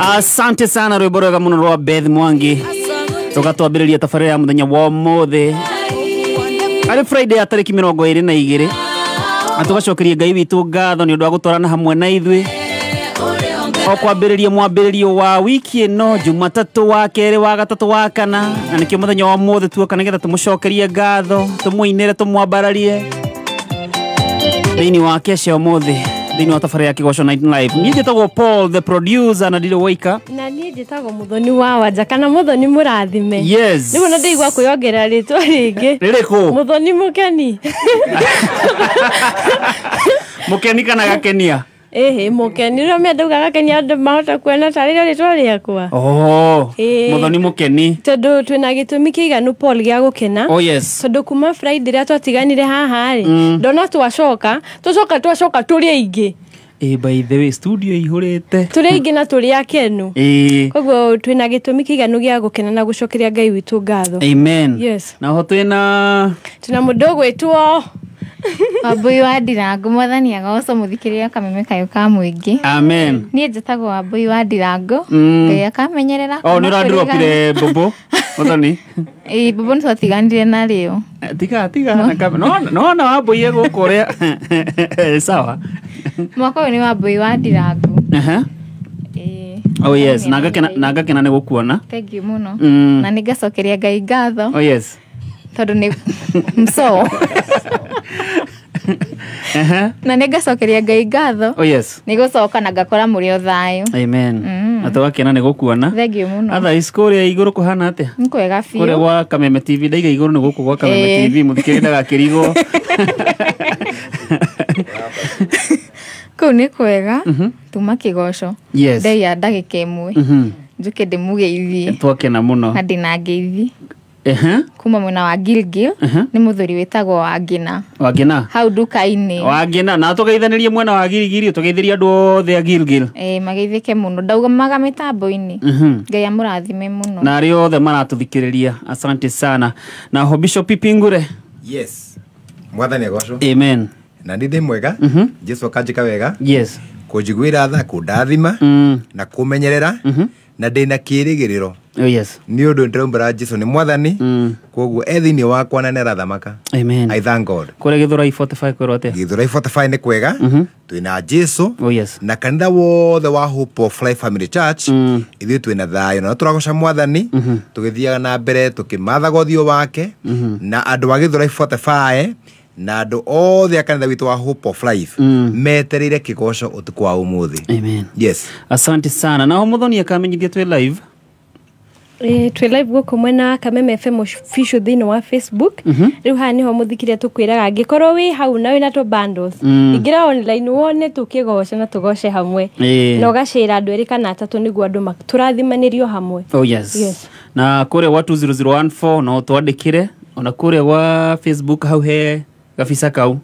Asante sana rwimbo rwega muno rwa Beth Mwangi tugatwambĩrĩria tabarĩra ya mũthenya wa ũmũthĩ arĩ Friday ya tarĩki 22 na tũgacokeria Ngai witũ ngatho nĩ ũndũ wa gũtwarana hamwe na ithuĩ o kwambĩrĩria mwambĩrĩrio wa wiki ĩno Jumatatũ wa kerĩ wa gatatũ wa kana na nĩkĩo mũthenya wa ũmũthĩ tuoka nĩgetha tũmũcokerie ngatho tũmũinĩre tũmwambararie thĩinĩ wa kesha ũmũthĩ thĩinĩ wa tabarĩra ya Kĩgoco Night Live. Niĩ njĩtagwo Paul the producer na ndirĩ woika na niĩ njĩtagwo Muthoni wa Wanja kana Muthoni mũrathime. Yes. Nĩguo ndaigua kwĩongerera rĩtwa rĩngĩ. Rĩrĩkũ? Muthoni Mũkeni. Mũkeni kana gakenia? Ĩhĩ Mũkeni rĩo mendauga gakenia andũ mahota kuona tarĩ rĩo rĩtwa rĩakwa. Oh, Muthoni Mũkeni. Tondũ twĩna gĩtũmi kĩiganu Paul gĩa gũkena. Oh yes. Tondũ kuma Friday rĩrĩa twatiganire haha rĩ, ndona twacoka, twacoka tũrĩ aingĩ. By the way, studio ihũrĩte. Tũrĩ aingĩ na tũrĩ akenu. Koguo twĩna gĩtũmi kĩiganu gĩa gũkena na gũcokeria Ngai witũ ngatho. Amen. Yes. Na ho twĩna mũndũ ũgwĩtwo Wambui wa Ndirango mwathani agoco mũthikĩrĩria kameme kayũ ka mũingĩ. Amen. Niĩ njĩtagwo Wambui wa Ndirango. Ngai akamenyerera. Oh, nĩ ũrandropire bobo Muthoni. Ĩĩ bobo nĩ twatiganire narĩo. Tiga tiga na kame. No na Wambui egũkũ ũrĩa. Sawa. Mwaka ũyũ nĩ Wambui wa Ndirango. Aha. Oh yes, na ngakena nĩ gũkuona. Thank you mũno. Na nĩ ngacokeria Ngai ngatho. Oh yes. Tondũ nĩ mso. Na nĩ ngacokeria Ngai ngatho. Oh yes. Nĩ gũcoka na ngakora mũrĩ o thayũ. Amen. Na tũgakena nĩ gũkuona. Thank you mũno. Atha kũrĩa igũrũ kũhana atĩa? Nĩ kwega biũ. Kũrĩa gwa Kameme TV ndaiga igũrũ nĩ gũkũ gwa Kameme TV mũthikĩrĩria ndagakĩrigwo. Kũu nĩ kwega. Tuma Kĩgoco. Yes. Ndaiya ndagĩka ĩmwe. Njũke ndĩmũgeithie. Twakena mũno. Na ndĩna ngeithi. Kuma mwena wa Gilgil nĩ mũthuri wĩtagwo Wangina. Wangina hau nduka-inĩ. Wangina na tũgeithanĩrie mwena wa Gilgil tũgeithĩrie andũ othe a Gilgil. Mageithĩke mũno ndaumaga mĩtambo-inĩ. Ngai amũrathime mũno. Na arĩa othe maratũthikĩrĩria asante sana. Na ho Bishop Pingure. Yes. Mwathani agocwo. Amen. Na nĩ ndĩ mwega. Jesu akanjĩka wega. Yes. Kũnjiguĩra tha kũndathima na kũmenyerera na ndĩna kĩĩrĩgĩrĩro. Oh yes. Nĩ ũndũ ndĩraumbũra Jesu nĩ mwathani koguo e thĩinĩ wakwa na nĩarathamaka. Amen. I thank God. Kũrĩa Gĩthũrai 45 kwĩrwo atĩa? Gĩthũrai 45 nĩ kwega. Twĩna Jesu. Oh yes. Na kanitha wothe wa Hope of Life Family Church ithuĩ twĩna thayũ na tũragoca mwathani tũgĩthiaga na mbere tũkĩmathaga ũthiũ wake na andũ a Gĩthũrai 45 na andũ othe a kanitha witũ wa Hope of Life metereire Kĩgoco ũtukũ wa ũmũthĩ. Amen. Yes. Asante sana. Na ho Muthoni akamenyithia twĩ live. Twĩ live gũkũ mwena Kameme FM official thĩinĩ wa Facebook. Rĩu haha nĩho mũthikĩrĩria tũkwĩraga angĩkorwo wĩ hau na wĩna tũ bundles ingĩra online wone tũkĩgoca na tũgoce hamwe na ũgacĩra andũ erĩ kana atatũ nĩguo andũ tũrathimanĩrio hamwe. Oh yes. Yes. Na kũrĩa gwa 20014 no twandĩkĩre ona kũrĩa gwa Facebook hau he gabisa kau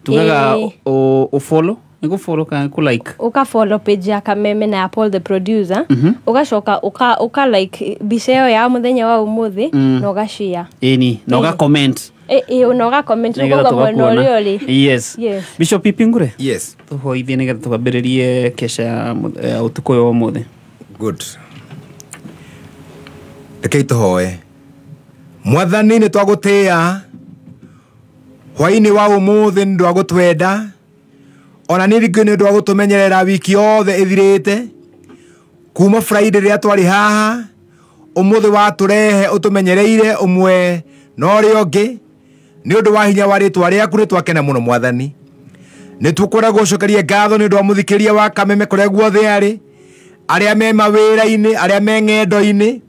tugaga o follow nĩ follow kana ku like uka follow page ya Kameme na ya Paul the producer ugacoka uka like mbica ĩyo ya mũthenya wa ũmũthĩ na ũgashare ĩni na ũga comment na ũga comment ũkauga mwena ũrĩa ũrĩ. Yes. Yes. Bishop Pingure. Yes. Tũhoithie nĩgetha tũkambĩrĩrie kesha ya ũtukũ ũyũ wa ũmũthĩ. Good. Rekei tũhoe. Mwathani nĩ twagũtĩĩa hwainĩ wa ũmũthĩ nĩ ũndũ wa gũtwenda ona nĩ thikũ nĩ ũndũ wa gũtũmenyerera wiki yothe ĩthirĩte kuma Friday rĩrĩa twarĩ haha ũmũthĩ watũrehe ũtũmenyereire ũmwe na ũrĩa ũngĩ nĩ ũndũ wa hinya wa rĩtwa rĩaku nĩ twakena mũno mwathani nĩ tũkwenda gũcokeria ngatho nĩ ũndũ wa mũthikĩria wa Kameme kũrĩa guothe arĩ arĩa me mawĩra-inĩ arĩa me ng'endo-inĩ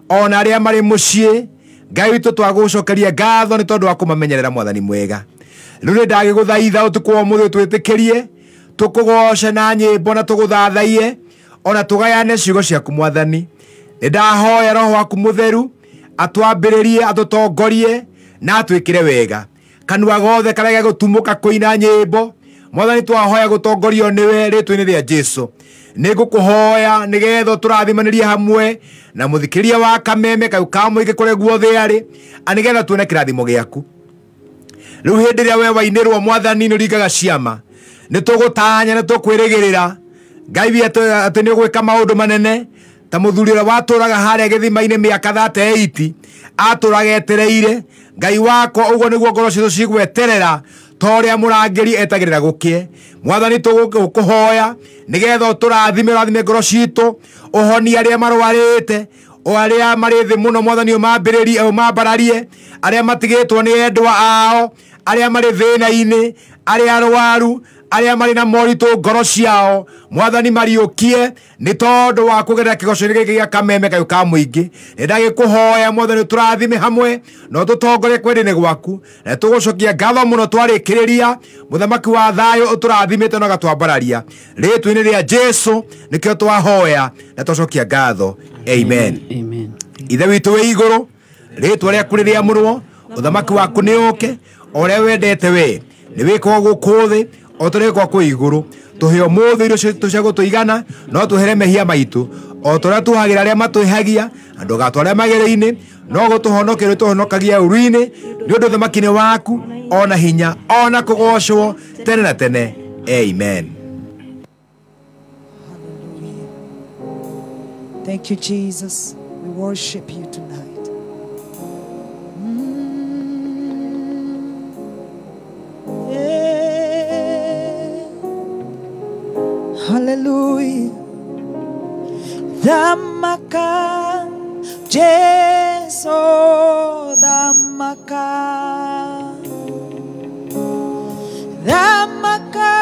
ona arĩa marĩ mũciĩ Ngai witũ twagũcokeria ngatho nĩ tondũ wa kũmamenyerera mwathani mwega rĩu nĩ ndagĩgũthaitha ũtukũ wa ũmũthĩ twĩtĩkĩrie tũkũgoce na nyĩmbo na tũgũthathaiye ona tũgayane ciugo ciaku mwathani nĩ ndahoya roho waku mũtheru atwambĩrĩrie atũtongorie na atwĩkĩre wega kanua gothe karĩa gegũtumũka kũina nyĩmbo mwathani twahoya gũtongorio nĩwe rĩtwa-inĩ rĩa Jesu nĩ ngũkũhoya nĩgetha tũrathimanĩrie hamwe na mũthikĩria wa Kameme kau ka mũingĩ kũrĩa guothe arĩ nĩgetha tuone kĩrathimo gĩaku rĩu hĩndĩ ĩrĩa we wainĩrwo mwathani nĩ ũringaga ciama Nĩ tũgũtanya nĩ tũkwĩrĩgĩrĩra Ngai witũ atĩ nĩ ũgwĩka maũndũ manene ta mũthuri ũrĩa watũraga harĩa gĩthima-inĩ mĩaka 38 atũraga etereire. Ngai wakwa ũguo nĩguo ngoro citũ cigweterera ta ũrĩa mũrangĩri etagĩrĩra gũkĩe. Mwathani tũgũkũhoya nĩgetha ũtũrathime, ũrathime ngoro citũ, ũhonie arĩa marwarĩte, o arĩa marĩ thĩ mũno Mwathani ũmambĩrĩrie, ũmambararie, arĩa matigĩtwo nĩ endwa ao, arĩa marĩ thĩna-inĩ, arĩa arwaru, arĩa marĩ na moritũ ngoro ciao, Mwathani mariũkie nĩ tondũ wa kũgerera kĩgoco-inĩ gĩkĩ gĩa Kameme Kayũ ka Mũingĩ. Nĩ ndagĩkũhoya Mwathani ũtũrathime hamwe na ũtũtongorie kwenda-inĩ gwaku, na tũgũcokia ngatho mũno twarĩkĩrĩria. Mũthamaki wa thayũ ũtũrathimĩte na ũgatwambararia, rĩtwa-inĩ rĩa Jesu nĩkĩo twahoya na twacokia ngatho. Amen. Amen. Ithe witũ wĩ igũrũ, rĩtwa rĩaku rĩrĩamũrwo, ũthamaki waku nĩ ũke, o ũrĩa wendete we nĩ wĩkwo gũkũ thĩ o ta ũrĩa wĩkwo kũu igũrũ. Tũhe ũmũthĩ irio citũ cia gũtũigana, no tũhere mehia maitũ o ta ũrĩa tũhagĩra arĩa matwĩhagia, na ndũgatware magerio-inĩ, no gũtũhonokia ũtũhonokagia ũru-inĩ, nĩ ũndũ ũthamaki nĩ waku, ona hinya, ona kũgocwo tene na tene. Amen. Hallelujah. Thank you, Jesus. We worship you tonight. Yeah. Hallelujah. Dhamaka, Jesu, Dhamaka. Dhamaka,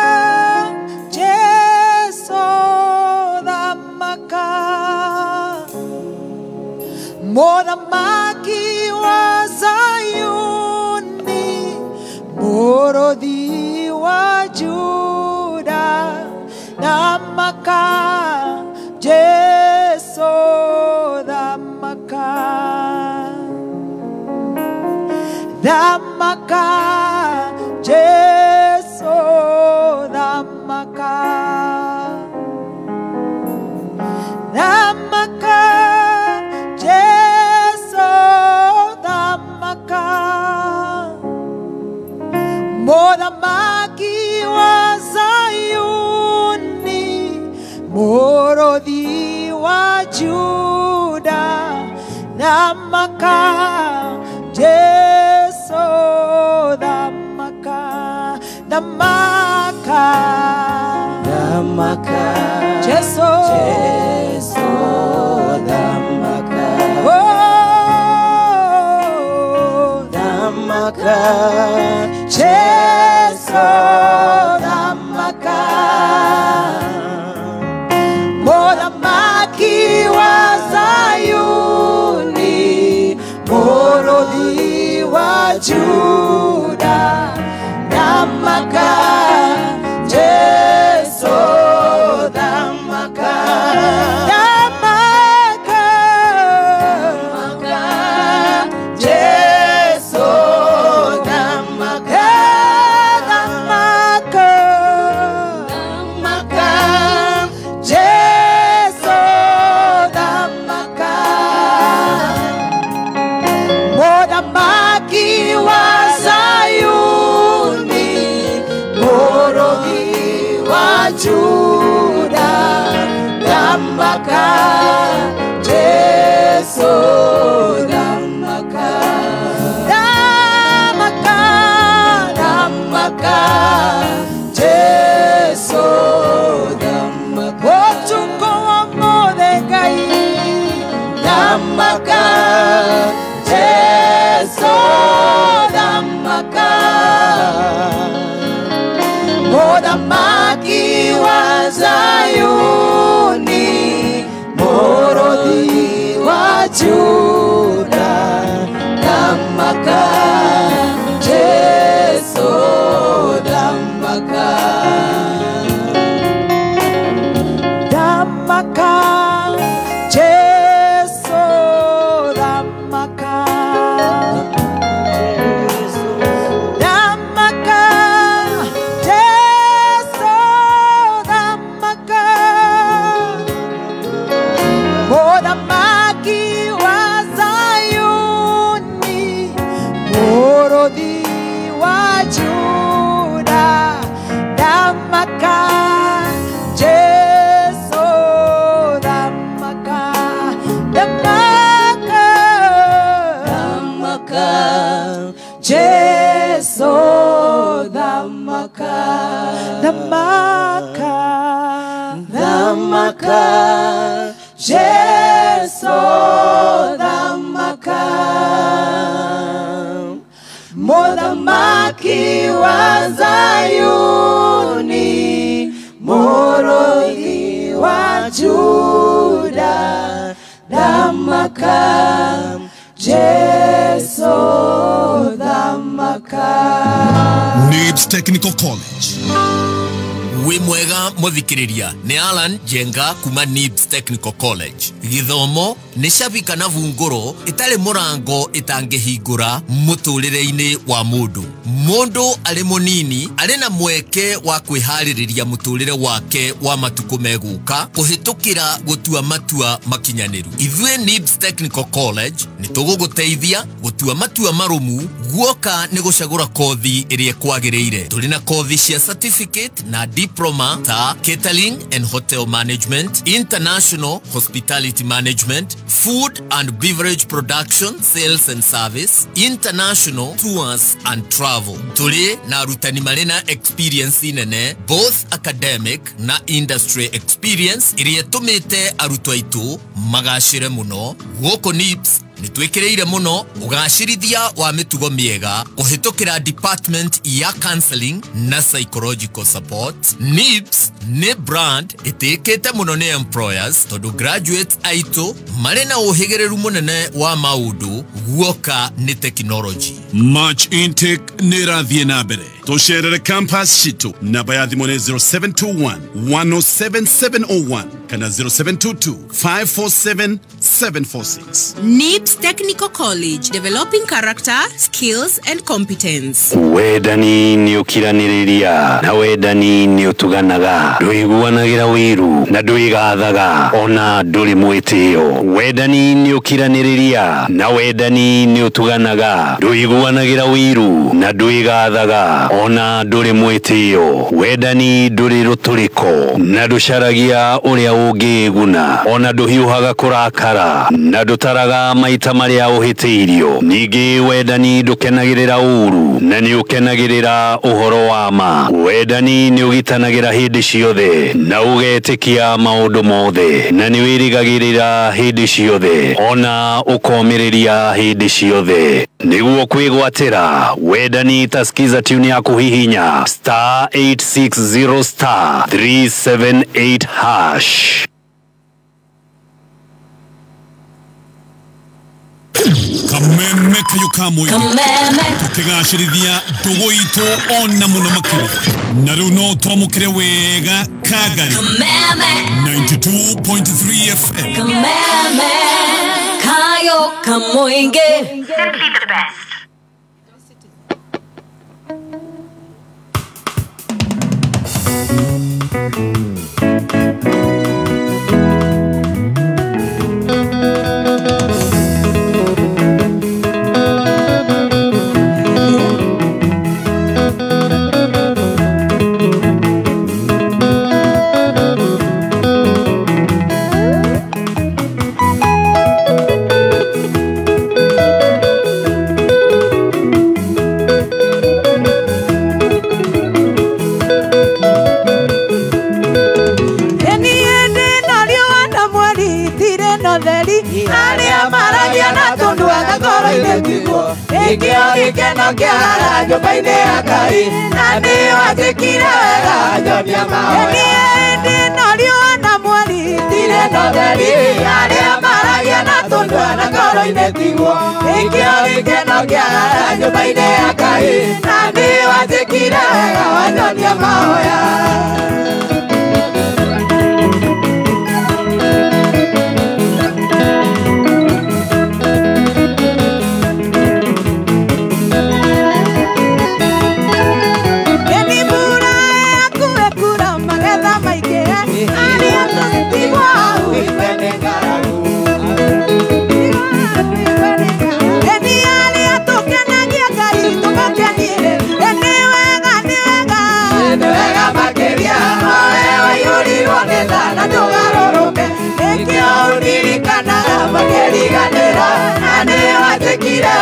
Jesu, Dhamaka. Mũthamaki wa Zayuni, mũrũthi wa Juda, Dhamaka, Jesu, Dhamaka. Dhamaka, Jesu, Dhamaka. Dhamaka, Jesu, Dhamaka. Mũthamaki wa Zayuni, mũrũthi wa Juda, Dhamaka, Jesu, Dhamaka. Dhamaka, Dhamaka, Jesu, Jesu, Dhamaka. Oh, Dhamaka, Jesu, Dhamaka. Mũthamaki wa Zayuni, mũrũthi wa Juda, Dhamaka, Jesu, Dhamaka. Dhamaka, Dhamaka, Jesu, Dhamaka. Dhamaka, Dhamaka, Jesu, Dhamaka. Mũthamaki wa Zayuni, mũrũthi wa Juda, Dhamaka, Jesu, Dhamaka. Dhamaka, Dhamaka, Jesu, Dhamaka. Ũtukũ wa ũmũthĩ Ngai, Dhamaka, Jesu, Dhamaka. Mũthamaki wa Zayuni, mũrũthi wa Juda, Dhamaka, Jesu, Dhamaka. Dhamaka, Jesu, Dhamaka. Dhamaka, Jesu, Dhamaka. Thamaka Thamaka Jesu thamaka Muthamaki wa Zayuni Mũrũthi wa Juda Thamaka Jesu thamaka. Nibs Technical College. Wĩ mwega mũthikĩrĩria nĩ Alan Jenga kuma Nibs Technical College. Gĩthomo nĩ cabi kana bungũro ĩtarĩ mũrango ĩtangĩhingũra mũtũrĩre-inĩ wa mũndũ. Mũndũ arĩ mũnini arĩ na mweke wa kwĩharĩrĩria mũtũrĩre wake wa matukũ megũka kũhĩtũkĩra gũtua matua makinyanĩru. Ithuĩ Nibs Technical College nĩ tũgũgũteithia gũtua matua marũmu guoka nĩ gũcagũra kothi ĩrĩa ĩkwagĩrĩire. Tũrĩ na kothi cia certificate na diploma ta catering and hotel management, international hospitality management, food and beverage production, sales and service, international tours and travel. Tũrĩ na arutani marĩ na experience nene, both academic na industry experience ĩrĩa ĩtũmĩte arutwo aitũ magacĩre mũno. Gũkũ Nibs nĩ twĩkĩrĩire mũno ũgacĩrithia wa mĩtugo mĩega kũhĩtũkĩra department ya counseling na psychological support. Nibs nĩ brand ĩtĩkĩte mũno nĩ employers tondũ graduates aitũ marĩ na ũhĩgĩrĩru mũnene wa maũndũ guoka nĩ technology. March intake nĩ ĩrathiĩ na mbere. Tũcerere campus citũ. Namba ya thimũ nĩ 0721 107 701 kana 0722 547 746. Nibs Technical College, developing character, skills and competence. Wendani nĩ ũkiranĩrĩria na wendani nĩ ũtuganaga, ndũiguanagĩra wĩiru na ndwĩgathaga ona ndũrĩ mwĩtĩo. Wendani nĩ ũkiranĩrĩria na wendani nĩ ũtuganaga, ndũiguanagĩra wĩiru na ndwĩgathaga ona ndũrĩ mwĩtĩo. Wendani ndũrĩ rũtũrĩko na ndũcaragia ũrĩa ũngĩĩguna ona ndũhiũhaga kũrakara na ndũtaraga maita marĩa ũhĩtĩirio. Ningĩ wendani ndũkenagĩrĩra ũũru na nĩ ũkenagĩrĩra ũhoro wa ma. Wendani nĩ ũgitanagĩra hĩndĩ ciothe na ũgetĩkia maũndũ mothe na nĩ wĩrĩgagĩrĩra hĩndĩ ciothe ona ũkomĩrĩria hĩndĩ ciothe. Nĩguo kwĩgwatĩra wendani ta skiza tune ya kũhihinya star 860 star 378 hash. Kameme kayo kamwe tukigacĩrithia ndũgũ itũ ona mũno makĩria na rĩu no twamũkĩre wega Kagari 92.3 FM. Kameme kayo kamũingĩ. Simply the best.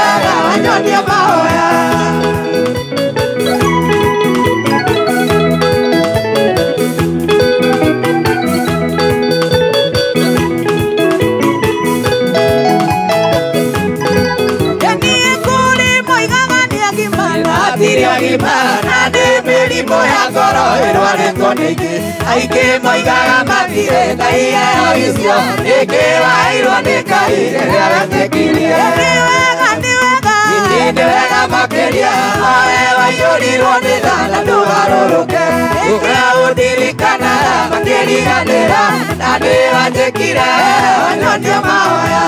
Wanyonia mahoya. Nĩaigwo nĩ ingĩ aingĩ moigaga mathire na iheo icio nĩkĩ waheirwo nĩ Ngai rĩrĩa wetĩkirie. Nĩ wega makĩria oe waiyũrirwo nĩ tha na ndũgarũrũke ũrĩa ũndirikanaga makĩriganĩra na nĩwanjĩkire wanyonia mahoya.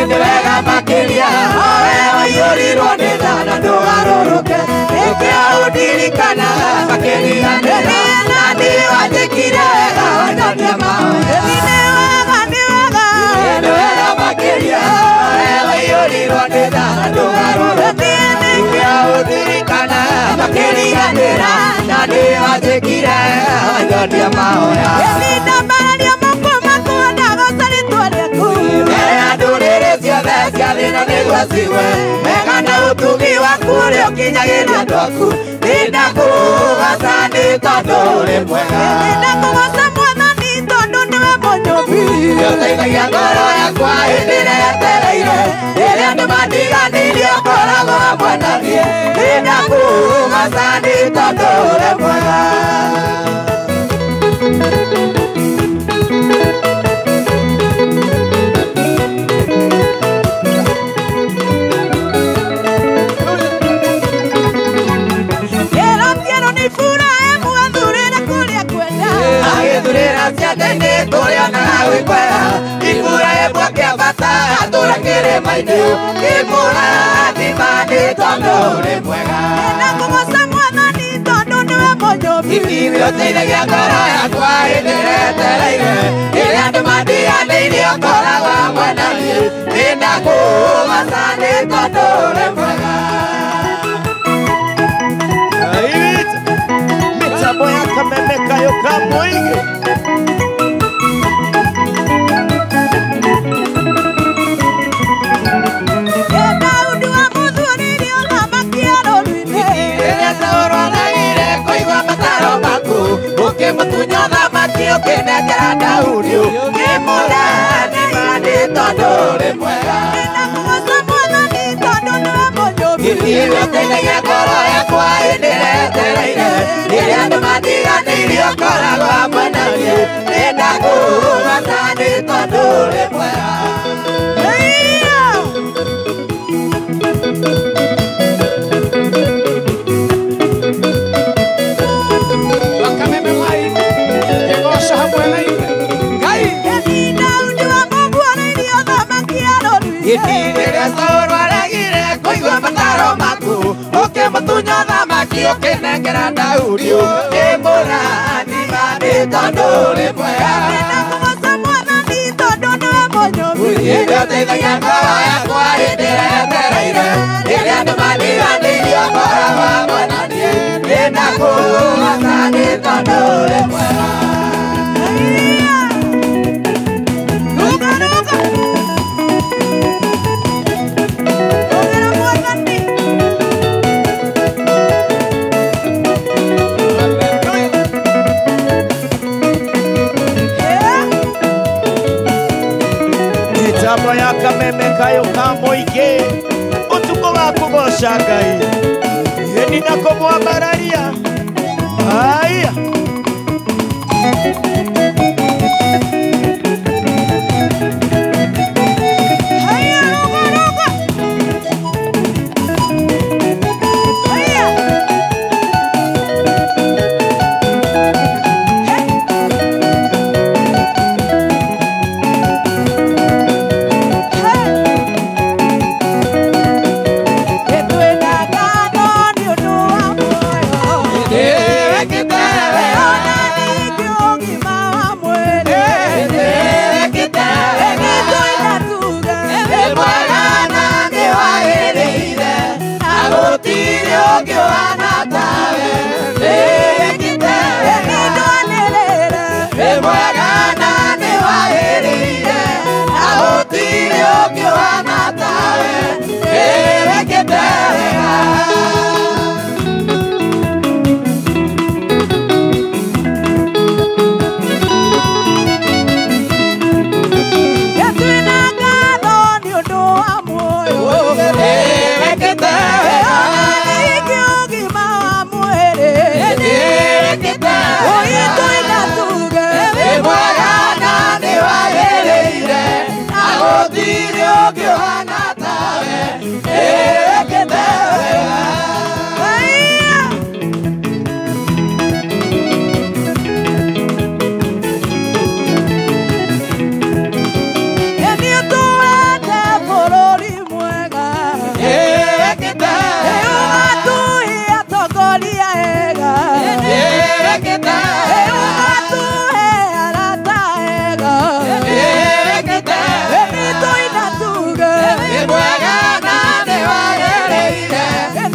Nĩ wega makĩria oe waiyũrirwo nĩ tha na ndũgarũrũke nĩkĩo ũndirikanaga makĩriganĩra na nĩwanjĩkire wega wanyonia mahoya. Nĩ wega makĩria oe waiyũrirwo nĩ tha na ndũgarũrũke nĩkĩo ũndirikanaga makĩriganĩra na nĩwanjĩkire wega wanyonia mahoya. Mega na ũtugi waku ũrĩa ũkinyagĩria andũ aku nĩndakũgoca nĩ tondũ ũrĩ mwega. Nĩndakũgoca Mwathani tondũ nĩwe mũnyũmbi. Nĩũteithagia ngoro yakwa hĩndĩ ĩrĩa yetereire rĩrĩa andũ mandiganĩirie ũkoragwo hamwe na niĩ. Nĩndakũgoca nĩ tondũ ũrĩ mwega. Mitambo ya Kameme kayo ka mũingĩ. Ũkĩnengera Daudi ũkĩmũrathima nĩ tondũ ũrĩ mwega. Nĩndakũgoca Mwathani tondũ nĩwe mũnyũmbi. Nĩũteithagia ngoro yakwa hĩndĩ ĩrĩa yetereire rĩrĩa andũ mandiganĩirie ũkoragwo hamwe na niĩ. Nĩndakũgoca nĩ tondũ ũrĩ mwega. Ũkĩmũtunya thamaki ũkĩnengera Daudi ũkĩmũrathima nĩ tondũ ũrĩ mwega. Nĩndakũgoca Mwathani tondũ nĩwe mũnyũmbi. Nĩũteithagia ngoro yakwa hĩndĩ ĩrĩa yetereire rĩrĩa andũ mandiganĩirie ũkoragwo hamwe na niĩ. Nĩndakũgoca nĩ tondũ ũrĩ mwega. Mitambo ya Kameme kayo ka mũingĩ ũtukũ wa kũgoca Ngai ĩni na kũmwambararia aya. Mwega na nĩ wagĩrĩire na gũtirĩ ũngĩ ũhana tawe wĩkĩte wega. Twĩna ngatho nĩ ũndũ wa muoyo wĩkĩte wega. Ningĩ ũgima wa mwĩrĩ wĩkĩte wega. Twĩna tuge wĩ mwega na nĩ wagĩrĩire na gũtirĩ ũngĩ ũhana tawe wĩkĩte wega. Nĩ ũtũhete bũrũri mwega wĩkĩte wega. Ũgatũhe atongoria ega wĩkĩte wega. Ũgatũhe arata ega wĩkĩte wega. Nĩ tũina tuge wĩ mwega na nĩ wagĩrĩire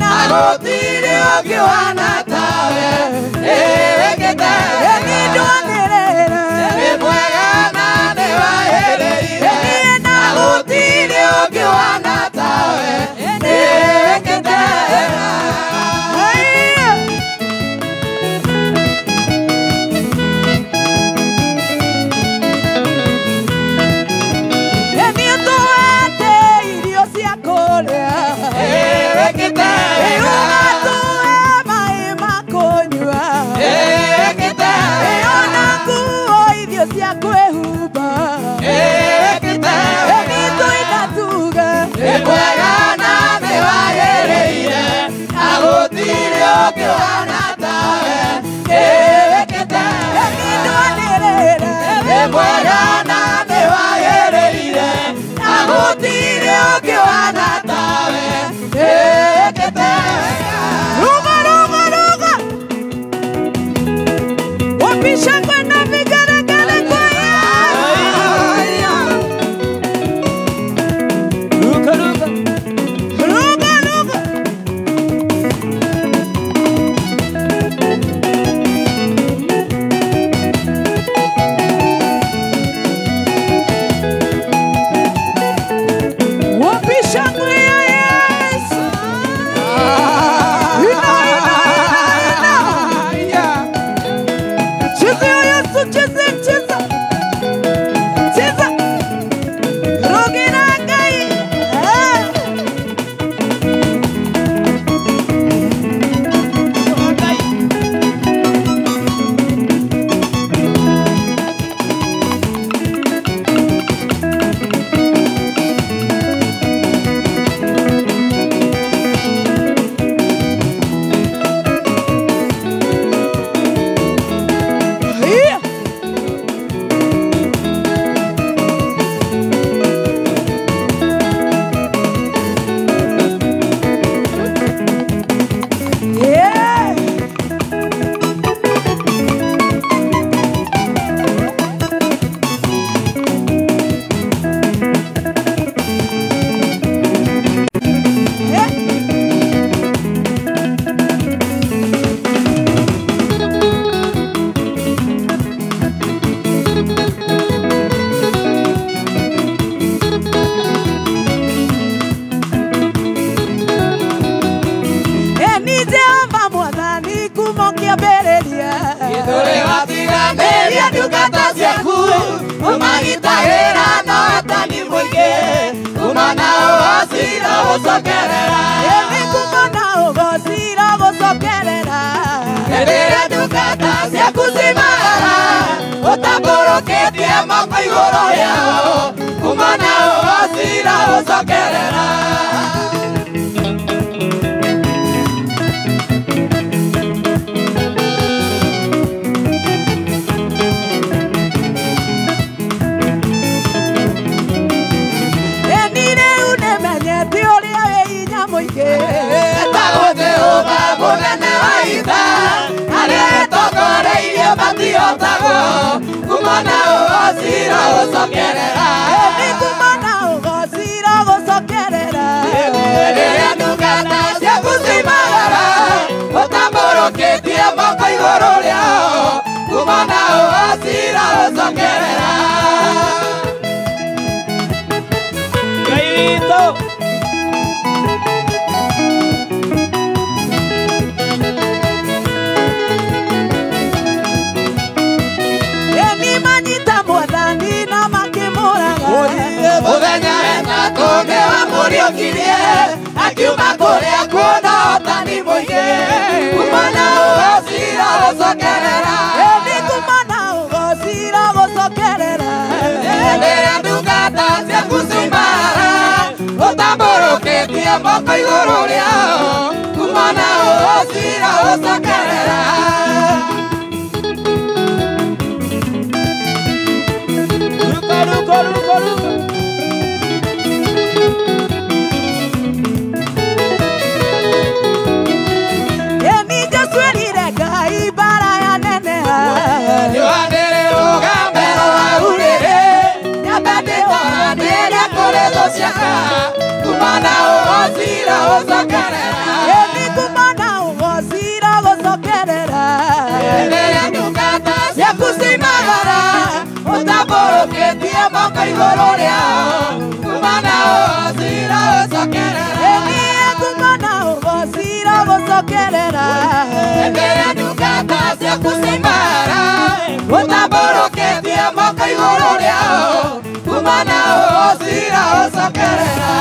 na gũtirĩ ũngĩ ũhana tawe wĩkĩte wega. Nĩ ndwanĩrĩre wĩ mwega na nĩ wagĩrĩire na gũtirĩ ũngĩ ũhana tawe wĩkĩte wega. Nĩ ũtũhete irio cia kũrĩa wĩkĩte wega. Ũgatũhe maĩ ma kũnyua wĩkĩte wega. Ona nguo irio cia kwĩhumba wĩkĩte wega. Nĩ tũina tuge wĩ mwega na nĩ wagĩrĩire na gũtirĩ ũngĩ ũhana tawe wĩkĩte wega. Nĩ ndwanĩrĩre wĩ mwega na nĩ wagĩrĩire na gũtirĩ ũngĩ ũhana tawe wĩkĩte wega. Ruga ruga ruga wapisha kwenda vigeregere kwa Ruka ruka ruga ruga. Wapisha kwa Yesu. Ina ina ina ina. Cheza Yesu, cheza cheza cheza. Rugira Ngai. Yeah. Yeah. Nĩ Jehova Mwathani kuma kĩambĩrĩria Gĩthũri watiganĩria ndungata ciaku ũmagitagĩra na ũhotani mũingĩ kuma na ũgoci gũcokerera. Nĩ kuma na ũgoci gũcokerera. Hĩndĩ ĩrĩa ndungata ciaku cimagara ũtambũrũkĩtie moko igũrũ rĩao kuma na ũgoci gũcokerera. Nĩ rĩu nĩmenyete ũrĩa wĩ hinya mũingĩ. Etagwo Jehova mũnene wa ita arĩa etongoreirie matihotagwo kuma na ũgoci gũcokerera. Nĩ kuma na ũgoci gũcokerera. Rĩrĩa ndungata ciaku cimagara ũtambũrũkĩtie moko igũrũ rĩao kuma na ũgoci Amuriũkirie akiuma kũrĩa kuona ũtani mũingĩ kuma na ũgocira gũcokerera ĩni kuma na ũgocira gũcokerera rĩrĩa ndungata ciaku ciumagara ũtambũrũkĩtie moko igũrũ rĩao kuma na ũgocira gũcokerera. Ruka, ruka, ruka. Kumana ũgocira gũcokerera ĩni kumana ũgocira gũcokerera rĩrĩa ndungata ciaku ciumagara ũtambũrũkĩtie moko igũrũ rĩao kumana ũgocira gũcokerera ĩni kumana ũgocira gũcokerera rĩrĩa ndungata ciaku ciumagara ũtambũrũkĩtie moko igũrũ rĩao kumana ũgocira gũcokerera.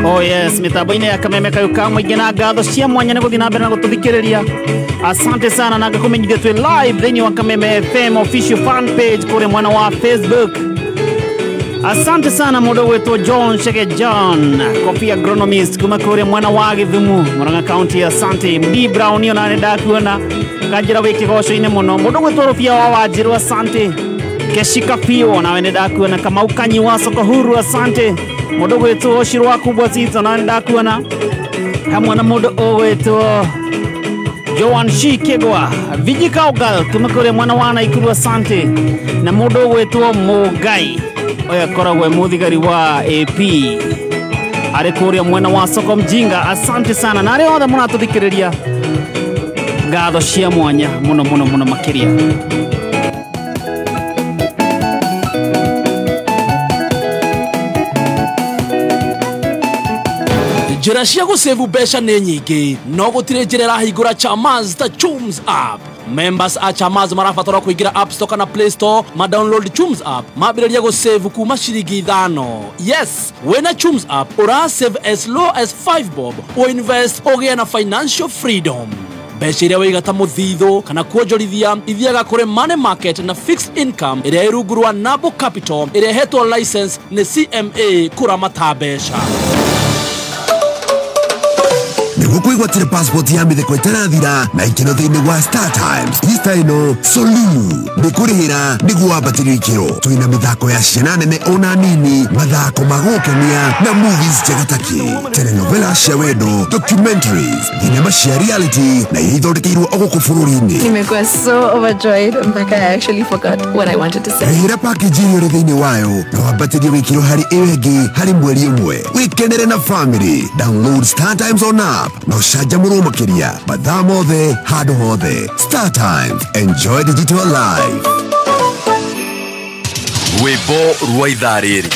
Oh yes, mitambo-inĩ ya Kameme Kayo ka Mũingĩ na ngatho cia mwanya nĩ gũthiĩ na mbere na gũtũthikĩrĩria. Asante sana na ngakũmenyithia twĩ live thĩinĩ wa Kameme FM official fan page kũrĩa mwena wa Facebook. Asante sana mũndũ ũgwĩtwo John Chege John, coffee agronomist kuma kũrĩa mwena wa Gĩthumu, Murang'a County. Asante D Brown ona nĩ ndakuona kanjĩra wĩ kĩgoco-inĩ mũno. Mũndũ ũgwĩtwo Rũbia wa Wanjirũ, asante. Keshika Pio nawe nĩ ndakuona. Kamau Kanyi wa Soko Huru, asante. Mũndũ ũgwĩtwo Shiro wa Kubwa Sito nawe nĩ ndakuona hamwe na mũndũ ũgwĩtwo Joan Shi Kegwa Vijika Ogal kuma kũrĩa mwena wa Naikuru, asante. Na mũndũ ũgwĩtwo Mũngai ũyũ akoragwo e mũthigari wa AP arĩ kũrĩa mwena wa Soko Mjinga, asante sana. Na arĩa othe mũratũthikĩrĩria ngatho cia mwanya mũno mũno mũno makĩria. Njĩra cia gũsave mbeca nĩ nyingĩ no gũtirĩ njĩra ĩrahingũra chamas ta Chums app. Members a chamas marabatara kũingĩra App Store kana Play Store ma download Chums app mambĩrĩrie gũsave kuma ciringi 5. Yes, wĩna Chums app ũra save as low as 5 bob ũinvest ũgĩe na financial freedom. Mbeca iria wĩiga ta mũthithũ kana kuonjorithia ithiaga kũrĩ money market na fixed income ĩrĩa ĩ rungu rwa Nabo Capital ĩrĩa ĩhetwo license nĩ CMA kũramata mbeca. Nĩguo kwĩgwatĩra passport ya mĩtheko ĩtarathira na ikeno thĩinĩ wa Star Times Easter ĩno Solu nĩ kũrĩhĩra nĩguo wambatĩrio ikĩro. Twĩna mĩthako ya ciana nene ona nini, mathako ma gũkenia na movies njega taki, telenovela cia wendo, documentaries, thinema cia reality na iria ithondekeirwo o gũkũ bũrũri-inĩ. Nimekuwa so overjoyed mpaka I actually forgot what I wanted to say. Rĩhĩra package ĩrĩa ũrĩ thĩinĩ wayo na wambatĩrio gĩkĩro harĩ ĩyo ĩngĩ harĩ mweri ũmwe. Wĩkenere na family. Download Star Times on app na ũcanjamũrwo makĩria mathaa mothe handũ hothe. Star Times, enjoy digital life. Rwĩmbo rwa ithaa rĩrĩ.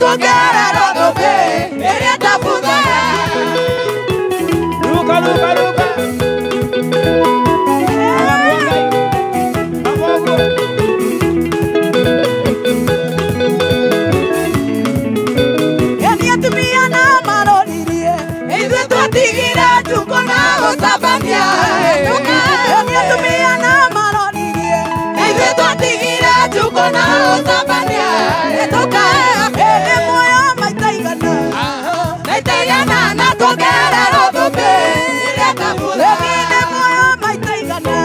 tuongererwo thũmbĩ ĩrĩa ĩtabuthaga. Ruka ruka ruka. Eni atumia na maroririe ithuĩ twatigire njukũ na gũcabania. Eni atumia na maroririe ithuĩ twatigire njukũ na gũcabania. Ĩndĩ muoyo maita igana maita igana na tuongererwo thũmbĩ ĩrĩa ĩtabuthaga. Ĩndĩ muoyo maita igana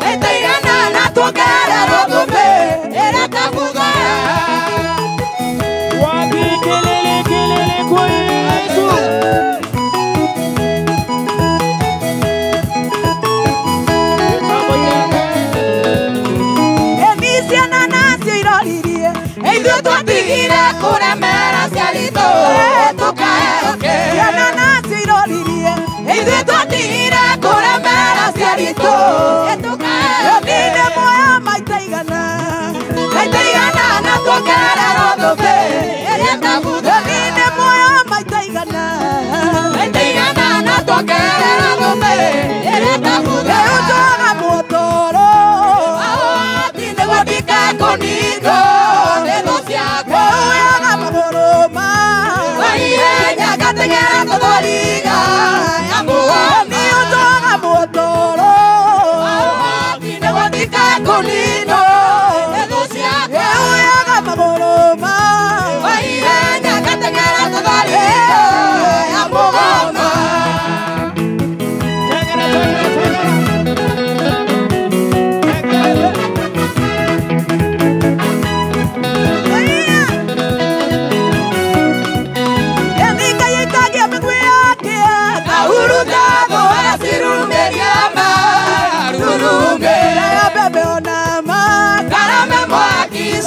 maita igana na tuongererwo thũmbĩ ĩrĩa ĩtabuthaga. Wapi kelele kelele kwa Yesu. Eni ciana nacio iroririe ithuĩ twatigire kũremera ciaritũ tũkaehoke. Ciana nacio iroririe ithuĩ twatigire kũremera ciaritũ tũkaehoke. Ĩndĩ muoyo maita igana maita igana na tuongererwo thũmbĩ ĩrĩa ĩtabuthaga. Ĩndĩ muoyo maita igana maita igana na tuongererwo thũmbĩ ĩrĩa ĩtabuthaga. Rĩu njoga mũtũrũ nĩguo ndikakũninwo nĩ thũ ciakwa. Rĩu magũrũ ma ihenya ngateng'era tũthũriga ya muoyo. Nĩ ũnjoga mũtũrũ nĩguo ndikakũninwo nĩ thũ ciakwa. Rĩu magũrũ ma ihenya ngateng'era tũthũriga ya muoyo.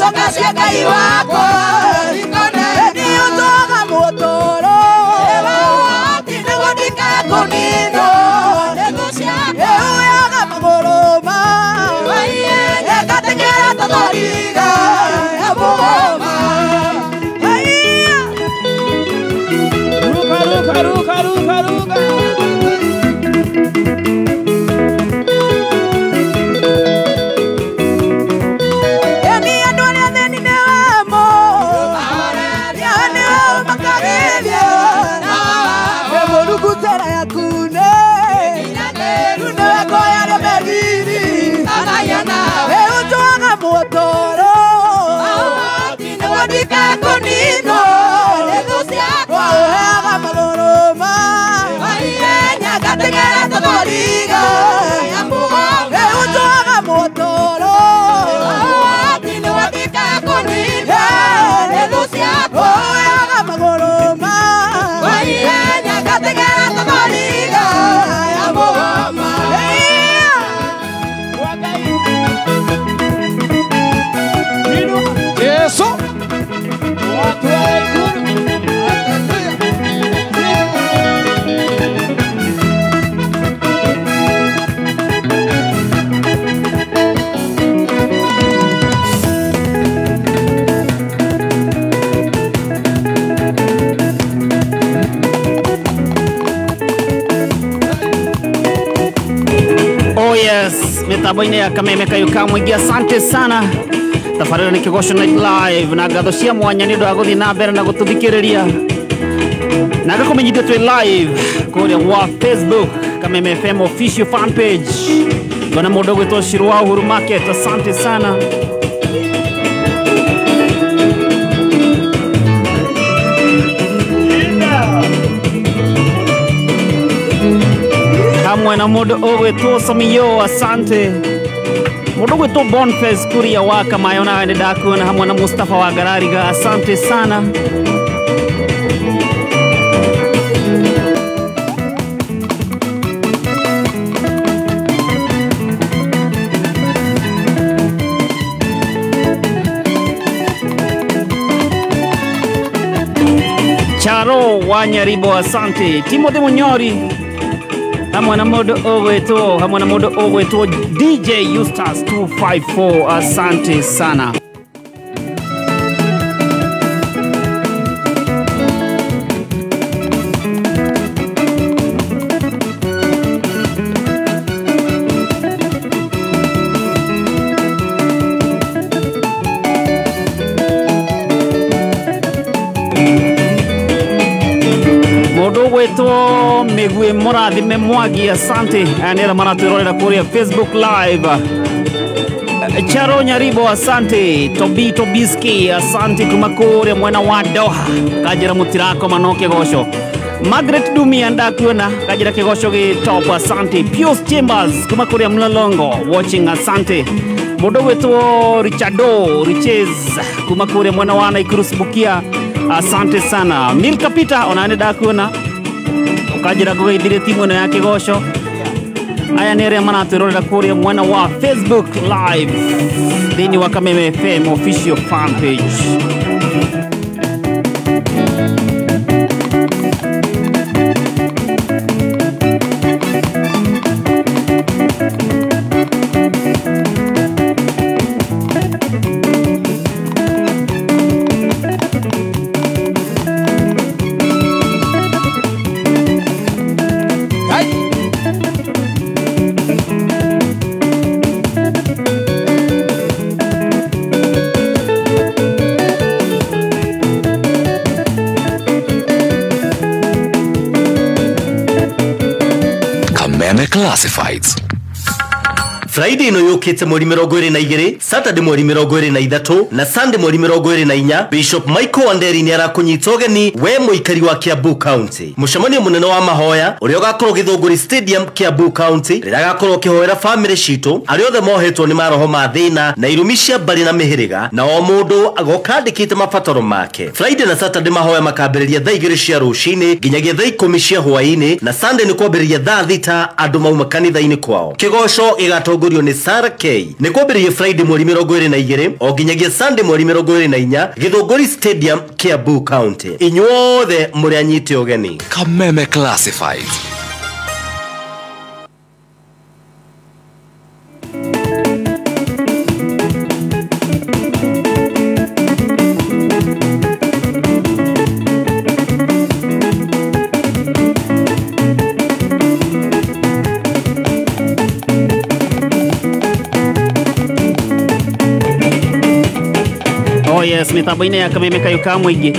Coka cia Ngai wakwa ĩni ũtũga mũtũrũ nĩguo ndikakũninwo nĩ thũ ciakwa. Rĩu magũrũ ma ihenya ngateng'era tũthũriga ya mũgoma. Ruka ruka ruka ruka ruka. Eni andũ arĩa athĩni nĩwe mo nĩwe ũmakagĩria. Nĩ Mũrungu njĩra yaku nĩ nĩwe ngoya arĩa meriri. Rĩu njoga mũtũrũ nĩguo ndikakũninwo nĩ thũ ciakwa. Ũheaga magũrũ ma ihenya ngateng'era tũthũriga ya mũgoma. Rĩu njoga mũtũrũ nĩguo ndikakũninwo nĩ thũ ciakwa. Ũheaga magũrũ ma ihenya ngateng'era tũthũriga ya mũgoma. Yesu. Watu wa Ikulu. Oh yes, mitambo-inĩ ya Kameme Kayo ka Mũingĩ, asante sana. Tabarĩra nĩ Kĩgoco Night Live na ngatho cia mwanya nĩ ũndũ wa gũthiĩ na mbere na gũtũthikĩrĩria na ngakũmenyithia twĩ live kũrĩa gwa Facebook Kameme FM official fan page. Ngona mũndũ ũgwĩtwo Shiru wa Uhuru Market, asante sana. Hamwe na mũndũ ũgwĩtwo Samiyo, asante. Mũndũ ũgwĩtwo Boniface Kuria wa Kamayo nawe nĩ ndakuona, hamwe na Mustafa wa Garariga, asante sana. Charo wa Nyaribo, asante. Timothy Munyori hamwe na mũndũ ũgwĩtwo hamwe na mũndũ ũgwĩtwo DJ Eustace 254, asante sana. gwitwo Migwi Murathime Mwangi, asante. Aya nĩ arĩa maratwĩrorera kũrĩa Facebook Live. Charo Nyaribo, asante. Tobi Tobiski, asante kuma kũrĩa mwena wa Doha. Kanjĩra mũtirakoma no kĩgoco. Margaret Dumia ndakuona, kanjĩra kĩgoco gĩ top, asante. Pius Chambers kuma kũrĩa Mlolongo watching, asante. Mũndũ gwĩtwo Richardo Riches kuma kũrĩa mwena wa Naikuru Subukia, asante sana. Milka Peter ona nĩ ndakuona, ũkanjĩra ngũgeithirie timu ĩno ya kĩgoco. Aya nĩ arĩa maratwĩrorera kũrĩa mwena wa Facebook Live thĩinĩ wa Kameme FM official fan page. Classifieds. Friday ino yukite mweri 22, Saturday mweri 23 na Sunday mweri 24. Bishop Michael Wanderi ni arakunyita ũgeni we mũikari wa Kiambu County. Mũcemanio mũnene wa mahoya ũrĩa ũgakorwo Gĩthũngũri Stadium Kiambu County, rĩrĩa agakorwo akĩhoera family citũ arĩa othe mohetwo nĩ maroho ma thĩna na irumi cia mbarĩ na mĩhĩrĩga, na o mũndũ agoka andĩkĩte mabataro make. Friday na Saturday mahoya makambĩrĩria thaa 2 cia rũcinĩ nginyagia thaa 10 cia hwaĩ-inĩ, na Sunday nĩ kwambĩrĩria thaa 6 andũ mauma kanitha-inĩ kwao. Kĩgoco gĩgatongwo ni Sarah K. Nĩ kwambĩrĩria Friday mweri 22 o nginyagia Sunday mweri 24 Gĩthũngũri Stadium Kiambu County. Inyuothe mũrĩ anyite ũgeni. Kameme Classifieds. Yes, mitambo-inĩ ya Kameme kayo ka mũingĩ.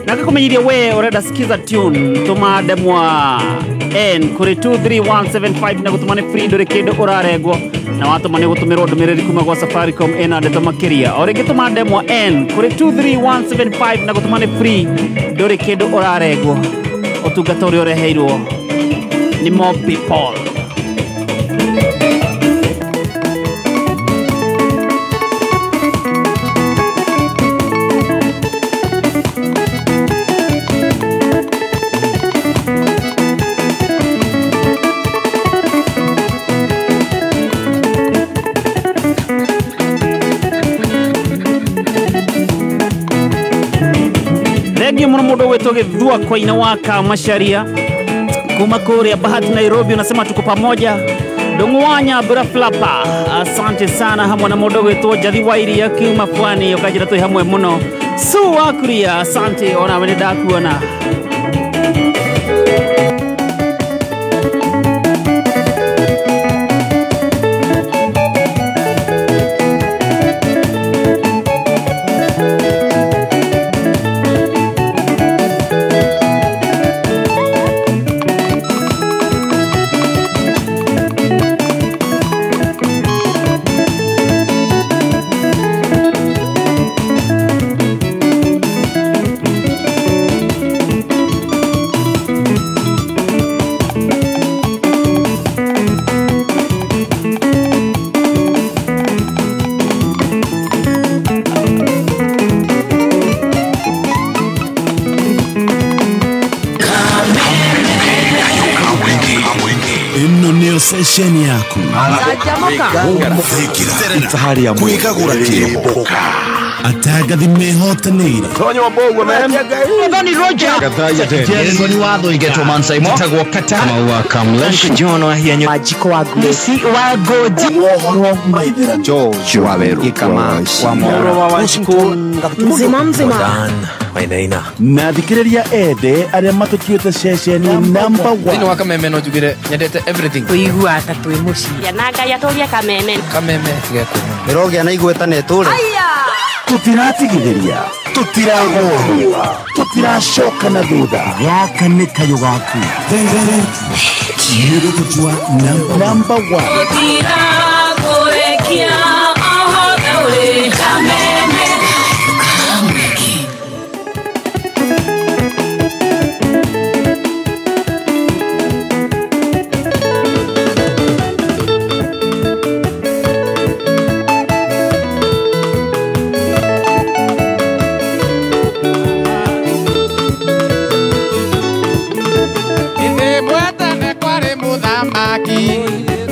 Na ngakumenyithia we ũrenda sikiza tune, tũma ndemwa N kũrĩ 23175 na gũtũma nĩ free, ndũrĩ kĩndũ ũrarengwo, na watũma nĩ gũtũmĩrwo ndũmĩrĩri kuma gwa Safaricom ĩna ndeto makĩria. O rĩngĩ tũma ndemwa N kũrĩ 23175 na gũtũma nĩ free, ndũrĩ kĩndũ ũrarengwo. Ũtungata ũrĩa ũreheirwo nĩ More People. Mũndũ wetwo Gĩthua Koina wa Kamacharia kuma kũrĩa Bahati Nairobi, unasema tuko pamoja. Ndung'uanya Bura Flapa, asante sana, hamwe na mũndũ wetwo Njathi wa Iria kuma Pwani, ũkanjĩra twĩ hamwe mũno. Su wa Kuria, asante, ona we nĩ ndakuona. Sesheni yaku kwigagura kĩrĩboka atangathi mehotanĩire Na thikĩrĩria ende arĩa matũtuĩte ceceni number 1 thĩinĩ wa Kameme no njugire nyendete everything kũigua ta twĩ mũciĩ na Ngai atũrie Kameme. Kameme gekũma ĩrogĩa na igweta na ĩtũre. Tutiratigithĩria, tutiragũrũa, tutiracoka na thutha. Gaka nĩ kayũ gaku. Nĩgũgũtua number 1. Tũtirakũrekia ohothe ũrĩ Kameme.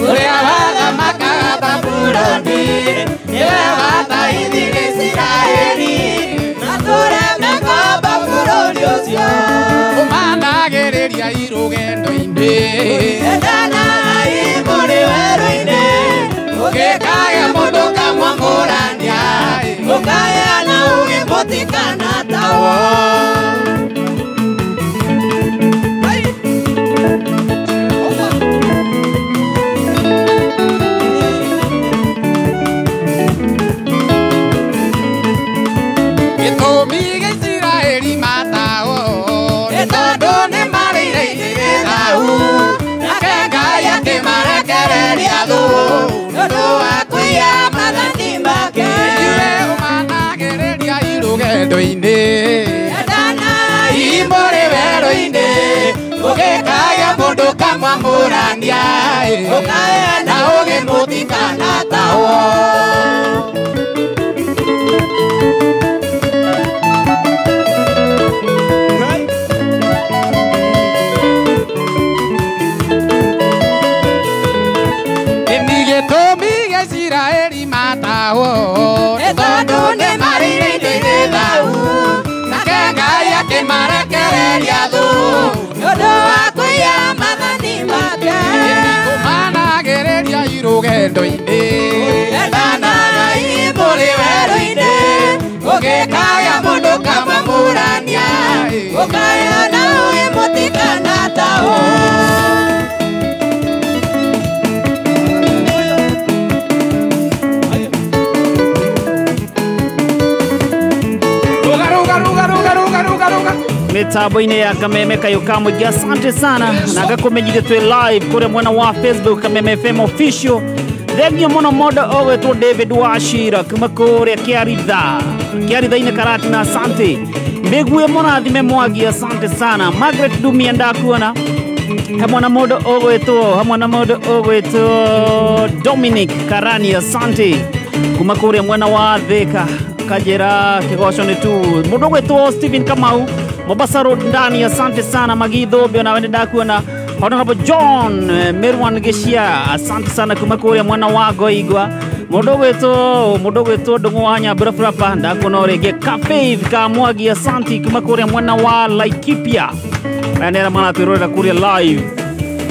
Ũrĩa wathamakaga Babuloni nĩwe wathaithirie Isiraeli matũre mekomba bũrũri ũcio ũmanagĩrĩria irũgendo-inĩ endanai mũrĩ werũ-inĩ ũgĩkagĩa mũndũ kamwamũrania ũkaheana ũgĩ mũtikanatawo. Gĩtũmi gĩa Isiraeli matawo nĩ tondũ nĩmarĩire irio thau nake Ngai akĩmarekereria thũ nĩũndũ wa kũiya maathani make. Inyuĩ ũmanagĩrĩria irũgendo-inĩ endanai mũrĩ werũ-inĩ ũgĩkagĩa mũndũ kamwamũrania ũkaheana ũgĩ mũtikanatawo. Gĩtũmi gĩa Isiraeli matawo nĩ tondũ nĩmarĩire indo irĩ thau nake Ngai akĩmarekereria thũ nĩũndũ wa kũiya maathani make. Kũmanagĩrĩria irũgendo-inĩ endanai mũrĩ werũ-inĩ ũgĩkagĩa mũndũ kamwamũrania ũkaheana ũgĩ mũtikanatawo. Mitambo-inĩ ya Kameme kayũ ka mũingĩ, asante sana na ngakũmenyithia twĩ live kũrĩa mwena wa Facebook Kameme FM official. Thengio mũno mũndũ ũgwĩtwo David Wachira kuma kũrĩa Kĩaritha Kĩaritha-inĩ Karatina, asante. Mĩguĩ mũrathime Mwangi, asante sana. Margaret Dumia ndakuona hamwe na mũndũ ũgwĩtwo hamwe na mũndũ ũgwĩtwo Dominic Karani, asante kuma kũrĩa mwena wa Thika Kajera kĩgoco nĩ tu. Mũndũ ũgwĩtwo Stephen Kamau Mombasa Road ndani, asante sana. Magitho bio nawe ndakuona. Honorable John Merwan Geshia, asante sana kuma kũrĩa mwena wa Ngoigwa. Mũndũ ũgwĩtwo Ndung'u wa Nyambura Frapa ndakuona rĩngĩ. Cafaith Kamwagi, asante kuma kũrĩa mwena wa Laikipia. Aya nĩ arĩa maratwĩrorera kũrĩa live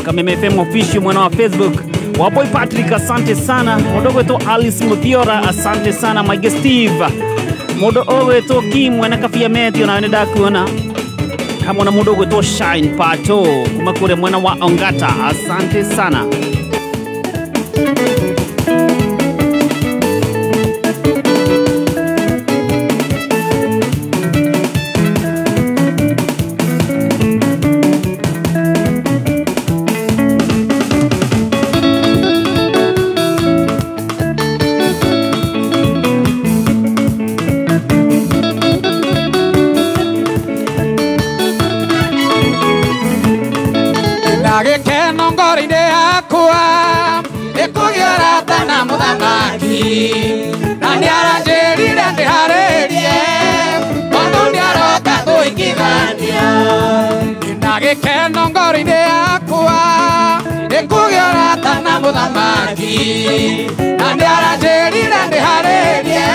Kameme FM official mwena wa Facebook. Waboy Patrick, asante sana. Mũndũ ũgwĩtwo Alice Muthiora, asante sana. Mike Steve, mũndũ ũgwĩtwo Kim mwena Kabia Metio nawe nĩndakuona hamwe na mũndũ ũgwĩtwo Shine Pato kuma kũrĩa mwena wa Ongata, asante sana. Gĩkeno ngoro-inĩ yakwa nĩkũgĩa ũrata na mũthamaki na nĩaranjĩrire ndĩharĩrie tondũ nĩaroka kũingithania. Ndĩna gĩkeno ngoro-inĩ yakwa nĩkũgĩa ũrata na mũthamaki na nĩaranjĩrire ndĩharĩrie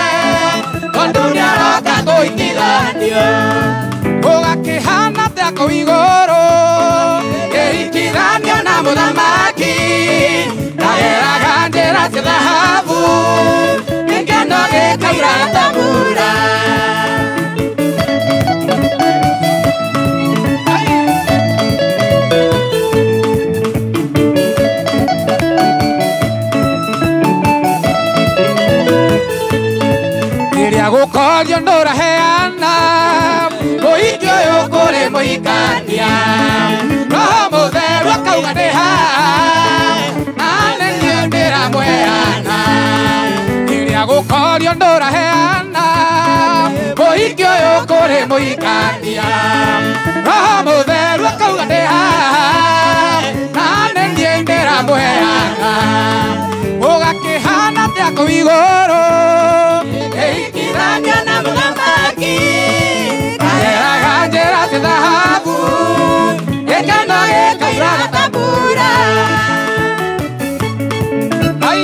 tondũ nĩaroka kũingithania. Gũgakĩhana atĩa kũu igũrũ ngĩhikithanio na mũthamaki ndageraga njĩra cia thahabu gĩkeno gĩkaura ta mbura. Rĩrĩa gũkorio ndũraheana mũhiki ũyũ kũrĩ mũhikania Roho Mũtheru akauga ndĩ haha na nĩ niĩ ndĩramũheana Rĩrĩa gũkorio ndũraheana mũhiki ũyũ kũrĩ mũhikania Roho Mũtheru akauga ndĩ haha na nĩ niĩ ndĩramũheana Ũgakĩhana atĩa kũu igũrũ Ĩhikithania na mũthamaki Kaheraga njĩra cia thahabu Gĩkeno gĩkaura ta mbura Ai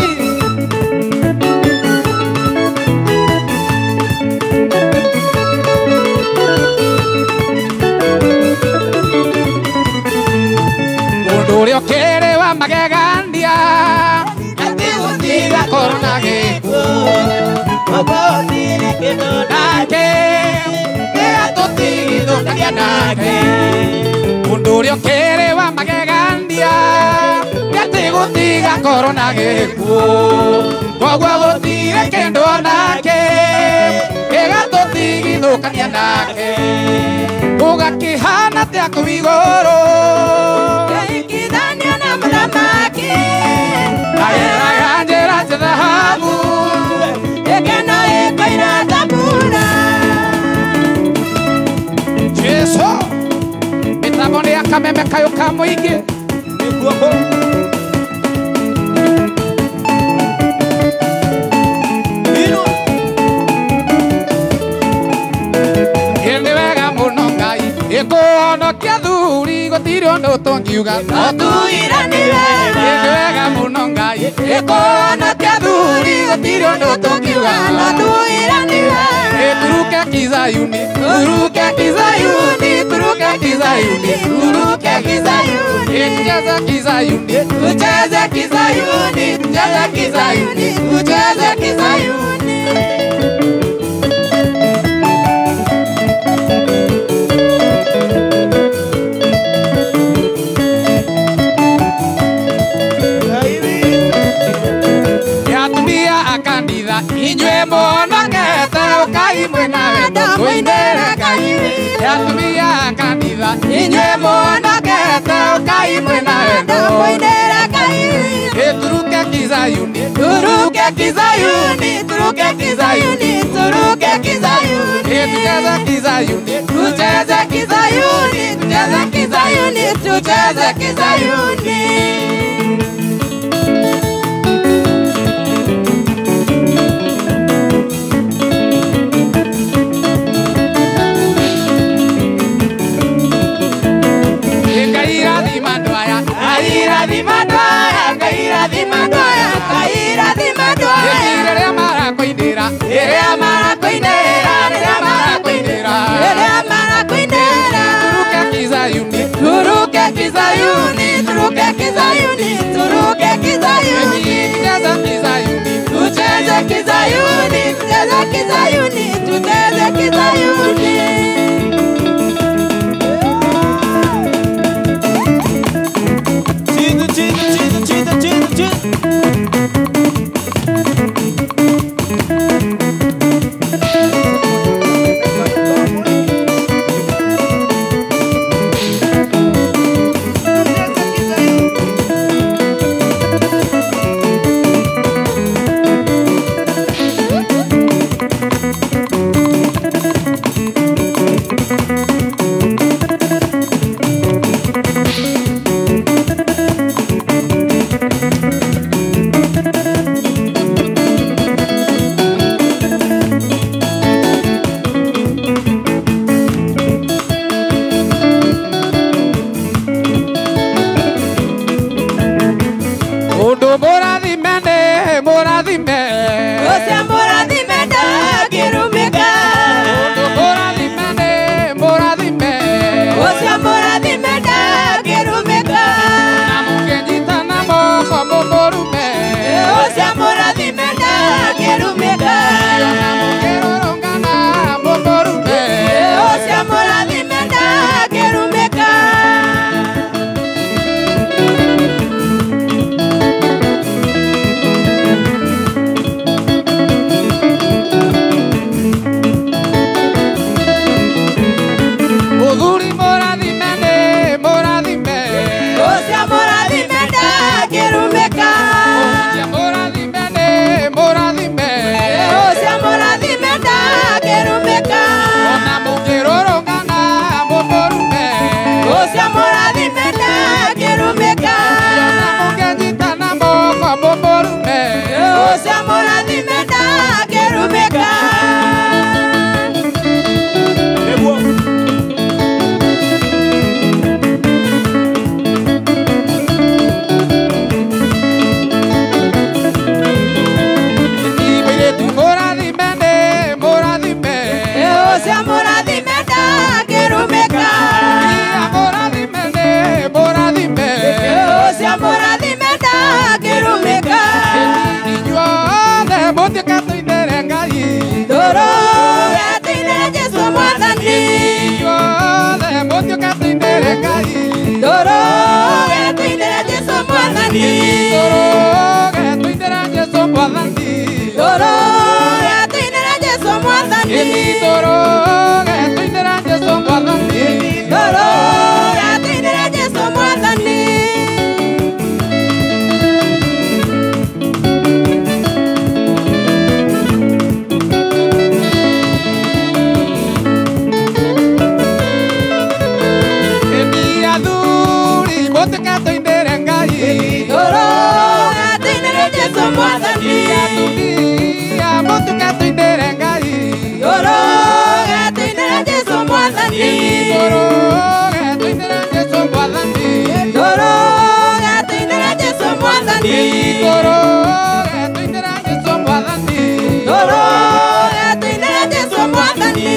Mũndũ ũrĩa ũkĩrĩ wa magegania Atigũtiga korwo na gĩkuũ Nake gĩgatũtigithũkania nake Mũndũ ũrĩa ũkĩrĩ wa magegania Atigũtiga korwo na gĩkuũ Koguo gũtirĩ kĩndũ onake Gĩgatũtigithũkania nake Ũgakĩhana atĩa kũu igũrũ Kĩhikithanio na mũthamaki Kaheraga njĩra cia thahabu Gĩkeno gĩkoira ta mbura Jesu mĩtambo nĩ ya kameme kayũ ka mũingĩ Ĩ nĩ wega mũno Ngai ĩkũhonokia thuri gũtirĩ ũndũ tũngiuga No tuira nĩ wega Ĩ nĩ wega mũno Ngai ĩkũhonokia thuri gũtirĩ ũndũ tũngiuga No tuira nĩ wega Turuke kizayuni, turuke kizayuni, turuke kizayuni, turuke kizayuni. Tucheze kizayuni, tucheze kizayuni, tucheze kizayuni, tucheze kizayuni. Atumia a kanitha inyuĩ mũhonokete ũkai mwĩna wendo tũinĩre Ngai Atumia a kanitha inyuĩ mũhonokete ũkai mwĩna wendo tũinĩre Ngai Turuke kizayuni, turuke kizayuni, turuke kizayuni, turuke kizayuni. Tucheze kizayuni, tucheze kizayuni, tucheze kizayuni, tucheze kizayuni. Turuke kizayuni, turuke kizayuni, turuke kizayuni. Tucheze kizayuni, tucheze kizayuni, tucheze kizayuni, tucheze kizayuni. Chidu, chidu, chidu, chidu, chidu, chidu. Mwathani Tũrũge tũinĩre Jesũ Mwathani Tũrũge tũinĩre Jesũ Mwathani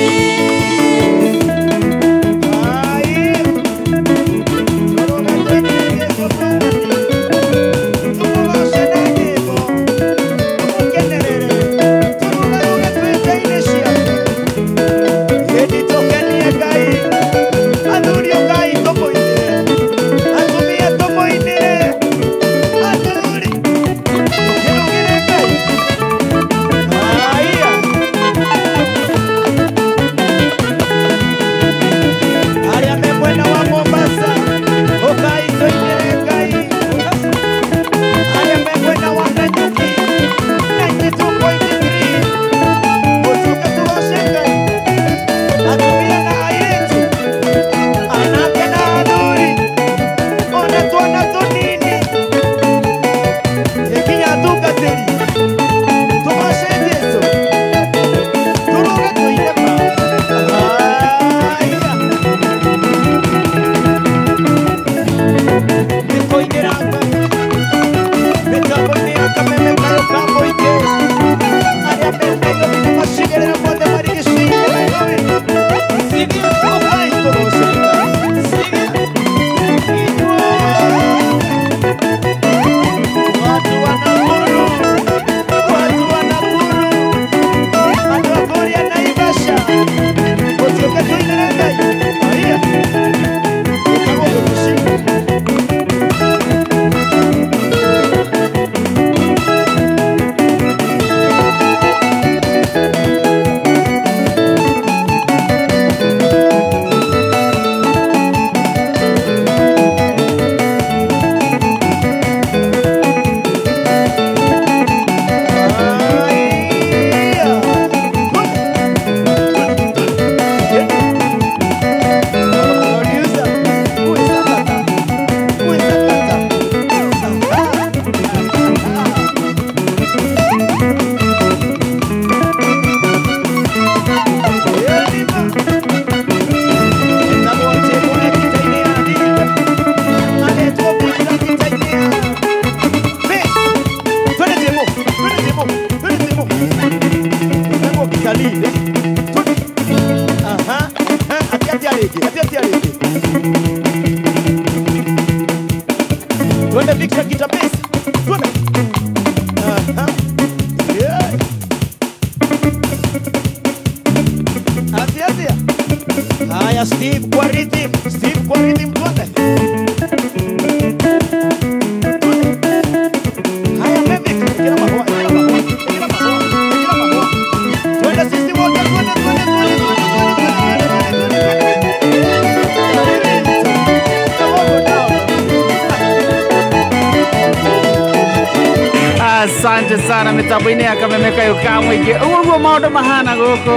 Asante sana mitambo-inĩ ya Kameme Kayũ ka Mũingĩ. Ũguo nĩguo maũndũ mahana gũkũ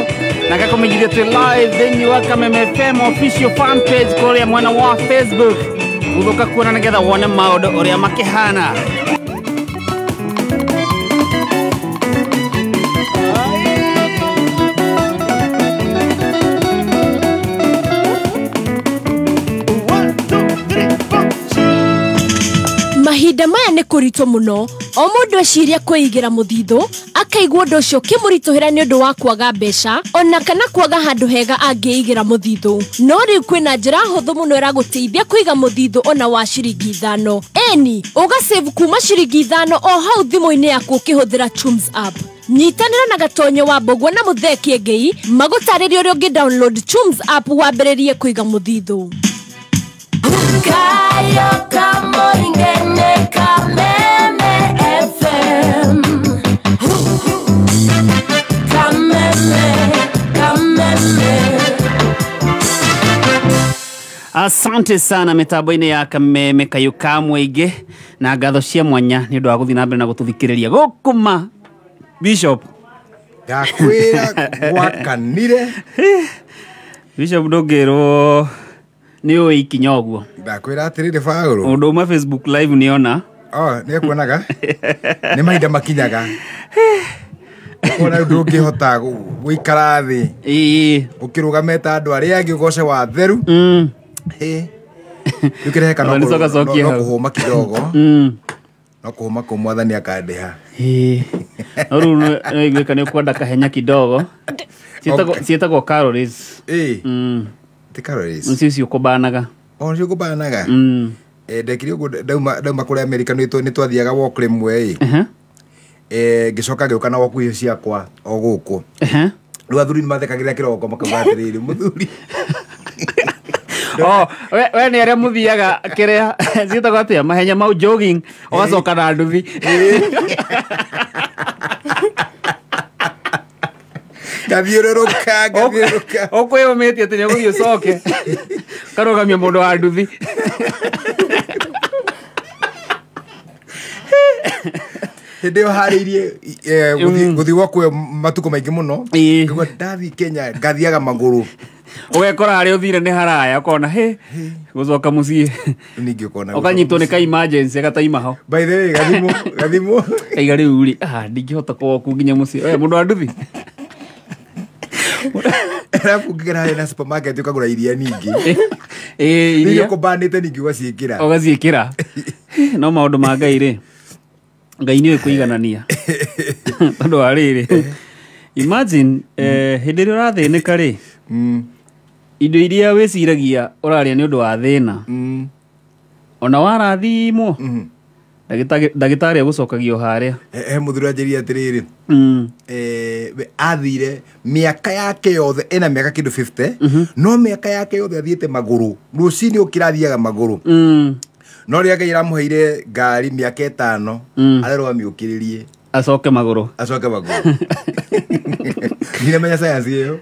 na ngakũmenyithia twĩ live thĩinĩ wa Kameme FM official fan page kũrĩa mwena wa Facebook. Gũthũka kuona nĩgetha wone maũndũ ũrĩa makĩhana. Mahinda maya nĩ kũritũ mũno o mũndũ eciria kwĩigĩra mũthithũ akaigua ũndũ ũcio ũkĩmũritũhĩra nĩ ũndũ wa kwaga mbeca ona kana kwaga handũ hega angĩigĩra mũthithũ. No rĩu kwĩna njĩra hũthũ mũno ĩragũteithia kũiga mũthithũ ona wa ciringi 5. Eni ũgasave kuma ciringi 5 o hau thimũ-inĩ yaku ũkĩhũthĩra Chums app. Nyitanĩra na Gatonyo wa Mbũgua na Mũthee Kĩengei magũtarĩrie ũrĩa ũngĩ download Chums app wambĩrĩrie kũiga mũthithũ. Kayo Kamoingene Kameme FM Kameme Kameme. Asante sana mitambo-inĩ ya Kameme Kayũ ka Mũingĩ na ngatho cia mwanya nĩ ũndũ wa gũthiĩ na mbere na gũtũthikĩrĩria gũkũ ma Bishop. Ndakwĩra gwakanire Bishop ndũngĩrwo nĩ ũĩ ikinya ũguo. Ndakwĩra atĩrĩrĩ Paũlũ. Ũndũ ũmwe Facebook live nĩona. Oh, nĩekuonaga. Nĩ mahinda makinyaga. Ona ndũngĩhota gũikara thĩ. Ĩĩ. Ũkĩrũgamĩte andũ arĩa angĩ ũgoce wa theru. Ĩĩ. Rĩu kĩrehe kana Ona nĩcoka cokia no hau. kũhũma kidogo. No kũhũma kũu mwathani akandĩha. Ĩĩ. No rĩu nĩwaiguĩka nĩ ũkwenda kahenya kidogo. Ciĩtagwo calories. Ĩĩ. Ti calories. Nĩcio icio ũkũbanaga. O nĩcio ũkũbanaga? Ndekire ũguo ndauma kũrĩa Amerika nĩ twathiaga walk rĩmwe ĩ. Ngĩcoka ngĩũka na walk icio ciakwa o gũkũ. Rĩu athuri nĩ mathekagĩrĩra kĩroko makauga atĩrĩrĩ mũthuri. Oh, we nĩ arĩa mũthiaga kĩrĩa ciĩtagwo atĩa mahenya mau jogging ũgacoka na nduthi. Ngathiũrũrũka ngathiũrũrũka. Ũkwĩyũmĩtie atĩ nĩ ũgũthiĩ ũcoke. Ũkarũgamia mũndũ wa nduthi. Hĩndĩ ĩyo harĩirie gũthiĩ gwakwa matukũ maingĩ mũno. Ngĩigua ndathiĩ Kenya ngathiaga magũrũ. Ũgekora harĩa ũthire nĩ haraya ũkona hĩ gũcoka mũciĩ. Ningĩ ũkona ũkanyitwo nĩ ka emergency gataima ho. By the way gathimũ gathimũ. Kaiga rĩu rĩ ndingĩhota kũwoku nginya mũciĩ. We mũndũ wa nduthi. Arabu ũngĩgera harĩa na supermarket ũkagũra iria ningĩ. Ĩĩ iria. Iria ũkũbanĩte ningĩ ũgaciĩkĩra. Ũgaciĩkĩra. No maũndũ ma Ngai rĩ. Ngai nĩoĩ kũiganania. Tondũ wa rĩrĩ. Imagine hĩndĩ ĩrĩa ũrathĩnĩka rĩ. Indo iria wĩciragia ũrarĩa nĩ ũndũ wa thĩna. Ona warathimwo. Ndagĩtarĩ agũcokagia o harĩa. He mũthuri anjĩrire atĩrĩrĩ. Athire mĩaka yake yothe ena mĩaka kĩndũ 50 no mĩaka yake yothe athiĩte magũrũ. Rũcinĩ ũkĩra athiaga magũrũ. No rĩrĩa Ngai aramũheire ngari mĩaka 5 arerwo amĩũkĩrĩrie acoke magũrũ. Acoke magũrũ. Ndinamenya science ĩyo.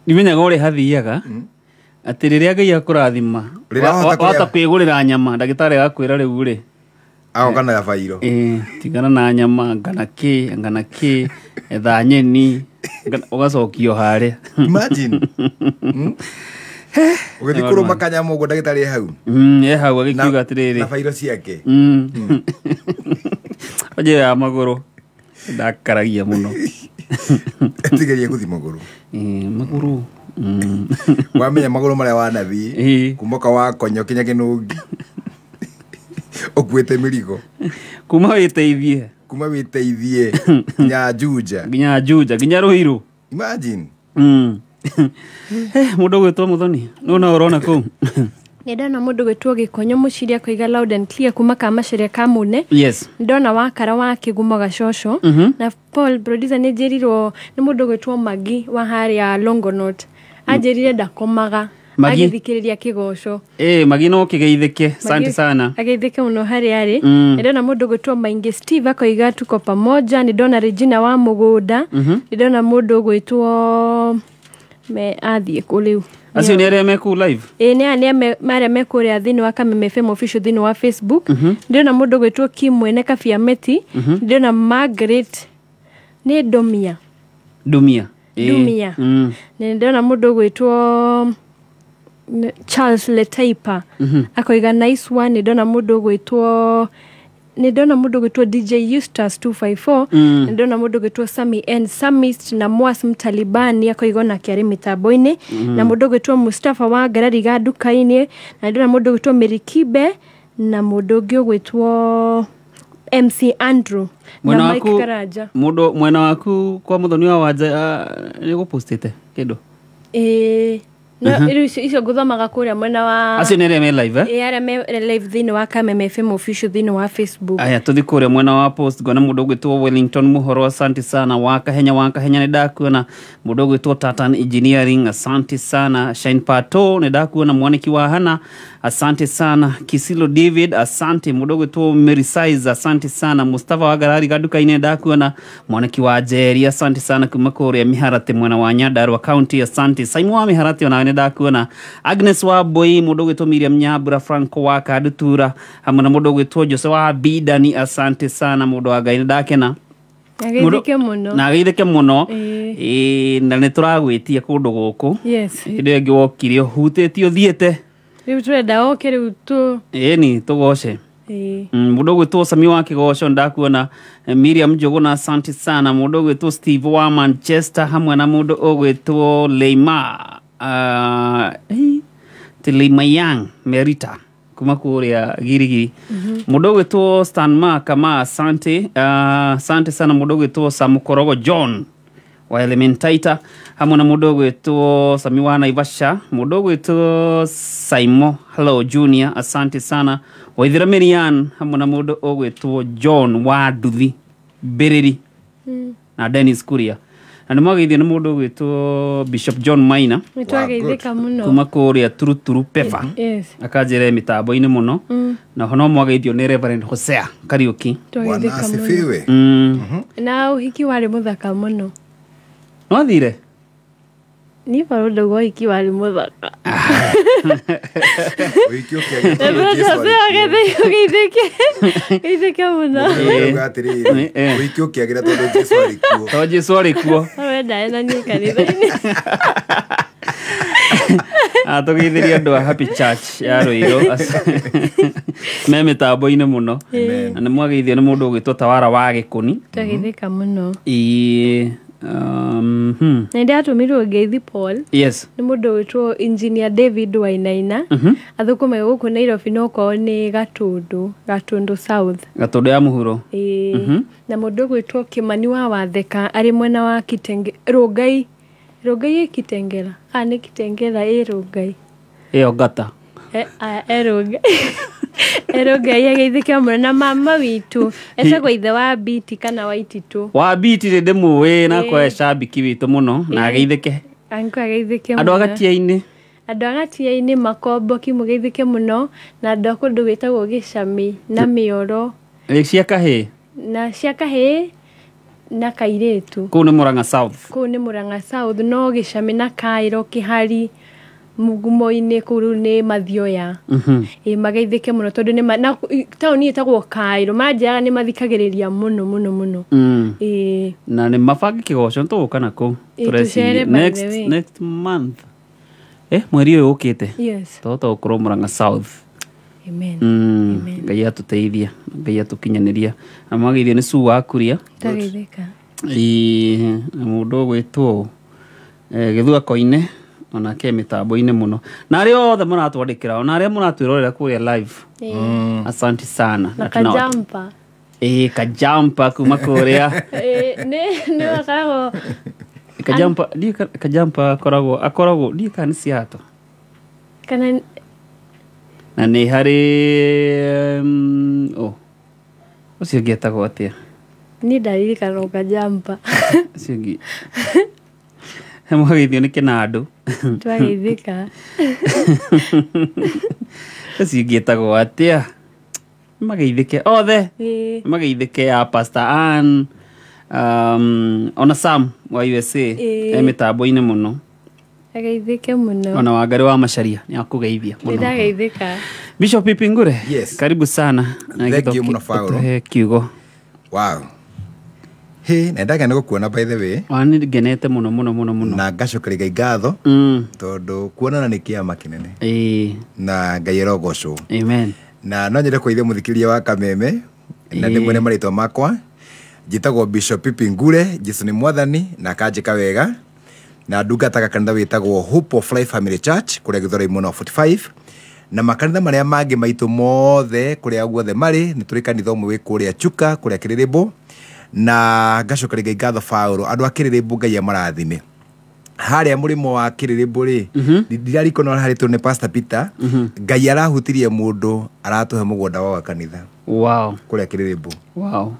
Ndimenyaga ũrĩa hathiaga atĩ rĩrĩa Ngai akũrathima wahota kwĩgũrĩra nyama ndagĩtarĩ agakwĩra rĩu rĩ agoka na gabairo. Tigana na nyama ngana kĩ etha nyeni ũgacokio harĩa. Imagine. Ũgĩthiĩ kũrũma kanyamũ ũguo ndagĩtarĩ e hau. E hau agĩkiuga atĩrĩrĩ. Na bairo ciake. Njĩra ya magũrũ ndakaragia mũno. Etigerie gũthiĩ magũrũ. Magũrũ. Wamenya magũrũ marĩa wanathiĩ kuma kwa wakonyo kinya kĩnũngi. Ũkuĩte mĩrigo. Kuma wĩteithie. Kuma wĩteithie nginya Juja. Nginya Juja nginya Ruiru. Imagine. Mũndũ ũgwĩtwo Muthoni nũ no ũrona kũu. Nĩ ndona mũndũ gwĩtwo Gĩkonyo Mũciria koiga loud and clear kuma Kamaceria Kamune. Yes. Ndona wakara wa Kĩgumo Gacoco. Na Paul producer nĩ njĩrirwo nĩ mũndũ gwĩtwo Magi wa harĩa Longonot. Anjĩrire ndakomaga agĩthikĩrĩria kĩgoco. Magi no kĩgeithĩke. Asante sana. Ageithĩke mũno harĩa arĩ. Nĩ ndona mũndũ gwĩtwo Maingi Steve akoiga tuko pamoja. Nĩ ndona Regina wa Mũgũnda. Nĩ ndona mũndũ gwĩtwo me athiĩ kũ rĩu. Acio nĩ arĩa me kũu live? Ĩĩ nĩ arĩa me kũrĩa thĩinĩ wa Kameme FM official thĩinĩ wa Facebook. Ndĩrona mũndũ gwĩtwo Kim Mwene Kabiameti. Ndĩrona Margaret nĩ Ndumia. Ndumia. Ndumia. Ndĩrona mũndũ gwĩtwo Charles Letaipa. Akoiga nice one. Ndĩrona mũndũ gwĩtwo DJ Eustace 254. Ndĩrona mũndũ gwĩtwo Sami N Samist na Mwas Mtalibani akoiga nake arĩ mĩtambo-inĩ. Na mũndũ gwĩtwo Mustafa wa Ngarariga nduka-inĩ. Na ndĩrona mũndũ gwĩtwo Mary Kibe na mũndũ ũngĩ ũgwĩtwo MC Andrew na Mike Karanja. Mũndũ mwena waku kwa Muthoni wa Wanja nĩ ũgũpostĩte kĩndũ? No icio ngũthomaga kũrĩa mwena wa acio nĩ arĩa me live arĩa me live thĩinĩ wa Kameme FM official thĩinĩ wa Facebook. Aya tũthiĩ kũrĩa mwena wa post ngona mũndũ ũgwĩtwo Wellington Muhoro asante sana. Wa Kahenya nĩ ndakuona. Mũndũ ũgwĩtwo Tatan Engineering asante sana. Shine Pato nĩ ndakuona. Mwaniki wa Hana asante sana. Kisilo David asante. Mũndũ ũgwĩtwo Mary Size asante sana. Mustafa wa Garari gaduka-inĩ ndakuona. Mwaniki wa Jerry asante sana kuma kũrĩa Miharati mwena wa Nyandarua County asante. Simon wa Miharati ona nĩ ndakuona. Agnes wa Boy mũndũ ũgwĩtwo Miriam Nyambura Franco wa Kadutura hamwe na mũndũ ũgwĩtwo Jose wa Bidani asante sana. Mũndũ wa Ngai nĩ ndakena. Ageithĩke mũno. Na ageithĩke mũno. Na nĩ tũragwĩtia kũndũ gũkũ. Yes. Hĩndĩ ĩyo ĩngĩ wokire ũhutĩtie ũthiĩte. Rĩu tũrenda oke rĩu tu. Ĩni tũgoce. Mũndũ ũgwĩtwo Sami wa Kĩgoco ndakuona. Miriam Njuguna asante sana. Mũndũ ũgwĩtwo Steve wa Manchester hamwe na mũndũ ũgwĩtwo Leima Leima Yang Merita kuma kũrĩa Girigiri. Mũndũ ũgwĩtwo Stan Mark ma asante, asante sana. Mũndũ ũgwĩtwo Samukorogo John wa Elementaita hamwe na mũndũ ũgwĩtwo Sami wa Naivasha, mũndũ ũgwĩtwo Saimo Hello Junior, asante sana. Waithira Mirian hamwe na mũndũ ũgwĩtwo John wa Nduthi Mbĩrĩri na Dennis Kuria. Na nĩ mwageithio nĩ mũndũ ũgwĩtwo Bishop John Maina Nĩ twageithĩka mũno. kuma kũrĩa Turuturu Pefa. Yes. Akanjĩra mĩtambo-inĩ mũno. Na ho no mwageithio nĩ Reverend Hosea Kariuki. Twageithĩka mũno. Na ũhiki warĩ mũthaka mũno. Nwathire? Niĩ barũ ndauga ũhiki warĩ mũthaka. Ũhiki ũkĩagĩra Reverend Hosea geithĩke mũno. Atĩrĩrĩ, ũhiki ũkĩagĩra tondũ Jesu arĩ kuo. Tondũ Jesu arĩ kuo. Wendae na niĩ kanitha-inĩ. Tũgeithĩrie andũ a Happy Church ya Ruiru me mĩtambo-inĩ mũno. Na nĩ mwageithio nĩ mũndũ ũgwĩtwo Tawara wa Gĩkũni. Twageithĩka mũno. Ĩĩ. Na ndatũmirwo ngeithi Paul. Yes. Nĩ mũndũ ũgwĩtwo Engineer David Wainaina. Athũkũmaga gũkũ Nairobi no kwao nĩ Gatũndũ, Gatũndũ South. Gatũndũ ya mũhuro. Ĩĩ. Na mũndũ ũgwĩtwo Kĩmani wa Watheka arĩ mwena wa Kitenge, Rũngai. Rũngai ĩ Kitengela. Ah, nĩ Kitengela ĩ Rũngai. Ĩyo ngata. Rũngai. Rũngai ageithĩke mũno na mama witũ etagwo ithe wa Biti kana wa Ititũ. Wa Biti nĩ ndĩmũĩ na kwa cambiki witũ mũno na ageithĩke. Anko ageithĩke mũno. Andũ a Gatia-inĩ. Andũ a Gatia-inĩ Makomboki mũgeithĩke mũno na andũ a kũndũ gwĩtagwo Gĩcami na Mĩoro. Cia kahĩĩ. Na cia kahĩĩ na kairĩtu. Kũu nĩ Murang'a South. Kũu nĩ Murang'a South no Gĩcami na Kaĩro Kĩhari Mugumo-inĩ kũu rĩu nĩ Mathioya. Ĩ mageithĩke mũno tondũ nĩ na taũni ĩtagwo Kaĩro manjĩraga nĩ mathikagĩrĩria mũno mũno mũno. Ĩ Na nĩ mabange kĩgoco nĩ tũgũka nakũu. Tũcere by the way. Next month. Mweri ũyũ ũkĩte. Yes. Tũhota gũkorwo Murang'a South. Amen. Ngai atũteithia, Ngai atũkinyanĩria. Na mwageithio nĩ Sue wa Kuria. Twageithĩka. Ĩ na mũndũ ũgwĩtwo Gĩthua Koine onake mĩtambo-inĩ mũno. Na arĩa othe mũratwandĩkĩra ona arĩa mũratwĩrorera kũrĩa live. Asante sana. Na kajampa. Kajampa kuma kũrĩa. Nĩ wakoragwo Kajampa, ndiĩ kajampa akoragwo ndiĩ kana nĩ Seattle. Kana na nĩ harĩ ũcio ũngĩ etagwo atĩa? Niĩ ndaririkana o kajampa. Ũcio ũngĩ. Mwageithio nĩ Kĩnandũ. Twageithĩka. Ũcio ũngĩ etagwo atĩa? Mageithĩke othe. Mageithĩke ya Pastor Ann, ona Sam wa USA e mĩtambo-inĩ mũno. Ageithĩke mũno. Ona Wangari wa Macharia nĩ akũgeithia mũno. Nĩndageithĩka. Bishop Ipingure. Yes. Karibu sana. Thank you mũno Paul. Kiugo. Wow. Hey, nendaga nĩ gũkuona by the way. Wani ngenete mũno mũno mũno mũno. Na ngacokeria Ngai ngatho. Tondũ kuonana nĩ kĩama kĩnene. Na Ngai arogocwo. Amen. Na no nyende kũgeithia mũthikĩrĩria wa Kameme na ndĩmwĩre marĩtwa makwa. Njĩtagwo Bishop Ipingure, Jesu nĩ mwathani na akanjĩka wega. Na ndungataga kanitha wĩtagwo Hope of Life Family Church kũrĩa Gĩthũrai mwena wa 45 na makanitha marĩa mangĩ maitũ mothe kũrĩa guothe marĩ nĩ tũrĩ kanitha ũmwe wĩ kũrĩa Chuka kũrĩa Kĩrĩrĩmbũ. Na ngacokeria Ngai ngatho Paũlũ andũ a Kĩrĩrĩmbũ Ngai amarathime. Harĩa mũrĩmo wa Kĩrĩrĩmbũ rĩ ndirarikona harĩ tũ nĩ Pastor Peter. Ngai arahutirie mũndũ aratũhe mũgũnda wa kanitha. Wow. Kũrĩa Kĩrĩrĩmbũ. Wow.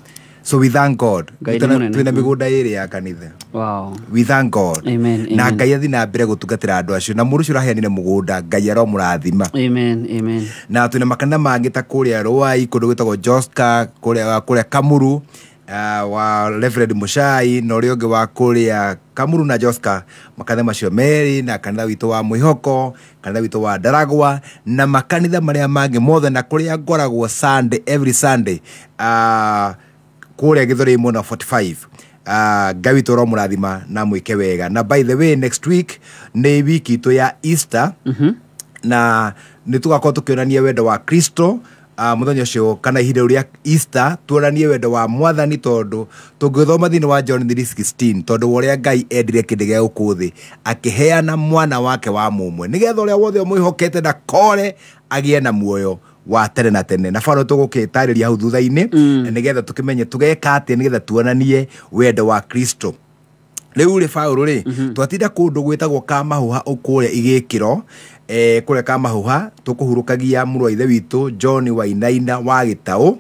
So we thank God. Twina mĩgũnda ĩrĩ ya kanitha. Wow. We thank God. Amen. Na Ngai athi na mbere gũtungatĩra andũ acio na mũndũ ũcio ũraheanire mũgũnda Ngai aromũrathima. Amen. Amen. Na twina makanitha mangĩ ta kũrĩa Rwai kũndũ gwĩtagwo Joska kũrĩa Kamuru wa Reverend Mushai na ũrĩa ũngĩ wa kũrĩa Kamuru na Joska makanitha macio merĩ na kanitha witũ wa Mwĩhoko kanitha witũ wa Ndaragwa na makanitha marĩa mangĩ mothe na kũrĩa ngoragwo Sunday every Sunday kũrĩa Gĩthũrai mwena 45. Ngai witũ aromũrathima na mwĩke wega. Na by the way next week nĩ wiki itũ ya Easter. Na nĩ tũgakorwo tũkĩonania wendo wa Kristo Muthenya ũcio kana ihinda rĩu rĩa Easter tuonanie wendo wa mwathani tondũ tũngĩthoma thĩinĩ wa John 3:16 tondũ wa ũrĩa Ngai endire kĩndũ gĩa gũkũ thĩ akĩheana mwana wake wa mũmwe nĩgetha ũrĩa wothe ũmwĩhokete ndakore agĩe na muoyo wa tene na tene. Na bado tũgũkĩtarĩria hau thutha-inĩ nĩgetha tũkĩmenye tũgeka atĩa nĩgetha tuonanie wendo wa Kristo. Rĩu rĩ Paũlũ rĩ twatinda kũndũ gwĩtagwo Kamahuha kũrĩa Igĩkĩro, kũrĩa Kamahuha tũkũhurũkagia mũrũ wa ithe witũ John Wainaina wa Gĩtaũ.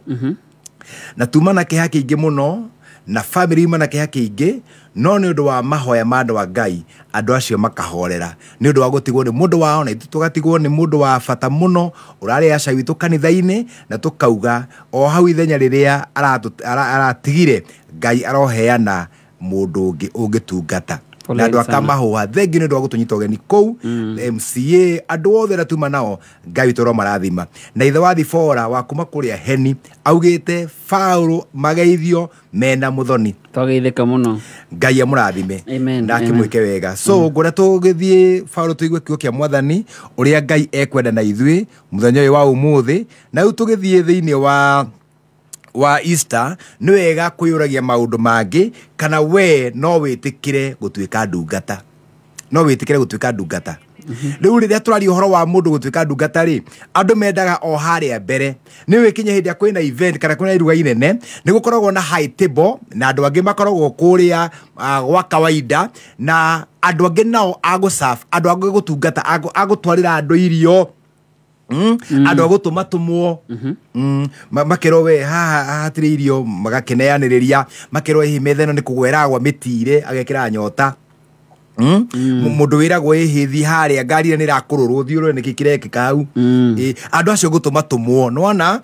Na tuma na kĩeha kĩingĩ mũno na family ima na kĩeha kĩingĩ, no nĩ ũndũ wa mahoya ma andũ a Ngai andũ acio makahorera nĩ ũndũ wa gũtigwo nĩ mũndũ wao, na ithuĩ tũgatigwo nĩ mũndũ wa bata mũno ũrarĩ aca witũ kanitha-inĩ, na tũkauga o hau ithenya rĩrĩa aratigire Ngai aroheana mũndũ ũngĩ ũngĩtungata. Na andũ a Kamahuha thengi nĩ ũndũ wa gũtũnyita ũgeni kũu, MCA andũ othe arĩa tuma nao Ngai witũ aromarathima. Na ithe wa Thibora wa kuma kũrĩa Heni augĩte Paũlũ mageithio mena mũthoni. Twageithĩka mũno. Ngai amũrathime na akĩmwĩke wega. So ngũrĩa tũgĩthiĩ Paũlũ tũigue kiugo kĩa mwathani ũrĩa Ngai ekwenda na ithuĩ mũthenya ũyũ wa ũmũthĩ. Na rĩu tũgĩthiĩ thĩinĩ wa Easter nĩ wega kwĩyũragia maũndũ mangĩ kana we no wĩtĩkĩre gũtuĩka ndungata. No wĩtĩkĩre gũtuĩka ndungata. Rĩu rĩrĩa tũraria ũhoro wa mũndũ gũtuĩka ndungata rĩ, andũ mendaga o harĩa mbere. Nĩ wĩkinye hĩndĩ ĩrĩa kwĩna event kana kwĩna iruga inene, nĩ gũkoragwo na high table na andũ angĩ makoragwo kũrĩa gwa kawaida, na andũ angĩ nao a gũserve, andũ angĩ gũtungata, a gũtwarĩra andũ irio. Andũ a gũtũma tũmwo, makerwo we haha hatirĩ irio, magakĩneanĩrĩria, makerwo hihi metha ĩno nĩ kũgweragwo mĩtire, agekĩra nyota. Mũndũ wĩragwo ĩhĩ thiĩ harĩa ngari ĩrĩa nĩ ĩrakũrũrwo thiĩ ũrore nĩkĩ kĩrekĩka hau. Andũ acio gũtũma tũmwo nĩwona.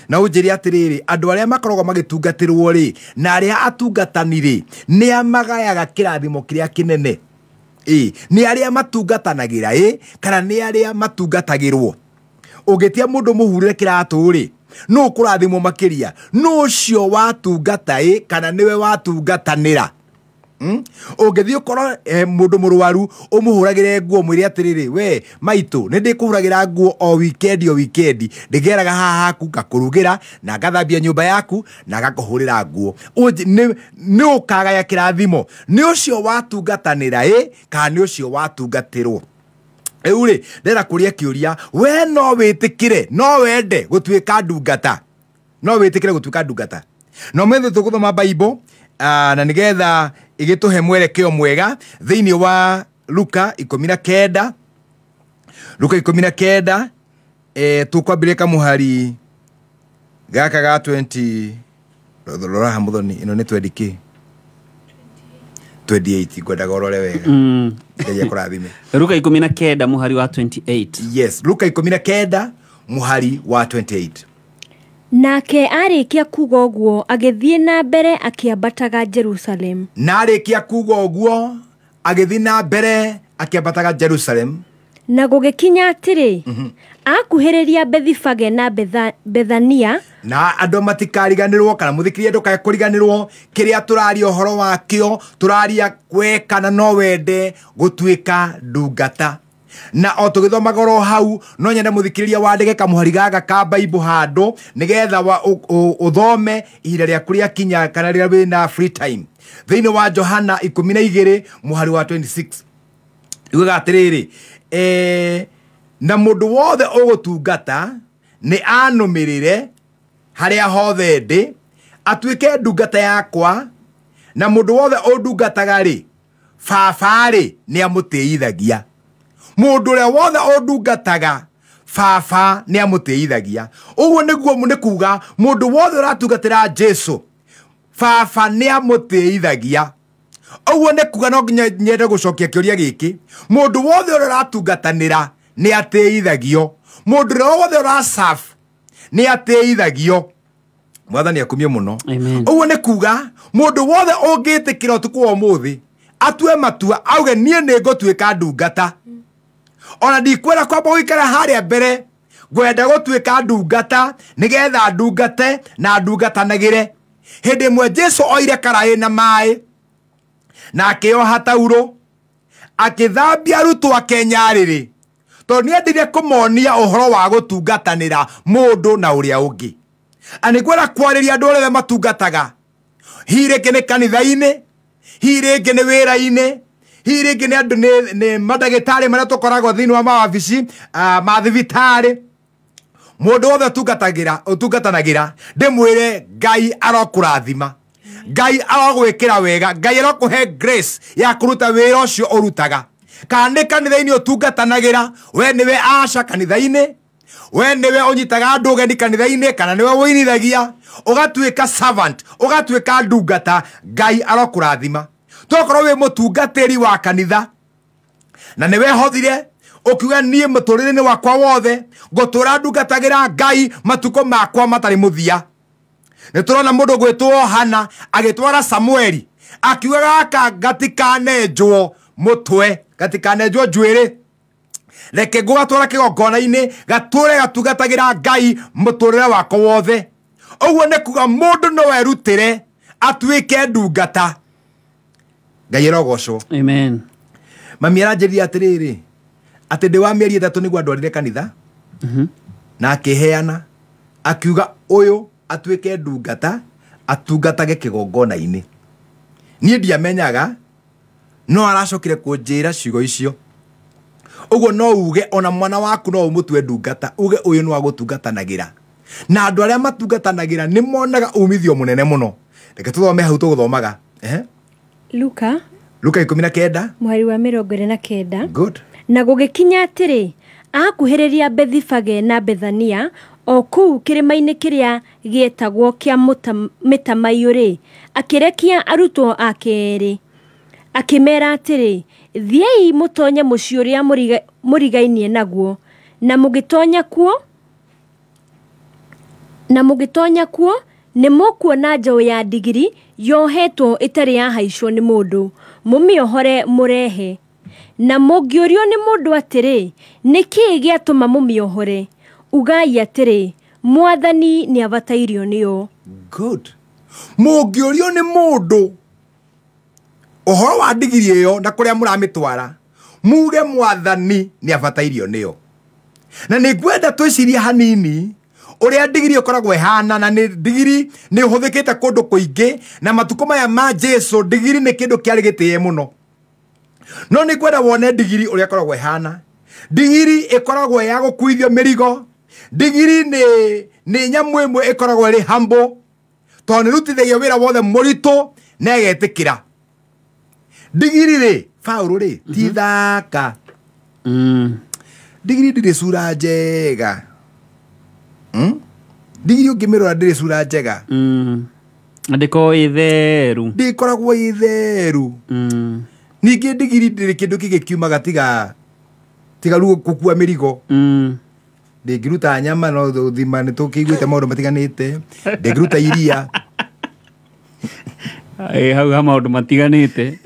Na ũnjĩre atĩrĩrĩ, andũ arĩa makoragwo magĩtungatĩrwo rĩ na arĩa atungatani rĩ nĩ amagayaga kĩrathimo kĩrĩa kĩnene. Nĩ arĩa matungatanagĩra kana nĩ arĩa matungatagĩrwo. Ũngĩtia mũndũ mũhurĩre kĩratũ rĩ, nũ ũkũrathimwo makĩria? Nũ ũcio watungata kana nĩwe watungatanĩra? Ũngĩthiĩ ũkorwo mũndũ mũrwaru ũmũhũragĩre nguo mwĩre atĩrĩrĩ, we maitũ nĩ ndĩkũhũragĩra nguo o weekend o weekend, ndĩgeraga haha haku ngakũrugĩra na ngathambia nyũmba yaku na ngakũhũrĩra nguo, nĩ ũkagaya kĩrathimo. Nĩ ũcio watungatanĩra kana nĩ ũcio watungatĩrwo? Rĩu rĩ ndĩrenda kũria kĩũria, we no wĩtĩkĩre, no wende gũtuĩka ndungata? No wĩtĩkĩre gũtuĩka ndungata? No methe tũgũthoma Bible na nĩgetha ĩgĩtũhe mwerekeo mwega thĩinĩ wa Luka 19. Luka 19 tũkwambĩrĩria kamũhari gaka ga 20. Rora hamuthoni ĩno nĩ 20 kĩ 28, ngwendaga ũrore wega. Ngai akũrathime. Luka 19 mũhari wa 28. Yes, Luka 19 mũhari wa 28. Nake arĩkia kuga ũguo agĩthiĩ na mbere akĩambataga Jerusalem. Na arĩkia kuga ũguo agĩthiĩ na mbere akĩambataga Jerusalem. Na gũgĩkinya atĩrĩ, akuhĩrĩria Bethifage na Bethania. Na andũ matikariganĩrwo kana mũthikĩrie ndũkae kũriganĩrwo kĩrĩa tũraria ũhoro wakĩo, tũraria we kana no wende gũtuĩka ndungata. Na o tũgĩthomaga oro hau no nyende mũthikĩrĩria wandĩke kamũhari gaka ka Bible handũ nĩgetha ũthome ihinda rĩaku rĩakinya kana rĩrĩa wĩna free time. Thĩinĩ wa Johana 12 mũhari wa 26 yugaga atĩrĩrĩ, na mũndũ wothe ũgũtungata nĩ anũmĩrĩre harĩa hothe ndĩ, atuĩke ndungata yakwa, na mũndũ wothe ũndungataga rĩ, baba rĩ nĩ amũtĩithagia. Mũndũ ũrĩa wothe ũndungataga baba nĩ amũtĩithagia. Ũguo nĩguo nĩ kuga mũndũ wothe ũratungatĩra Jesu baba nĩ amũtĩithagia. Ũguo nĩ kuga no nginya nyende gũcokia kĩũria gĩkĩ, mũndũ wothe ũrĩa ũratungatanĩra nĩ atĩithagio, mũndũ ũrĩa wothe ũraserve nĩ atĩithagio. Mwathani akumie mũno. Ũguo nĩ kuga mũndũ wothe ũngĩtĩkĩra ũtukũ wa ũmũthĩ atue matua auge niĩ nĩ ngũtuĩka ndungata, ona ndikwenda kwamba gũikara harĩa mbere, ngwenda gũtuĩka ndungata nĩgetha ndungate na ndungatanagĩre. Hĩndĩ ĩmwe Jesu oire karaĩ na maĩ na akĩoha taurũ akĩthambia arutwo ake nyarĩrĩ, Tondũ nĩendire kũmonia ũhoro wa gũtungatanĩra mũndũ na ũrĩa ũngĩ. Na nĩngwenda kwarĩria andũ arĩa matungataga. Hihi rĩngĩ nĩ kanitha-inĩ, hihi rĩngĩ nĩ wĩra-inĩ, hihi rĩngĩ nĩ andũ nĩ mandagĩtarĩ marĩa tũkoragwo thĩinĩ wa mawabici, ma thibitarĩ. Mũndũ wothe ũtungatanagĩra, ndĩmwĩre Ngai arokũrathima. Ngai arogwĩkĩra wega, Ngai arokũhe grace ya kũruta wĩra ũcio ũrutaga. Kana nĩ kanitha-inĩ ũtungatanagĩra, we nĩwe aca kanitha-inĩ, we nĩwe ũnyitaga andũ ũgeni kanitha-inĩ, kana nĩwe ũinithagia, ũgatuĩka servant, ũgatuĩka ndungata, Ngai arokũrathima. Tokorwo wĩ mũtungatĩri wa kanitha na nĩwe hothire ũkiuga niĩ mũtũrĩre-inĩ wakwa wothe ngũtũra ndungatagĩra Ngai matukũ makwa matarĩ mũthia. Nĩ tũrona mũndũ gwĩtwo Hana agĩtwara Samueli akiuga gaka gatikanenjwo mũtwe, gatikanenjwo njuĩrĩ, reke ngũgatwara kĩgongona-inĩ gatũre gatungatagĩra Ngai mũtũrĩre wakwa wothe. Ũguo nĩ kuga mũndũ no erutĩre atuĩke ndungata. Ngai arogocwo. Amen. Mami aranjĩrire atĩrĩrĩ, atĩ ndĩ wa mĩeri 3 nĩguo andwarire kanitha, na akĩheana akiuga ũyũ atuĩke ndungata atungatage kĩgongona-inĩ. Niĩ ndiamenyaga, no aracokire kũnjĩra ciugo icio. Ũguo no uge ona mwana waku no ũmũtue ndungata, uge ũyũ nĩ wa gũtungatanagĩra. Na andũ arĩa matungatanagĩra nĩ monaga umithio mũnene mũno. Reke tũthome hau tũgũthomaga. Luka 19 mũhari wa 29. Good. Na gũgĩkinya atĩrĩ, akuhĩrĩria Bethifage na Bethania, o kũu kĩrĩma-inĩ kĩrĩa gĩetagwo kĩa mĩtamaiyũ-rĩ, akĩrekia arutwo ake erĩ, akĩmeera atĩrĩ, thiĩi mũtonye mũciĩ ũrĩa mũrigainie naguo, na mũgĩtonya kuo nĩ mũkuona njaũ ya ndigiri yohetwo ĩtarĩ yahaicwo nĩ mũndũ, mũmĩohore mũrehe. Na mũngĩũrio nĩ mũndũ atĩrĩ, nĩ kĩĩ gĩatũma mũmĩohore? Ugai atĩrĩ, Mwathani nĩ abatairio nĩyo. Good. Mũngĩũrio nĩ mũndũ ũhoro wa ndigiri ĩyo na kũrĩa mũramĩtwara, muge Mwathani nĩ abatairio nĩyo. Na nĩ ngwenda twĩcirie hanini ũrĩa ndigiri ĩkoragwo ĩhana, na nĩ ndigiri nĩ ĩhũthĩkĩte kũndũ kũingĩ, na matukũ maya ma Jesu ndigiri nĩ kĩndũ kĩarĩ gĩtĩe mũno. No nĩ ngwenda wone ndigiri ũrĩa ĩkoragwo ĩhana. Ndigiri ĩkoragwo ya gũkuithio mĩrigo. Ndigiri nĩ nyamũ ĩmwe ĩkoragwo ĩrĩ humble, tondũ nĩ rutithagia wĩra wothe mũritũ na ĩgetĩkĩra. Ndigiri rĩ, Paũlũ rĩ, ti thaka. Ndigiri ndĩrĩ cura njega. Ndigiri ũngĩmĩrora ndĩrĩ cura njega. Ndĩkoragwo ĩ theru. Ndĩkoragwo ĩ theru. Ningĩ ndigiri ndĩrĩ kĩndũ kĩngĩ kiumaga tiga rĩu gũkua mĩrigo. Ndĩngĩruta nyama no thima nĩ tũkĩiguĩte maũndũ matiganĩte. Ndĩngĩruta iria. Hau ha maũndũ matiganĩte.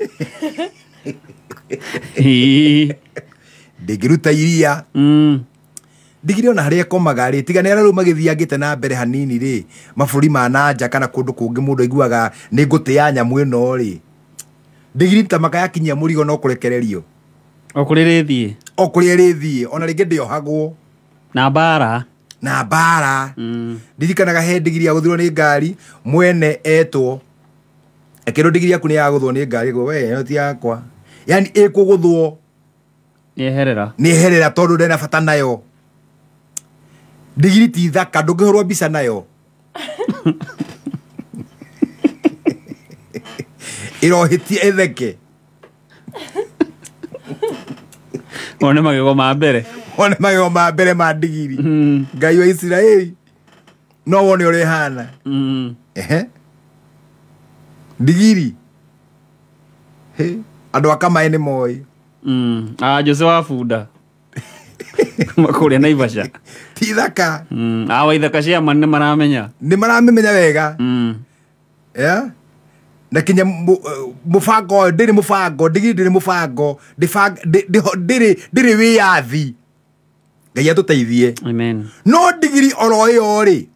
Ndĩngĩruta iria. Ndigiri ona harĩa ĩkomaga rĩ, tiga nĩ arĩa rĩu magĩthiangĩte na mbere hanini rĩ, mabũrũri ma na nja kana kũndũ kũngĩ mũndũ aiguaga nĩ ngũtĩa nyamũ ĩno rĩ. Ndigiri ta maka yakinyia mũrigo no kũrekererio. O kũrĩa ĩrĩthiĩ. O kũrĩa ĩrĩthiĩ, ona rĩngĩ ndĩohagwo. Na mbara. Na mbara. Ndirikanaga he ndigiri yagũthirwo nĩ ngari, mwene etwo. Akĩrwo ndigiri yaku nĩ yagũthwo nĩ ngari, we ĩno ti yakwa. Yaani ĩkũgũthwo. Nĩ Nĩ eherera tondũ ndĩna bata nayo. Ndigiri ti thaka, ndũngĩhũrwo mbica nayo. Ĩrohĩtie ĩtheke. One magego ma mbere. One magego ma mbere ma ndigiri. Ngai wa Isiraeli no wone ũrĩa ĩhana. Ndigiri. Andũ a Kamaĩ nĩ moĩ. Jose wa bunda. Kuma kũrĩa Naivasha. Ti thaka. Awa ithaka cia ma nĩ maramenya. Nĩ maramĩmenya wega. Yeah? Na kinya mũbango ndĩrĩ mũbango, ndigiri ndĩrĩ mũbango, ndĩrĩ wĩyathi. Ngai atũteithie. Amen. No ndigiri oro ĩyo rĩ,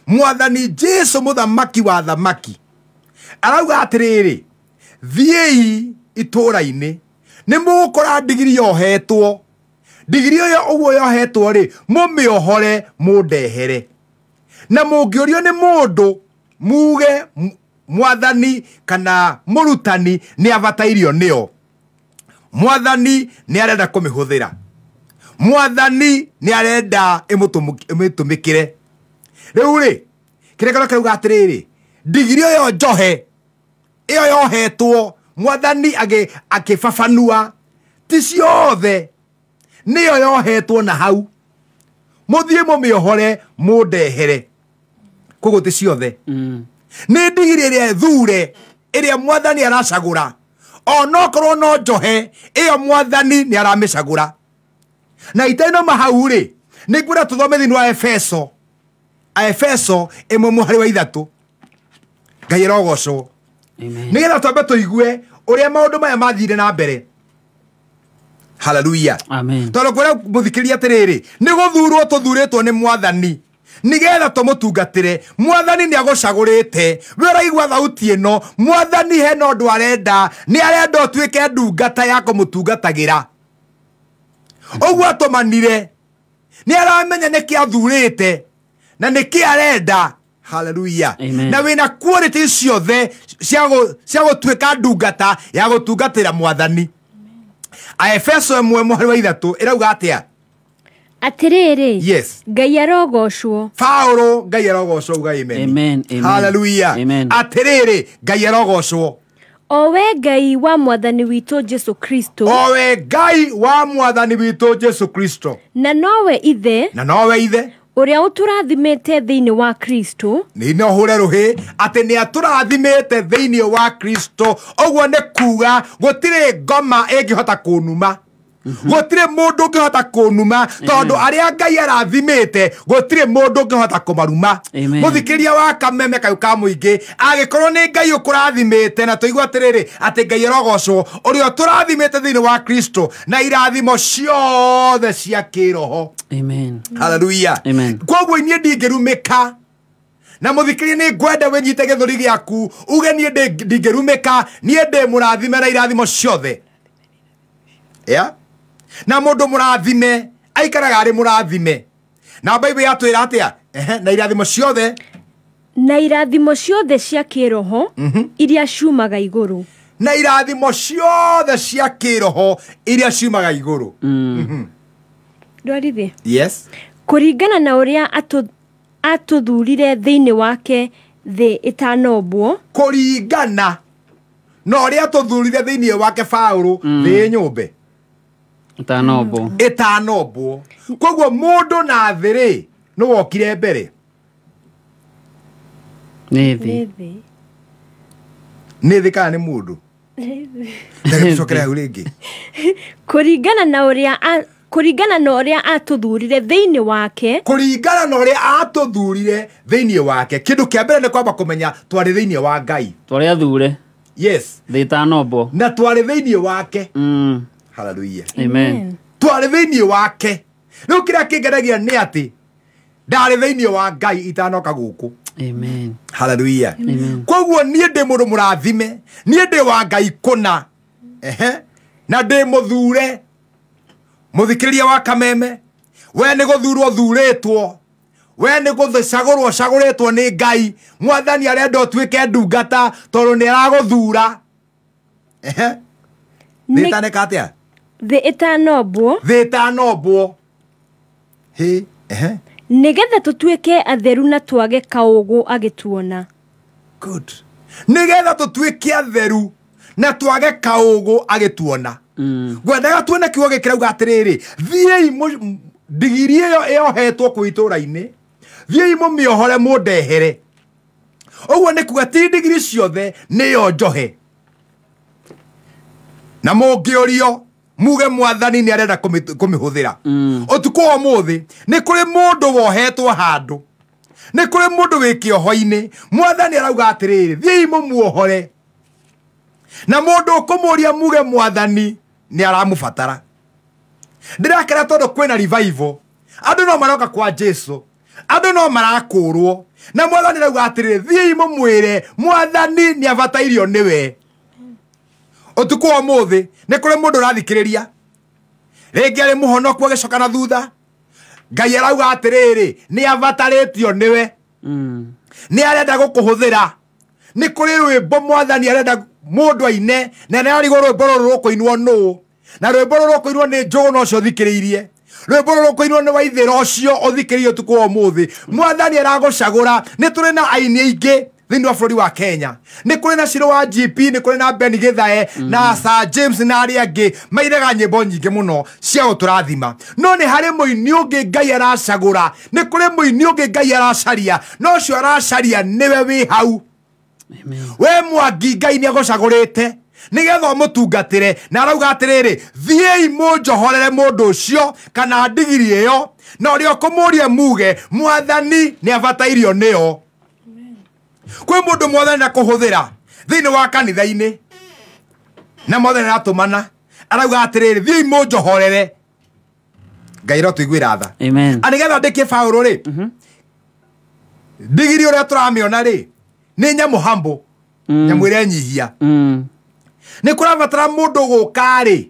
Mwathani Jesu mũthamaki wa thamaki arauga atĩrĩrĩ, thiĩi itũũra-inĩ nĩ mũgũkora ndigiri yohetwo Ndigiri ĩyo ũguo yohetwo rĩ, mũmĩohore mũndehere. Na mũngĩũrio nĩ mũndũ muge mwathani kana mũrutani nĩ abatairio nĩo. Mwathani nĩ arenda kũmĩhũthĩra. Mwathani nĩ arenda ĩmũtũmĩkĩre. Rĩu rĩ, kĩrĩkanĩro kĩrauga atĩrĩrĩ, ndigiri ĩyo njohe ĩyo yohetwo mwathani akĩbabanua ti ciothe nĩyo yohetwo na hau, mũthiĩ mũmĩohore mũndehere. Koguo ti ciothe. Nĩ ndigiri ĩrĩa thure ĩrĩa mwathani aracagũra, onokorwo no njohe ĩyo mwathani nĩ aramĩcagũra. Na itainoma hau rĩ, nĩ ngwenda tũthome thĩinĩ wa Efeso, Efeso 1:3. Ngai arogocwo. Nĩgetha twambe tũigue ũrĩa maũndũ maya mathire na mbere. Hallelujah. Amen. Tondũ kwĩra mũthikĩria atĩrĩrĩ, nĩ gũthurwo tũthurĩtwo nĩ mwathani nĩgetha tũmũtungatĩre. Mwathani nĩ agũcagũrĩte. We ũraigua thauti ĩno, mwathani hena ũndũ arenda, nĩ arenda ũtuĩke ndungata ya kũmũtungatagĩra. Ũguo atũmanire, nĩ aramenya nĩkĩ athurĩte na nĩkĩ arenda. Hallelujah. Na wĩna quality ciothe cia gũtuĩka ndungata ya gũtungatĩra mwathani. Aefeso 1:3 ĩrauga atĩa? Atĩrĩrĩ, yes, Ngai arogocwo. Paulo Ngai arogocwo, uga amen. Amen, amen. Hallelujah. Amen. Atĩrĩrĩ, Ngai arogocwo. O we Ngai wa mwathani witũ Jesu Kristo. O we Ngai wa mwathani witũ Jesu Kristo. Na nowe ithe. Na nowe ithe. Ũrĩa ũtũrathimĩte thĩinĩ wa Kristo. Nĩ no hũre rũhĩ atĩ nĩ atũrathimĩte thĩinĩ wa Kristo. Ũguo nĩ kuga gũtirĩ ngoma ĩngĩhota kũnuma. Gũtirĩ mũndũ ũngĩhota kũnuma, tondũ arĩa Ngai arathimĩte gũtirĩ mũndũ ũngĩhota kũmaruma. Mũthikĩria wa Kameme kayũ ka mũingĩ, angĩkorwo nĩ Ngai ũkũrathimĩte, na tũigua atĩrĩrĩ atĩ Ngai arogocwo ũrĩa ũtũrathimĩte thĩinĩ wa Kristo na irathimo ciothe cia kĩroho. Amen. Hallelujah. Amen. Koguo niĩ ndingĩrumĩka. Na mũthikĩria nĩ ngwenda wĩnyite gĩthũri gĩaku uge niĩ ndingĩrumĩka, niĩ ndĩ mũrathime na irathimo ciothe. Yeah? Na mũndũ mũrathime aikaraga arĩ mũrathime. Na Bible yatwĩra atĩa? Na irathimo ciothe, na irathimo ciothe cia kĩroho iria ciumaga igũrũ. Na irathimo ciothe cia kĩroho iria ciumaga igũrũ. Ndwarithie. Yes. Kũringana na ũrĩa atũthurire thĩinĩ wake thĩ ĩtanombwo. Kũringana na ũrĩa atũthurire thĩinĩ wake Paulo thĩ nyũmbe ĩtanombwo. Ĩtanombwo. Koguo mũndũ na thĩ rĩ, nĩ wokire mbere. Nĩ thĩ. Nĩ thĩ kana nĩ mũndũ? Ndagĩtũcokere cokere hau rĩngĩ. Kũringana na ũrĩa atũthurire thĩinĩ wake. Kũringana na ũrĩa atũthurire thĩinĩ wake. Kĩndũ kĩa mbere nĩ kwamba kũmenya twarĩ thĩinĩ wa Ngai. Twarĩ athure. Yes. Thĩ ĩtanombwo. Na twarĩ thĩinĩ wake. Hallelujah. Amen. Twarĩ thĩinĩ wake. Rĩu kĩrĩa kĩngenagia nĩ atĩ ndarĩ thĩinĩ wa Ngai itanoka gũkũ. Amen. Hallelujah. Koguo niĩ ndĩ mũndũ mũrathime, niĩ ndĩ wa Ngai kũna. Na ndĩ mũthure. Mũthikĩria wa Kameme, we nĩ gũthurwo thurĩtwo, we nĩ gũcagũrwo cagũrĩtwo nĩ Ngai. Mwathani arenda ũtuĩke ndungata tondũ nĩ aragũthura. Thĩ ĩtaneka atĩa? Thĩ ĩtanombwo. Thĩ ĩtanombwo. Nĩgetha tũtuĩke atheru na twage kaũgũ agĩtuona. Good. Nĩgetha tũtuĩke atheru na twage kaũgũ agĩtuona. Ngwendaga tuone kiugo gĩkĩ kĩrauga atĩrĩrĩ, thiĩi ndigiri ĩyo ĩyohetwo kũu itũũra-inĩ, thiĩi mũmĩohore mũndehere. Ũguo nĩ kuga ti ndigiri ciothe nĩyo njohe. Na mũngĩũrio muge mwathani nĩ arenda kũmĩhũthĩra. Ũtukũ wa ũmũthĩ nĩ kũrĩ mũndũ wohetwo handũ, nĩ kũrĩ mũndũ wĩ kĩoho-inĩ. Mwathani arauga atĩrĩrĩ, thiĩi mũmuohore. Na mũndũ ũkũmũria muge mwathani nĩ aramũbatara. Ndĩrakena tondũ kwĩna revival. Andũ no maroka kwa Jesu, andũ no marakũrwo. Na mwathani arauga atĩrĩrĩ, thiĩi mũmwĩre mwathani nĩ abatairio nĩwe. Ũtukũ wa ũmũthĩ nĩ kũrĩ mũndũ ũrathikĩrĩria. Rĩngĩ arĩ mũhonoku agĩcoka na thutha. Ngai arauga atĩrĩrĩ, nĩ avatarĩtio nĩwe. Nĩ arenda gũkũhũthĩra. Nĩ kũrĩ rwĩmbo mwathani arenda mũndũ aine, na nĩ ararigwo rwĩmbo rũrũ rũkũinwo nũ. Na rwĩmbo rũrũ rũkũinwo nĩ Njũgũna ũcio ũthikĩrĩirie. Rwĩmbo rũrũ rũkũinwo nĩ Waithĩra ũcio ũthikĩrĩirie ũtukũ wa ũmũthĩ. Mwathani aragũcagũra. Nĩ tũrĩ na aini aingĩ thĩinĩ wa bũrũri wa Kenya. Nĩ kũrĩ na Shiro wa GP, nĩ kũrĩ na Ben Githae, na Sir James na arĩa angĩ mainaga nyĩmbo nyingĩ mũno cia gũtũrathima. No nĩ harĩ mũini ũngĩ Ngai aracagũra, nĩ kũrĩ mũini ũngĩ Ngai aracaria, no ũcio aracaria nĩwe wĩ hau. We Mwangi Ngai nĩ agũcagũrĩte nĩgetha ũmũtungatĩre, na arauga atĩrĩrĩ, thiĩi mũnjohorere mũndũ ũcio kana ndigiri ĩyo, na ũrĩa ũkũmũria muge mwathani nĩ abatairio nĩo. Kwĩ mũndũ mwathani na kũhũthĩra thĩinĩ wa kanitha-inĩ, na mwathani aratũmana arauga atĩrĩrĩ, thiĩi mũnjohorere. Ngai arotũiguĩra tha. Amen. A nĩgetha ndĩkie Paũlũ rĩ, ndigiri ũrĩa tũramĩona rĩ nĩ nyamũ humble, nyamũ ĩrĩa ĩnyihia. Nĩ kũrabatara mũndũ gũka rĩ,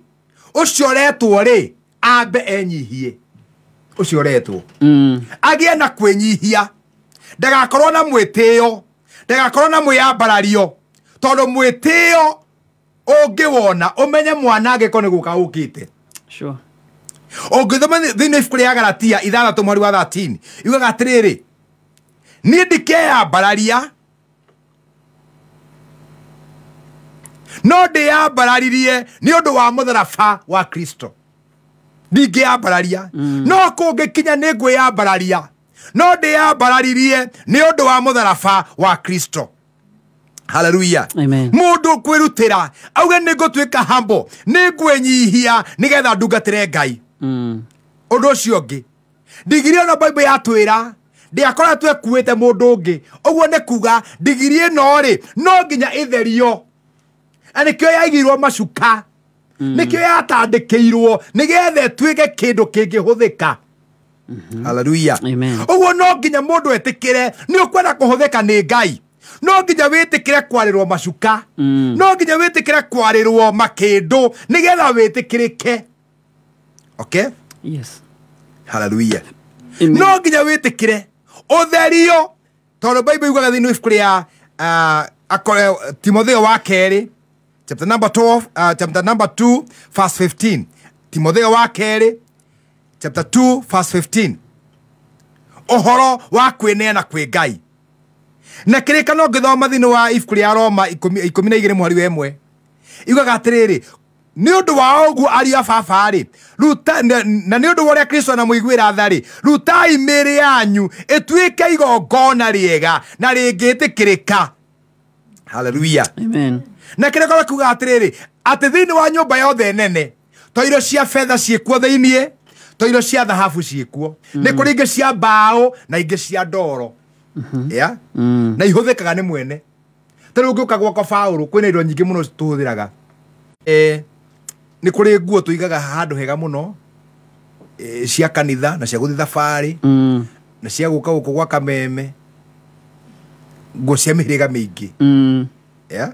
ũcio ũretwo rĩ ambe enyihie. Ũcio ũretwo agĩe na kwĩnyihia, ndagakorwo na mwĩtĩo, ndagakorwo na mwĩyambarario, tondũ mwĩtĩo ũngĩwona ũmenye mwanangĩko nĩ gũka ũkĩte. Sure. Ũngĩthoma thĩinĩ wa ibuku rĩa Galatia 6 mweri wa 13 yugaga atĩrĩrĩ, niĩ ndikeyambararia no ndĩyambararirie nĩ ũndũ wa mũtharaba wa Kristo. Ndingĩyambararia, no kũngĩkinya nĩ ngwĩyambararia, no ndĩyambararirie nĩ ũndũ wa mũtharaba wa Kristo. Hallelujah. Amen. Mũndũ kwĩrutĩra auge nĩ ngũtuĩka humble, nĩ ngwĩnyihia nĩgetha ndungatĩre Ngai. Ũndũ ũcio ũngĩ, ndigiri ĩno Bible yatwĩra ndĩakoretwo ĩkuĩte mũndũ ũngĩ. Ũguo nĩ kuga ndigiri ĩno rĩ no nginya ĩtherio, na nĩkĩo yaigirwo macuka, nĩkĩo yatandĩkĩirwo nĩgetha ĩtuĩke kĩndũ kĩngĩhũthĩka. Hallelujah. Amen. Ũguo no nginya mũndũ etĩkĩre nĩ ũkwenda kũhũthĩka nĩ Ngai, no nginya wĩtĩkĩre kwarĩrwo macuka, no nginya wĩtĩkĩre kwarĩrwo makĩndũ nĩgetha wĩtĩkĩrĩke. Okay? Yes. Hallelujah. No nginya wĩtĩkĩre ũtherio, tondũ Bible yugaga thĩinĩ wa ibuku rĩa Timotheo wa kerĩ chapter number 12, chapter number 2 verse 15. Timotheo wa kerĩ chapter 2 verse 15. Ũhoro wa kwĩneana kwĩ Ngai. Na kĩrĩkano ngĩthoma thĩinĩ wa ibuku rĩa Roma 12 mweri wa 1 yugaga atĩrĩrĩ, nĩ ũndũ wa ũguo ariũ a baba rĩ, ruta na nĩ ũndũ wa ũrĩa Kristo anamũiguĩra tha rĩ, rutai mĩĩrĩ yanyu ĩtuĩke igongona rĩega na rĩngĩtĩkĩrĩka. Hallelujah. Amen. Na kĩrĩkano kiugaga atĩrĩrĩ, atĩ thĩinĩ wa nyũmba yothe nene to irio cia betha ciĩkuo thĩinĩ, to irio cia thahabu ciĩkuo, nĩ kũrĩ ingĩ cia mbaũ na ingĩ cia ndoro. Yeah? Na ihũthĩkaga nĩ mwene. Ta rĩu ũngĩũka gwakwa Paũlũ, kwĩna indo nyingĩ mũno tũhũthĩraga. Nĩ kũrĩ nguo tũigaga handũ hega mũno, cia kanitha na cia gũthiĩ thabarĩ, na cia gũka gũkũ gwa Kameme, nguo cia mĩhĩrĩga mĩingĩ. Yeah?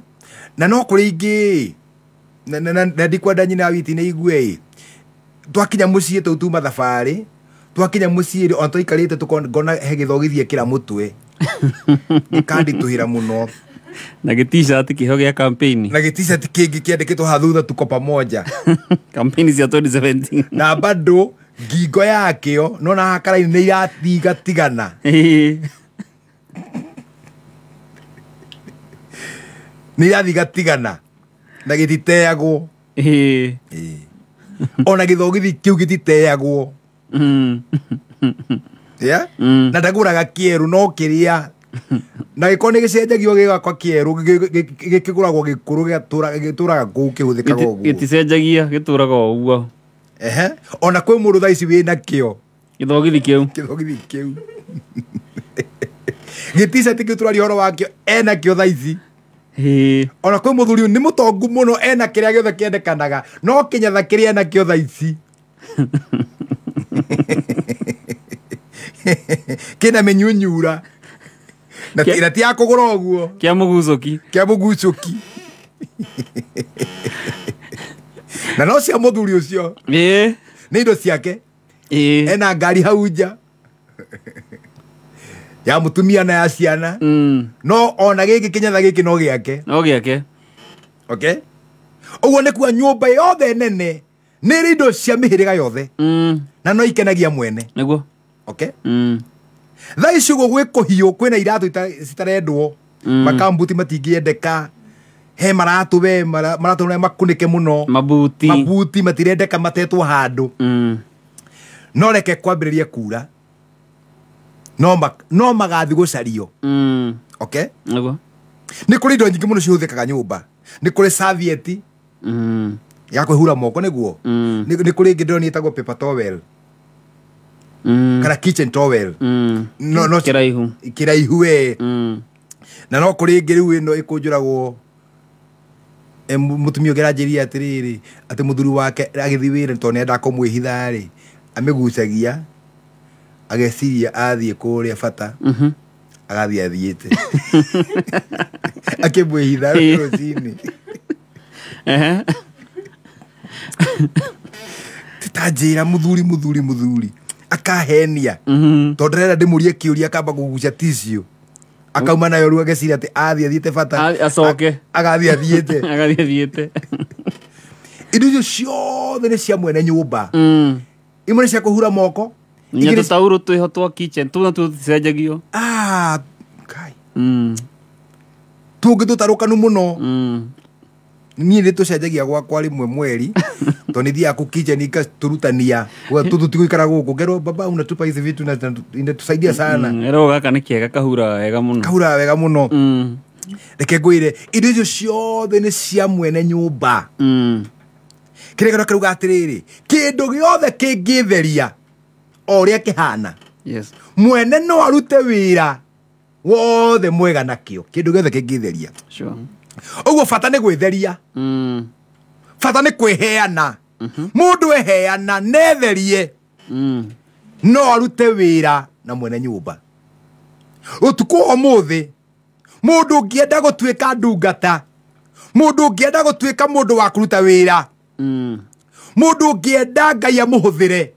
Na no kũrĩ ingĩ, na ndikwenda nyina witi nĩ igue ĩ, twakinya mũciĩ tũu tuma thabarĩ, twakinya mũciĩ rĩ, ona tũikarĩte tũkona he gĩthogithi ekĩra mũtwe, gĩkanditũhĩra mũno. Na gĩ-t-shirt kĩho gĩa campaign. Na gĩ-t-shirt kĩngĩ kĩandĩkĩtwo haha thutha tuko pamoja. Campaign cia 2017. Na bado ngingo yakĩo nona haha karaini nĩ iratigatigana. Nĩ irathigatigana na gĩtiteagwo. Ona gĩthogithi kĩu gĩtiteagwo. Yeah? Na ndagũraga kĩerũ no kĩrĩa na gĩkorwo nĩ gĩcenjagio gĩgakwa kĩerũ, gĩkĩgũragwo gĩkũrũ gĩtũraga kũu kĩhũthĩkaga ũguo. Gĩticenjagia, gĩtũraga o ũguo. Ehe. Ona kwĩ mũndũ thaa ici wĩna kĩo gĩthogithi kĩu. Gĩthogithi kĩu. Gĩticati kĩu tũraria ũhoro wakĩo ena kĩo thaa ici. Ona kwĩ mũthuri nĩ mũtongu mũno ena kĩrĩa gĩothe kĩendekanaga, no kĩnyatha kĩrĩa ena kĩo thaa ici. Kĩna mĩnyunyura. Na ti ya kũgũra ũguo. Kĩa mũgucũki. Kĩa mũgucũki. Na no cia mũthuri ũcio. Nĩ indo ciake. Ena ngari hau nja ya mũtumia na ya ciana. No ona gĩkĩ kĩnyatha gĩkĩ no gĩake. No gĩake. Okay? Ũguo nĩ kuga nyũmba yothe nene nĩ ĩrĩ indo cia mĩhĩrĩga yothe. Na no ikenagia mwene. Nĩguo. Okay? Thaa ici ũguo gwĩ kũhiũ kwĩna iratũ citarendwo. Makambuti matingĩendeka. He maratũ we maratũ marĩa makunĩke mũno. Mabuti. Mabuti matirendeka matetwo handũ. No reke kwambĩrĩria kura. No magathi gũcario. Okay? Nĩguo. Nĩ kũrĩ indo nyingĩ mũno cihũthĩkaga nyũmba. Nĩ kũrĩ serviette. Ya kwĩhura moko nĩguo. Nĩ kũrĩ ĩngĩ ndĩronire ĩtagwo paper towel. Kana kitchen towel. No kĩraihu. Kĩraihu we. Na no kũrĩ ĩngĩ rĩu ĩno ĩkũnjũragwo. Mũtumia ũngĩ aranjĩrire atĩrĩrĩ atĩ mũthuri wake agĩthiĩ wĩra tondũ nĩendaga kũmwĩhitha rĩ amĩgucagia ageciria athiĩ kũrĩa bata agathiĩ athiĩte akĩmwĩhitha rũcinĩ. Titanjĩra mũthuri akahenia tondũ ndĩrenda ndĩmũrie kĩũria akamba kũgucia tissue akauma nayo rĩu ageciria atĩ athiĩ athiĩte bata acoke agathiĩ athiĩte. Agathiĩ athiĩte. Indo icio ciothe nĩ cia mwene nyũmba. Imwe nĩ cia kũhura moko. Nginya tũtaurũ twĩho twa kitchen tũu natuo tũticenjagio. Kai. Tũngĩ tũtarũkanu mũno. Niĩ nĩ tũcenjagia gwakwa rĩmwe mweri tondũ nĩ thiaga kũ kitchen igatũrutania tũtigũikara gũkũ ngerwo baba unatupa hizi vitu na inatusaidia sana. Ero gaka nĩ kĩega kahura wega mũno. Kahura wega mũno. Reke ngwĩre indo icio ciothe nĩ cia mwene nyũmba. Kĩrĩa kĩrauga atĩrĩrĩ kĩndũ gĩothe kĩngĩtheria o ũrĩa kĩhana. Yes. Mwene no arute wĩra wothe mwega nakĩo kĩndũ gĩothe kĩngĩtheria. Sure. Ũguo bata nĩ gwĩtheria. Bata nĩ kwĩheana. Mũndũ eheana netherie no arute wĩra na mwene nyũmba. Ũtukũ wa ũmũthĩ mũndũ ũngĩenda gũtuĩka ndungata, mũndũ ũngĩenda gũtuĩka mũndũ wa kũruta wĩra, mũndũ ũngĩenda Ngai amũhũthĩre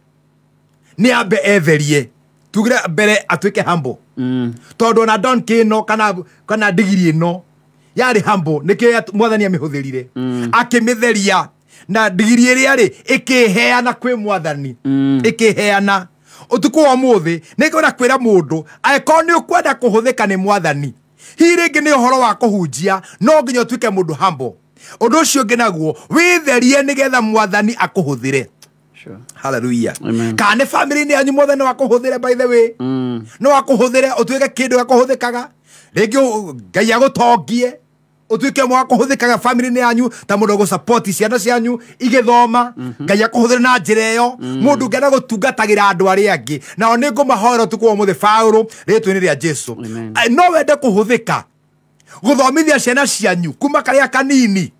nĩ ambe etherie. Tugire mbere atuĩke humble. Tondũ ona donkey ĩno kana ndigiri ĩno yarĩ humble nĩkĩo mwathani amĩhũthĩrire. Akĩmĩtheria na ndigiri ĩrĩa rĩ ĩkĩheana kwĩ mwathani. Ĩkĩheana. Ũtukũ wa ũmũthĩ nĩngwenda kwĩra mũndũ angĩkorwo nĩ ũkwenda kũhũthĩka nĩ mwathani hihi rĩngĩ nĩ ũhoro wa kũhunjia no nginya ũtuĩke mũndũ humble. Ũndũ ũcio ũngĩ naguo wĩtherie nĩgetha mwathani akũhũthĩre. Sure. Hallelujah. Kana nĩ family-inĩ yanyu mwathani no akũhũthĩre by the way. No akũhũthĩre ũtuĩke kĩndũ gĩa kũhũthĩkaga. Rĩngĩ Ngai agũtongie ũtuĩke mwa kũhũthĩkaga family-inĩ yanyu ta mũndũ ũgũ-support ciana cianyu igĩthoma. Ngai akũhũthĩre na njĩra ĩyo. Mũndũ ũngĩenda gũtungatagĩra andũ arĩa angĩ nao nĩ ngũmahoera ũtukũ wa ũmũthĩ Paũlũ rĩĩtwa-inĩ rĩa Jesũ. No wende kũhũthĩka gũthomithia ciana cianyu kuma karĩa kanini.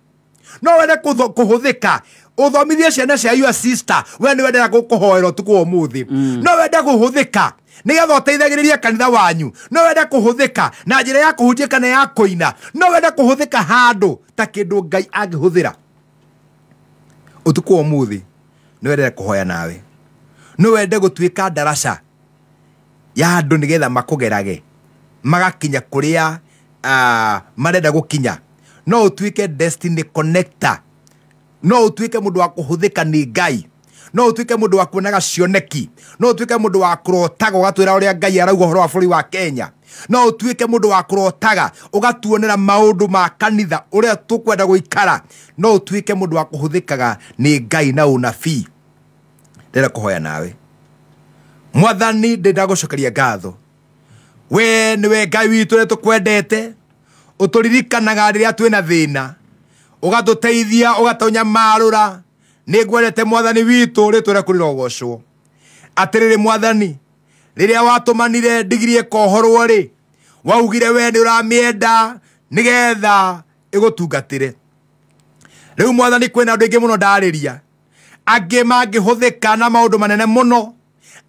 No wende kũhũthĩka ũthomithie ciana cia your sister we nĩ wendaga gũkũhoera ũtukũ wa ũmũthĩ. No wende kũhũthĩka nĩgetha ũteithagĩrĩrie kanitha wanyu. No wende kũhũthĩka na njĩra ya kũhunjia kana ya kũina. No wende kũhũthĩka handũ ta kĩndũ Ngai angĩhũthĩra. Ũtukũ wa ũmũthĩ nĩ wendere kũhoya nawe. No wende gũtuĩka ndaraca ya andũ nĩgetha makũgerage magakinya kũrĩa marenda gũkinya. No ũtuĩke destiny connector. No ũtuĩke mũndũ wa kũhũthĩka nĩ Ngai. No ũtuĩke mũndũ wa kuonaga cioneki. No ũtuĩke mũndũ wa kũrotaga ũgatwĩra ũrĩa Ngai arauga ũhoro wa bũrũri wa Kenya. No ũtuĩke mũndũ wa kũrotaga ũgatuonera maũndũ ma kanitha ũrĩa tũkwenda gũikara. No ũtuĩke mũndũ wa kũhũthĩkaga nĩ Ngai na ũnabii. Ndĩrenda kũhoya nawe. Mwathani ndĩrenda gũcokeria ngatho. We nĩwe Ngai witũ ũrĩa tũkwendete. Ũtũririkanaga rĩrĩa twĩna thĩna. Ũgatũteithia ũgatũnyamarũra. Nĩ ngwendete mwathani witũ rĩtwa rĩaku rĩrogocwo. Atĩrĩrĩ mwathani rĩrĩa watũmanire ndigiri ĩkohorwo rĩ waugire we nĩ ũramĩenda nĩgetha ĩgũtungatĩre. Rĩu mwathani kwĩna andũ aingĩ mũno ndarĩria angĩ mangĩhũthĩka na maũndũ manene mũno,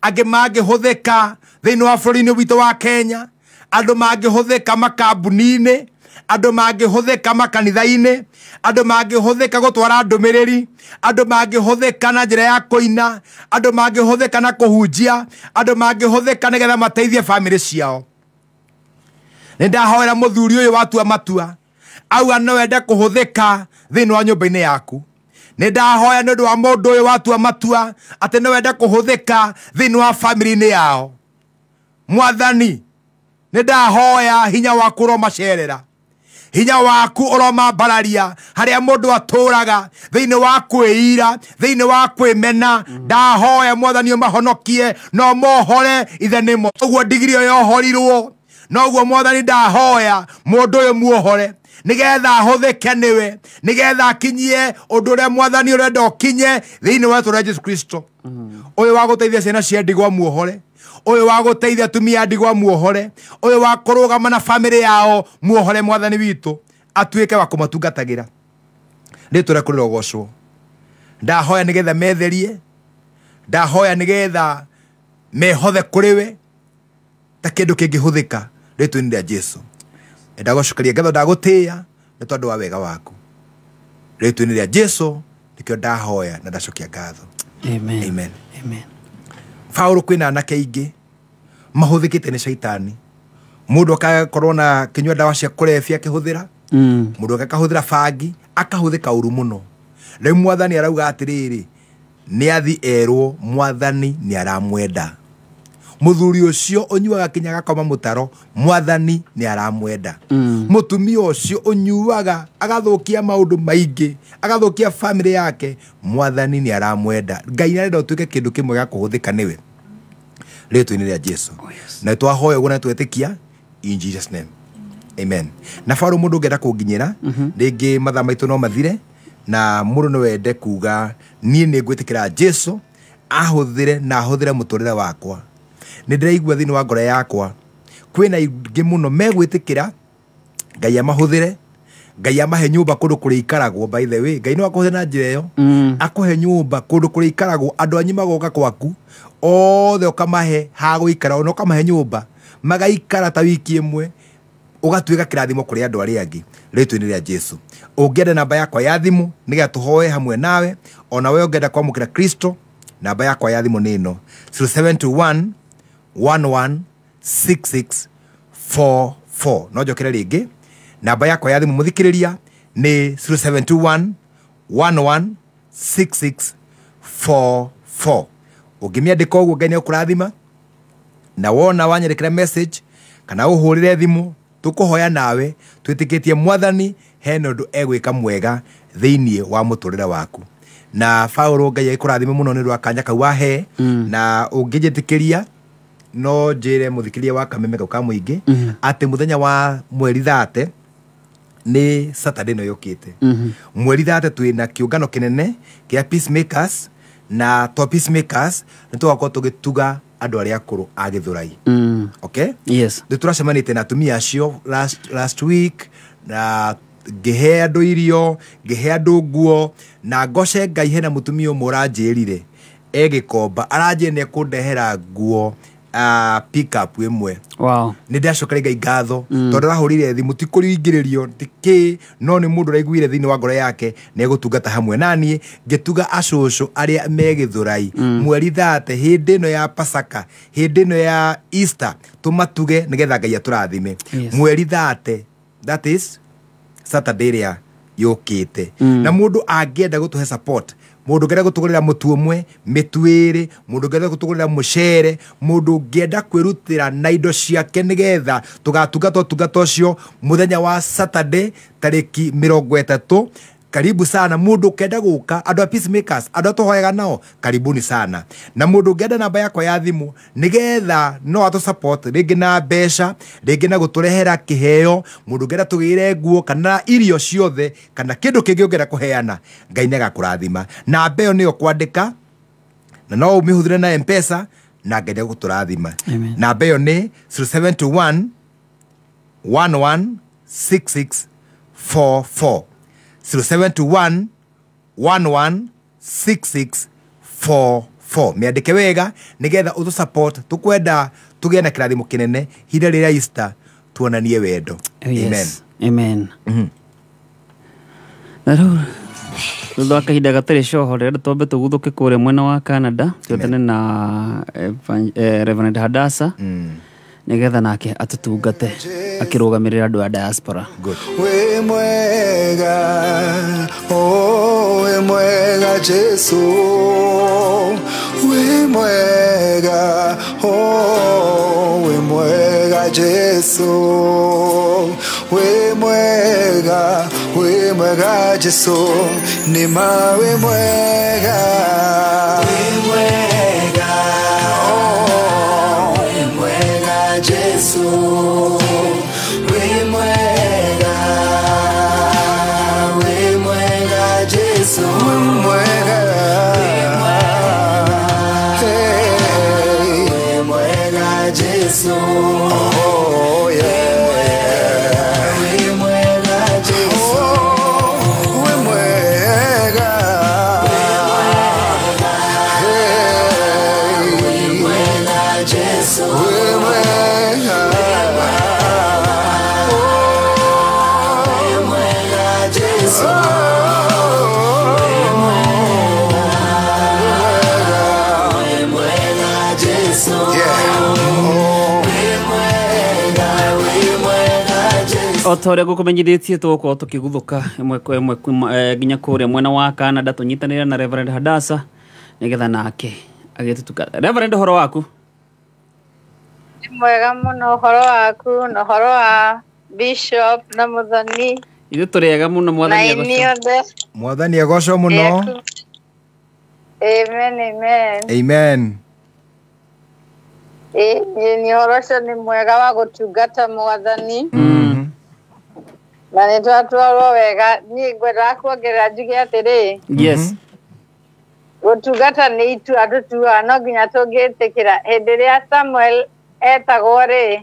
angĩ mangĩhũthĩka thĩinĩ wa bũrũri-inĩ witũ wa Kenya, andũ mangĩhũthĩka makambuni-inĩ, Andũ mangĩhũthĩka makanitha-inĩ, andũ mangĩhũthĩka gũtwara ndũmĩrĩri, andũ mangĩhũthĩka na njĩra ya kũina, andũ mangĩhũthĩka na kũhunjia, andũ mangĩhũthĩka nĩgetha mateithie bamĩrĩ ciao. Nĩ ndahoera mũthuri ũyũ watua matua auga no wende kũhũthĩka thĩinĩ wa nyũmba-inĩ yaku. Nĩ ndahoya nĩ ũndũ wa mũndũ ũyũ watua matua atĩ no wende kũhũthĩka thĩinĩ wa bamĩrĩ-inĩ yao. Mwathani, nĩ ndahoya hinya waku ũromacerera, hinya waku ũromambararia harĩa mũndũ atũraga thĩinĩ wa kwĩira, thĩinĩ wa kwĩmena. Ndahoya Mwathani ũmahonokie no mohore ithe nĩmo. Ũguo ndigiri ĩyo yohorirwo, noguo Mwathani ndahoya mũndũ ũyũ muohore nĩgetha ahũthĩke nĩwe, nĩgetha akinyie ũndũ ũrĩa Mwathani ũrenda ũkinye thĩinĩ wa rĩĩtwa rĩa Jesu Kristo. Ũyũ wa gũteithia ciana cia ndigwa muohore, ũyũ wa gũteithia atumia a ndigwa muohore, ũyũ wa kũrũgama na bamĩrĩ yao muohore. Mwathani witũ atuĩke wa kũmatungatagĩra. Rĩĩtwa rĩaku rĩrogocwo. Ndahoya nĩgetha metherie, ndahoya nĩgetha mehothe kũrĩ we ta kĩndũ kĩngĩhũthĩka rĩĩtwa-inĩ rĩa Jesu. Ndagũcokeria ngatho, ndagũtĩĩa nĩ tondũ wa wega waku. Rĩĩtwa-inĩ rĩa Jesu nĩkĩo ndahoya na ndacokia ngatho. Amen. Amen. Amen. Paũlũ kwĩna anake aingĩ mahũthĩkĩte nĩ caitani. Mũndũ akakorwo na kĩnyua ndawa cia kũrebia akĩhũthĩra, mũndũ akahũthĩra bangi akahũthĩka ũru mũno. Rĩu Mwathani arauga atĩrĩrĩ, nĩ athi erwo Mwathani nĩ aramwenda. Mũthuri ũcio ũnyuaga kinya agakoma mũtaro, Mwathani nĩ aramwenda. Mũtumia ũcio ũnyuaga agathũkia maũndũ maingĩ, agathũkia bamĩrĩ yake, Mwathani nĩ aramwenda. Ngai nĩ arenda ũtuĩke kĩndũ kĩmwe gĩa kũhũthĩka nĩwe rĩĩtwa-inĩ rĩa Jesu. Na twahoya ũguo na twetĩkia in Jesus name. Amen. Na Paũlũ mũndũ ũngĩenda kũnginyĩra, rĩngĩ mathaa maitũ no mathire, na mũndũ no wende kuga niĩ nĩ ngwĩtĩkĩra Jesu ahũthĩre na ahũthĩre mũtũrĩre wakwa. Nĩ ndĩraigua thĩinĩ wa ngoro yakwa kwĩna aingĩ mũno megwĩtĩkĩra Ngai amahũthĩre, Ngai amahe nyũmba kũndũ kũrĩikaragwo. By the way, Ngai no akũhũthĩre na njĩra ĩyo, akũhe nyũmba kũndũ kũrĩikaragwo, andũ anyu magoka kwaku othe ũkamahe ha gũikara, ona ũkamahe nyũmba magaikara ta wiki ĩmwe, ũgatuĩka kĩrathimo kũrĩ andũ arĩa angĩ rĩĩtwa-inĩ rĩa Jesu. Ũngĩenda namba yakwa ya thimũ nĩgetha tũhoe hamwe nawe, ona we ũngĩenda kwamũkĩra Kristo, namba yakwa ya thimũ nĩ ĩno 0721 116644. No njokere rĩngĩ, namba yakwa ya thimũ mũthikĩrĩria nĩ 0721 116644. Ũngĩmĩandĩka ũguo Ngai nĩekũrathima, na wona wanyandĩkĩra message kana ũhũrĩre thimũ, tũkũhoya nawe twĩtĩkĩtie Mwathani hena ũndũ egwĩka mwega thĩinĩ wa mũtũrĩre waku. Na Paũlũ Ngai agĩkũrathime mũno nĩ ũndũ wa kanya kau wahe, na ũngĩnjĩtĩkĩria no njĩre mũthikĩria wa Kameme kau ka mũingĩ atĩ mũthenya wa mweri 30 nĩ Saturday ĩno yũkĩte. Mweri 30 twĩna kĩũngano kĩnene kĩa Peacemakers, na to Peacemakers nĩ tũgakorwo tũgĩtuga andũ arĩa akũrũ a Gĩthũrai. Okay? Yes. Nĩ tũracemanĩtie na atumia acio last week, na ngĩhe andũ irio, ngĩhe andũ nguo, na ngoce Ngai hena mũtumia ũmwe ũranjĩrire e Gĩkomba, aranjĩrire nĩ ekũndehera nguo pick up ĩmwe. Wow. Nĩ ndacokeria Ngai ngatho tondũ arahũrire thimũ ti kũringĩrĩrio ti kĩ, no nĩ mũndũ ũraiguire thĩinĩ wa ngoro yake nĩ egũtungata hamwe na niĩ ngĩtuga acũcũ arĩa me Gĩthũrai mweri 30 hĩndĩ ĩno ya Pasaka, hĩndĩ ĩno ya Easter, tũmatuge nĩgetha Ngai atũrathime. Mweri 30, that is Saturday ĩrĩa yũkĩte. Na mũndũ angĩenda gũtũhe support, mũndũ ũngĩenda gũtũgũrĩra mũtu ũmwe, mĩtu ĩĩrĩ, mũndũ ũngĩenda gũtũgũrĩra mũcere, mũndũ ũngĩenda kwĩrutĩra na indo ciake nĩgetha tũgatungata ũtungata ũcio mũthenya wa Saturday tarĩki 30. Karibu sana mũndũ ũkenda gũka, andũ a Peacemakers, andũ a tũhoyaga nao, karibuni sana. Na mũndũ ũngĩenda namba yakwa ya thimũ nĩgetha no atũ support rĩngĩ na mbeca, rĩngĩ na gũtũrehera kĩheo, mũndũ ũngĩenda tũgĩre nguo kana irio ciothe kana kĩndũ kĩngĩ ũngĩenda kũheana, Ngai nĩagakũrathima. Namba ĩyo nĩyo kwandĩka, na no ũmĩhũthĩre na M-Pesa, na Ngai nĩegũtũrathima. Namba ĩyo nĩ 0721 116644. 0721 116644. Mĩandĩke wega nĩgetha ũtũ support, tũkwenda tũgĩe na kĩrathimo kĩnene hinda rĩrĩa Easter, tuonanie wendo. Oh, yes. Amen. Amen. Na rĩu thutha wa kahinda gatarĩ coho rĩrenda twambe tũguthũke kũrĩa mwena wa Canada, twetane na Reverend Hadasa nĩgetha nake atũtungate akĩrũgamĩrĩra andũ a diaspora. Wĩ mwega, oh, wĩ mwega Jesu, wĩ mwega, oh, wĩ mwega Jesu, wĩ mwega, wĩ mwega Jesu, nĩ ma wĩ mwega, wĩ mwega, oh, wĩ mwega Jesu, wĩ mwega, wĩ mwega Jesu, wĩ mwega, hey, wĩ mwega Jesu, oh yeah, wĩ mwega Jesu, wĩ mwega, hey, wĩ mwega Jesu, wĩ mwega, wĩ mwega Jesu, wĩ mwega Jesu, wĩ mwega, wĩ mwega Jesu. O ta ũrĩa ngũkũmenyithĩtie, tũgũkorwo tũkĩguthũka ĩmwe kwa ĩmwe kuma nginya kũrĩa mwena wa Canada, tũnyitanĩre na Reverend Hadasa nĩgetha nake agĩtũtungata. Reverend, ũhoro waku? Nĩ mwega mũno, ũhoro waku na ũhoro wa Bishop na Mũthoni? Ithuĩ tũrĩ ega mũno. Na Mwathani ini agocwo. othe. Mwathani agocwo mũno. Eku. Amen, amen. Amen. Ĩ nĩ ũhoro ũcio nĩ mwega wa gũtungata Mwathani na nĩ twatwarwo wega. Niĩ ngwendaga kuongerera njuge atĩrĩ, gũtungata nĩ itua tũtuaga, no nginya tũngĩtĩkĩra. Hĩndĩ ĩrĩa Samuel etagwo rĩ,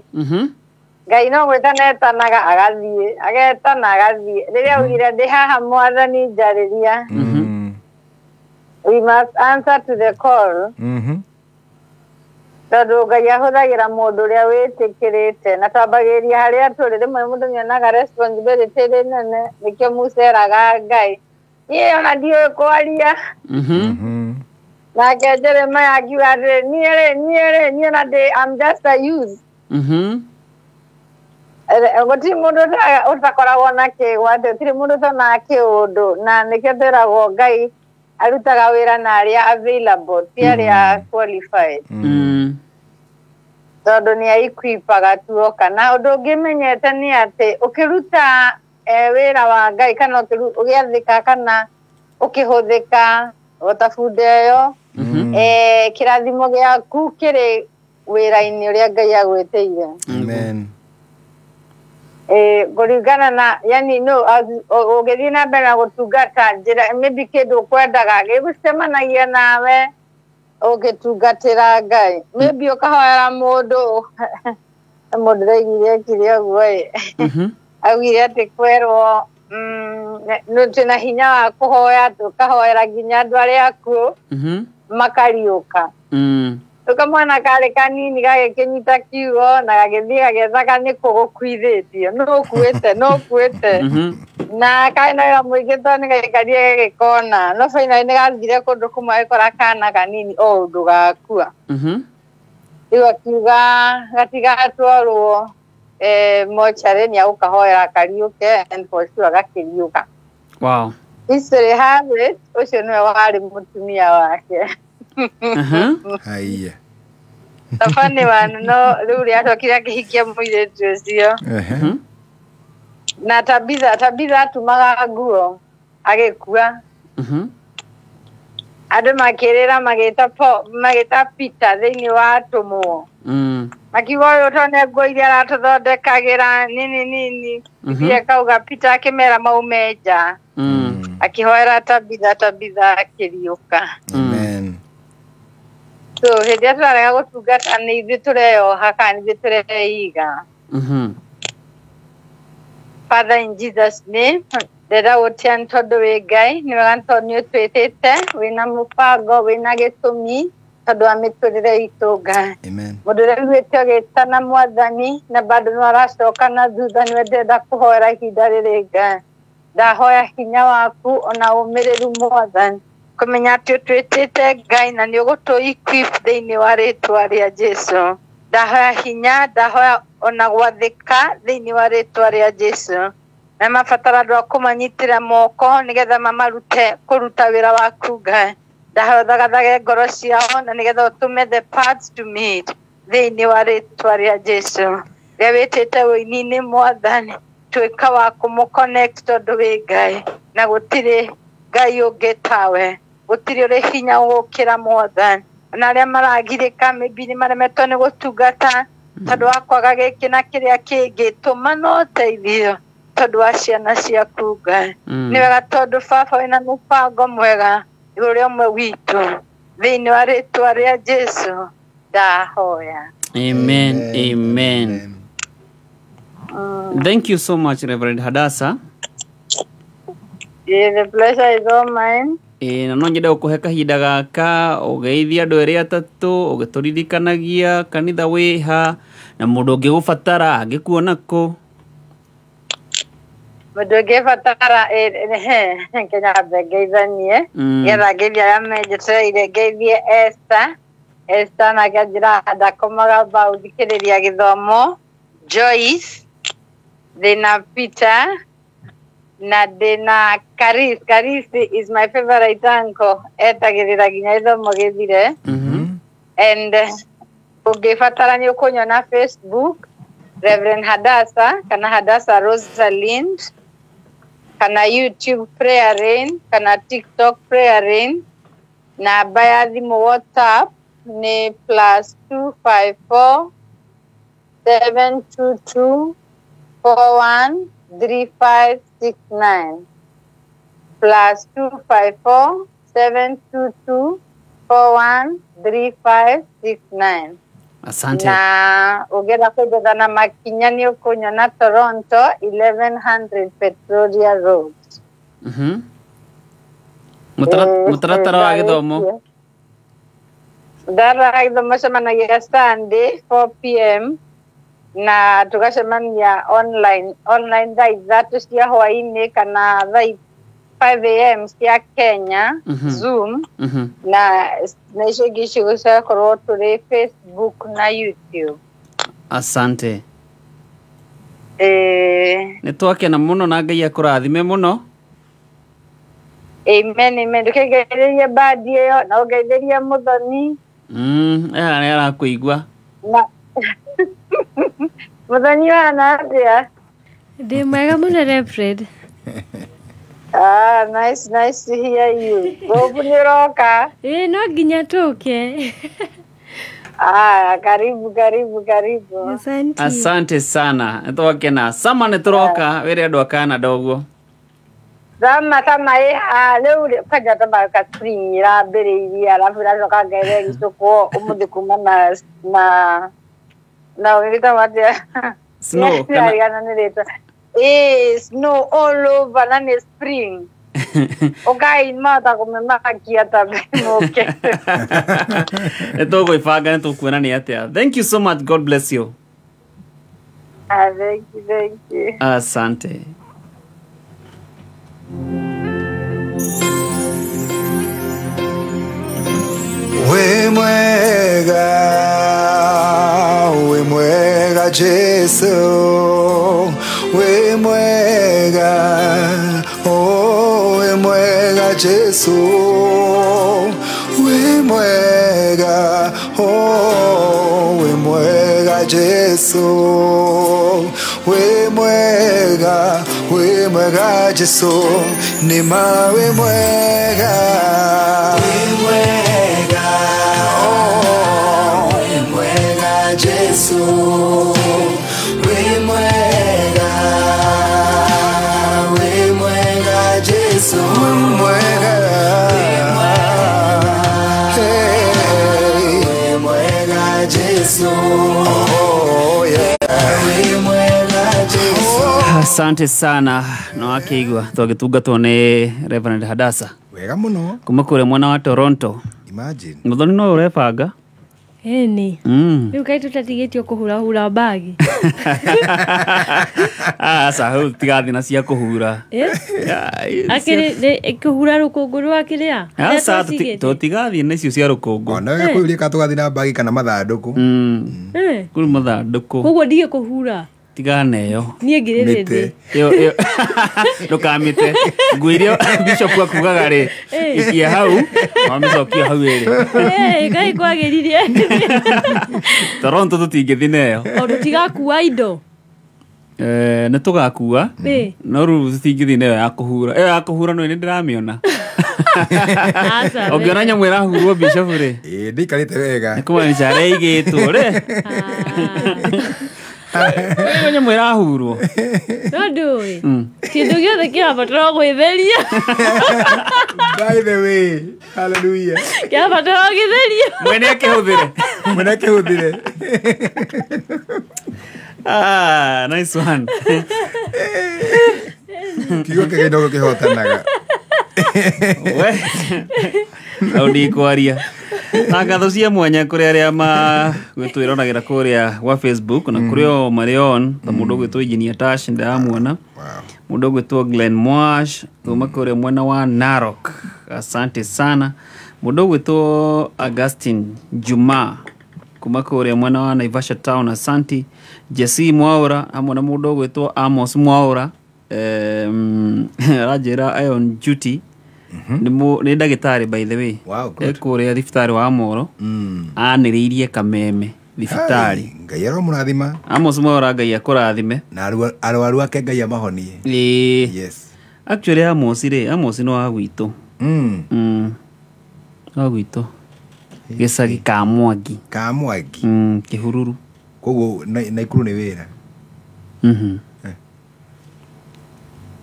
Ngai no gwĩtana etanaga agathiĩ, agetana agathiĩ. Rĩrĩa augire, "Ndĩ haha Mwathani, njarĩria," we must answer to the call, tondũ Ngai ahũthagĩra mũndũ ũrĩa wĩtĩkĩrĩte. Na twambagĩrĩria harĩa tũrĩ. Rĩmwe mũndũ nĩonaga responsibility ĩrĩ nene, nĩkĩo Musa eraga Ngai, "Niĩ ona ndiũĩ kwaria." Nake Jeremiah akiuga atĩrĩ, "Niĩ rĩ, niĩ rĩ, niĩ ona ndĩ, I'm just a youth." Gũtirĩ mũndũ ũtakoragwo na kĩgwatio, gũtirĩ mũndũ ũtonaga kĩũndũ, na nĩkĩo twĩragwo Ngai arutaga wĩra na arĩa available, ti arĩa qualified, tondũ nĩ aikwipaga tuoka. Na ũndũ ũngĩ menyete nĩ atĩ ũkĩruta wĩra wa Ngai kana ũgĩathĩka kana ũkĩhũthĩka ota bunda ĩyo, kĩrathimo gĩaku kĩrĩ wĩra-inĩ ũrĩa Ngai agwĩtĩire. Amen. Kũringana na yani no ũgĩthiĩ na mbere na gũtungata, njĩra maybe kĩndũ ũkwendaga gĩgũcemanagia nawe ũgĩtungatĩra Ngai. Maybe ũkahoera mũndũ, mũndũ ndaiguire ekire ũguo ĩ, augire atĩ kwerwo twĩna hinya wa kũhoya, tũkahoera nginya andũ arĩa akuũ makariũka. Rĩu kamwana karĩ kanini gagĩkĩnyita kiugo na gagĩthiĩ gagĩethaga nĩkũ gũkuithĩtio, nũ ũkuĩte, nũ ũkuĩte, na karĩ na wĩra mũingĩ tondũ nĩ gaikarire gagĩkona, no finally nĩ gathire kũndũ kũmwe agĩkora kana kanini o ũndũ gakua. Rĩu akiuga gatigatwarwo mocarĩ, nĩ agũkahoera kariũke, and for sure gakĩriũka. History has it ũcio nĩwe warĩ mũtumia wake. Haiya. Tabani wanu, no rĩu rĩacokire akĩhikia mũirĩtu ũcio. Na Tabitha, Tabitha atumaga nguo, agĩkua, andũ makĩrĩra, magĩta magĩta Peter thĩinĩ wa atũmwo, makiuga, "Ũyũ tone nguo iria aratũthondekagĩra nini nini." Bibilia ĩkauga Peter akĩmera maume nja, akĩhoera Tabitha, Tabitha akĩriũka. Amen. So hĩndĩ ĩrĩa tũrarega gũtungata, nĩ ithuĩ tũreyoha kana nĩ ithuĩ tũreiga. Father, in Jesus name, ndĩrenda gũtĩa nĩ tondũ wĩ Ngai, nĩ wega nĩ tondũ nĩ ũtwĩtĩte wĩna mũbango, wĩna gĩtũmi. Tondũ wa mĩtũrĩre itũ Ngai. Mũndũ ũrĩa wiguĩte ũgĩtana Mwathani na bado no aracoka na thutha, nĩwe ndĩrenda kũhoera ihinda rĩrĩ Ngai. Ndahoya hinya waku ona ũmĩrĩru Mwathani, kũmenya atĩ ũtwĩtĩte Ngai na nĩ ũgũtũ equip thĩinĩ wa rĩtwa rĩa Jesu. Ndahoya hinya, ndahoya ona gwathĩka thĩinĩ wa rĩtwa rĩa Jesu. Na mabatara andũ a kũmanyitĩra moko nĩgetha mamarute kũruta wĩra waku Ngai. Ndahoya ũthagathage ngoro ciao na nĩgetha ũtũme the paths to meet thĩinĩ wa rĩtwa rĩa Jesu. Rĩrĩa wĩtĩte ũini-inĩ Mwathani, tuĩka wa kũmũ-connect tondũ wĩ Ngai na gũtirĩ Ngai ũngĩ tawe, gũtirĩ ũrĩ hinya gũkĩra Mwathani. Ona arĩa maragirĩka maybe nĩ maremetwo nĩ gũtungata tondũ wa kwaga gĩkĩ na kĩrĩa kĩngĩ, tũma na ũteithio tondũ wa ciana ciaku Ngai. Nĩ wega tondũ Baba wĩna mũbango mwega igũrũ rĩa ũmwe witũ, thĩinĩ wa rĩtwa rĩa Jesu ndahoya. Amen, amen. Thank you so much, Reverend Hadassah. Yeah, the pleasure is all mine. Na no nyende gũkũhe kahinda gaka ũgeithie andũ erĩ atatũ, ũgĩtũririkanagia kanitha wĩha na mũndũ ũngĩgũbatara angĩkuona kũ. Mũndũ ũngĩbatara Kenya ambe ngeithanie, nĩgetha ngeithie arĩa menjetereire, ngeithie Esther. Esther nake anjĩraga ndakomaga mbao thikĩrĩria gĩthomo. Joyce, ndĩna Peter na ndĩna Karis. Karis is my favorite uncle, etagĩrĩra nginya gĩthomo gĩthire. And ũngĩbatara nĩ ũkũnyona Facebook, Reverend Hadassah kana Hadassah Rosalind, kana YouTube Prayer Rain, kana TikTok Prayer Rain. Namba ya thimũ WhatsApp nĩ +254 722 413569, +254 722 413569. Asante. Na ũngĩenda kũnjetha na makinya nĩ ũkũnyona Toronto 1100 Petrolia Road. Mũtaratara wa gĩthomo? Mũtaratara wa gĩthomo cemanagia Sunday 4 p.m. na tũgacemania online thaa 3 cia hwaĩ-inĩ kana thaa 5 a.m. cia Kenya, Zoom, na icio ingĩ cigũkorwo tũrĩ Facebook na YouTube. Asante. Nĩ twakena mũno na Ngai akũrathime mũno. Amen, amen. Ndũkĩngeithĩrie bandi ĩyo na ũngeithĩrie Mũthoni. Nĩ arakũigua. Mũthoni ũhana atĩa? Ndĩ mwega mũno Reverend. Ah, nice to hear you. Gobu nĩ ũroka? Ĩĩ, no nginya tũke. Ah, karibu karibu karibu. Asante. Asante sana. Nĩ twakena. Sama nĩ tũroka wĩre andũ a Canada ũguo. Sama sama rĩu kwanja tamba spring ĩrambĩrĩirie arabu ĩracoka ngaĩra ĩgĩcũkwo ũmũthĩ kuma na na ũgĩtagwo atĩa? Snow kana nĩ rĩtwa. Snow all over na nĩ spring. Ũkai mahota kũmĩmakia ta mũke. Nĩ tũgwĩbanga, nĩ tũkuona nĩ atĩa. Thank you so much. God bless you. Thank you, thank you. Asante. We mwega Jesu, we mwega, oh we mwega Jesu, we mwega, oh we mwega Jesu, we mwega Jesu, ni ma we mwega, we mwega, oh we mwega Jesu, we mwega Jesu, we mwega, hey, we mwega Jesu, oh yeah, we mwega Jesu. Asante sana na wakiigua twagitungatwo ni Reverend Hadassah. Wega muno. Kuma kure mwena wa Toronto. Imagine. Muthoni no urebanga. Ĩni. Rĩu kaĩ tũtatigĩtio kũhurahura mbagi. Aca hau tigathi na cia kũhura. Akĩrĩ kũhura rũkũngũ rwa kĩrĩa? Aca tũtigathiĩ na icio cia rũkũngũ. Ona we kũria ka tũgathiĩ na mbagi kana mathandũkũ. Kũrĩ mathandũkũ. Koguo ndige kũhura. Tigana ĩyo. Niĩ ngĩrĩ rĩndĩ. Ĩyo ĩyo ndũkamĩte. Nguo iria Bishop akugaga rĩ ikia hau wamĩcokia hau ĩrĩ. Ngai kwagĩrire. Toronto tũtingĩthiĩ na ĩyo. O tũtigakua indo. Nĩ tũgakua no rĩu tũtingĩthiĩ na ĩyo ya kũhura. Ĩyo ya kũhura no nĩ ndĩramĩona. Ũngĩona nyamũ ĩrahurwo Bishop rĩ. Ĩĩ ndĩikarĩte wega. Nĩ kũmaanisha harĩa ĩigĩtwo rĩ. Ĩyo nyamũ ĩrahurwo. No ndũĩ. Kĩndũ gĩothe kĩrabatara gwĩtheria. By the way, hallelujah. Kĩrabatara gĩtherio. Mwene akĩhũthĩre. Mwene akĩhũthĩre. Ah, nice one. Kiugo kĩgĩ no kĩhotanaga. We. Hau ndikwaria. Na ngatho cia mwanya kũrĩ arĩa magwĩtwĩronagĩra kũrĩa gwa Facebook na kũrĩ o marĩ on ta mũndũ ũgwĩtwo Engineer Tash ndĩramuona, mũndũ ũgwĩtwo Glenn Mwash kuma kũrĩa mwena wa Narok, asante sana. Mũndũ ũgwĩtwo Augustine Juma kuma kũrĩa mwena wa Naivasha Town, asante. Jesse Mwaura hamwe na mũndũ ũgwĩtwo Amos Mwaura, aranjĩra on duty. Nĩ ndagĩtarĩ by the way. Kũrĩa thibitarĩ wa Moro anĩrĩirie Kameme thibitarĩ. Ngai aromũrathima. Amos Mwaura Ngai akũrathime na arwaru ake Ngai amahonie. Yes. Actually Amos rĩ, Amos no wa gwitũ. Wa gwitũ gĩcagi ka Mwangi. Ka Mwangi. Kĩhururu. Koguo Naikuru nĩ wĩra.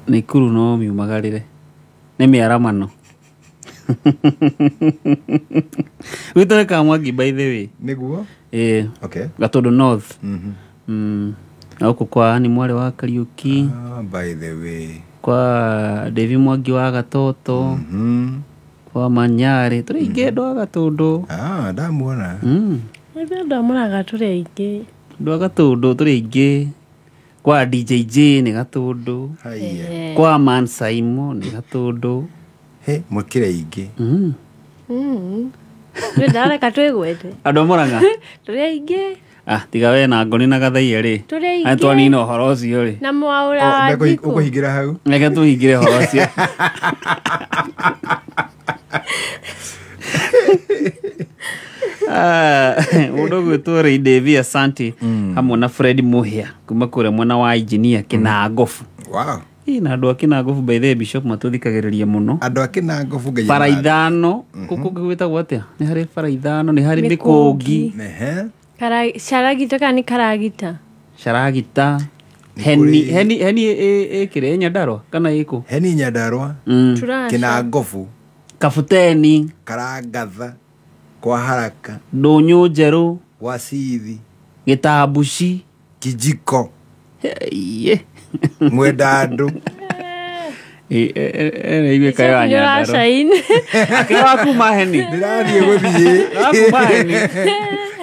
Naikuru no miumagarĩre. Nĩ mĩaramano. Gwitũ nĩ ka Mwangi by the way. Nĩguo? Ĩĩ. Okay. Gatũndũ North. Na gũkũ kwa nĩ mwarĩ wa Kariũki. By the way. Kwa Devi Mwangi wa Gatoto. Kwa Manyarĩ. Tũrĩ aingĩ andũ a Gatũndũ. Ndamuona. Andũ a Mũrang'a tũrĩ aingĩ. Andũ a Gatũndũ tũrĩ aingĩ. Kwa DJJ nĩ Gatũndũ. Kwa Man Saimo nĩ Gatũndũ. He mũkĩre aingĩ. Ndareka twĩgwete. Andũ a Mũrang'a tũrĩ aingĩ. Tiga we na ngoni na Gathaiya rĩ. Tũrĩ aingĩ. Twanina ũhoro ũcio rĩ. Na Mwaura wa Njikũ. Ũkũhingĩra hau. Reke tũhingĩre ũhoro ũcio. Mũndũ ũgwĩtwo Ray Davy asante hamwe na Fred Muhia kuma kũrĩa mwena wa Engineer Kĩnangobu. Wow. Na andũ a Kĩnangobu by the way Bishop matũthikagĩrĩria mũno. Andũ a Kĩnangobu Ngai. Bara ithano kũkũ gwĩtagwo atĩa? Nĩ harĩ bara ithano, nĩ harĩ mĩkũngi. Caragita kana nĩ karagita? Caragita. Heni heni heni ĩkĩrĩa Nyandarua kana ĩkũ? Heni Nyandarua. Kĩnangobu. Kabuteni. Karangatha. Kwa Haraka. Ndũnyũ Njerũ. Kwa Cithi. Gĩtambuci. Kijiko. Mwendandũ. Ĩrĩa kayo ya Nyandarua. Akĩra kuma heni. Ndĩrathiĩ gũthiĩ. Kuma heni.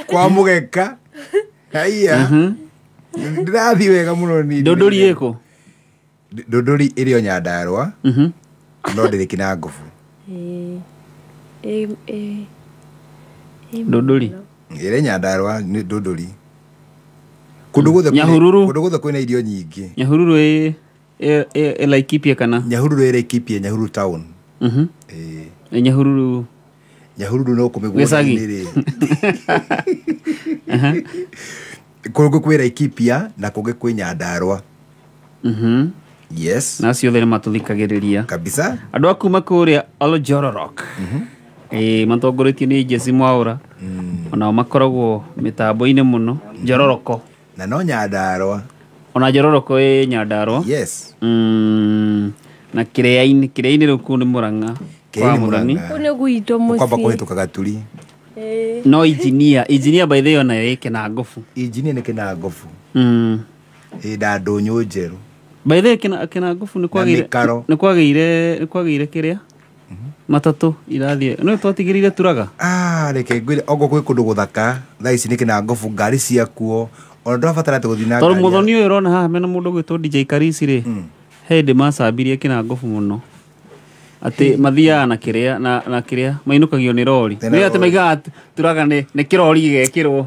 Kwa Mũgeka. Haiya. Ndĩrathiĩ wega mũno niĩ. Ndũndũri ĩkũ? Ndũndũri ĩrĩ o Nyandarua. No ndĩrĩ Kĩnangobu. Ndũndũri. Ĩrĩ Nyandarua nĩ Ndũndũri. Kũndũ guothe Nyahururu. Kũndũ guothe kwĩna irio nyingĩ. Nyahururu ĩ Laikipia kana? Nyahururu ĩ Laikipia, Nyahururu town. Ĩ Nyahururu. Nyahururu no kũmĩgũnda-inĩ rĩ. Kũngĩ kwĩ Laikipia na kũngĩ kwĩ Nyandarua. Yes. Na acio othe nĩ matũthikagĩrĩria. Kabisa. Andũ a kuma kũrĩa Oljororok. Matongoretio nĩ Jesse Mwaura. Onao makoragwo mĩtambo-inĩ mũno. Njororoko. Na no Nyandarua. Ona Njororoko ĩ Nyandarua. Yes. Na Kĩrĩa-inĩ, Kĩrĩa-inĩ rĩu kũu nĩ Mũrang'a. Kĩrĩa-inĩ Mũrang'a. Kũu nĩ gwitũ mũciĩ. Ũkwamba kũhĩtũka Gaturi. No engineer, engineer by the way ona ĩ Kĩnangobu. Engineer nĩ Kĩnangobu. Ĩ na Ndũnyũ Njerũ. By the way Kĩnangobu nĩ kwagĩire nĩ kwagĩire nĩ kwagĩire kĩrĩa? Matatũ irathiĩ no twatigĩrĩire turaga. Ah, reke ngwĩre okorwo kwĩ kũndũ gũthaka thaa ici nĩ Kĩnangobu, ngari ciakuo ona ndũrabatara atĩ gũthiĩ na Tondũ ngari. mũthoni ũyũ ũrona haha mena mũndũ ũgwĩtwo DJ Karisi rĩ, he hĩndĩ macambirie Kĩnangobu mũno atĩ mathiaga na kĩrĩa na kĩrĩa mainũkagio nĩ rori. Tena Nĩ atĩ rori. maigaga turaga nĩ kĩrori gĩgekĩrwo.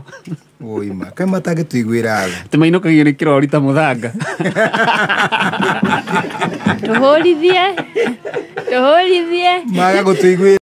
Ũima kaĩ matangĩtũiguĩra tha. Atĩ mainũkagio nĩ kĩrori ta mũthanga. Tũhũrithie, tũhũrithie. Maga gũtũiguĩra.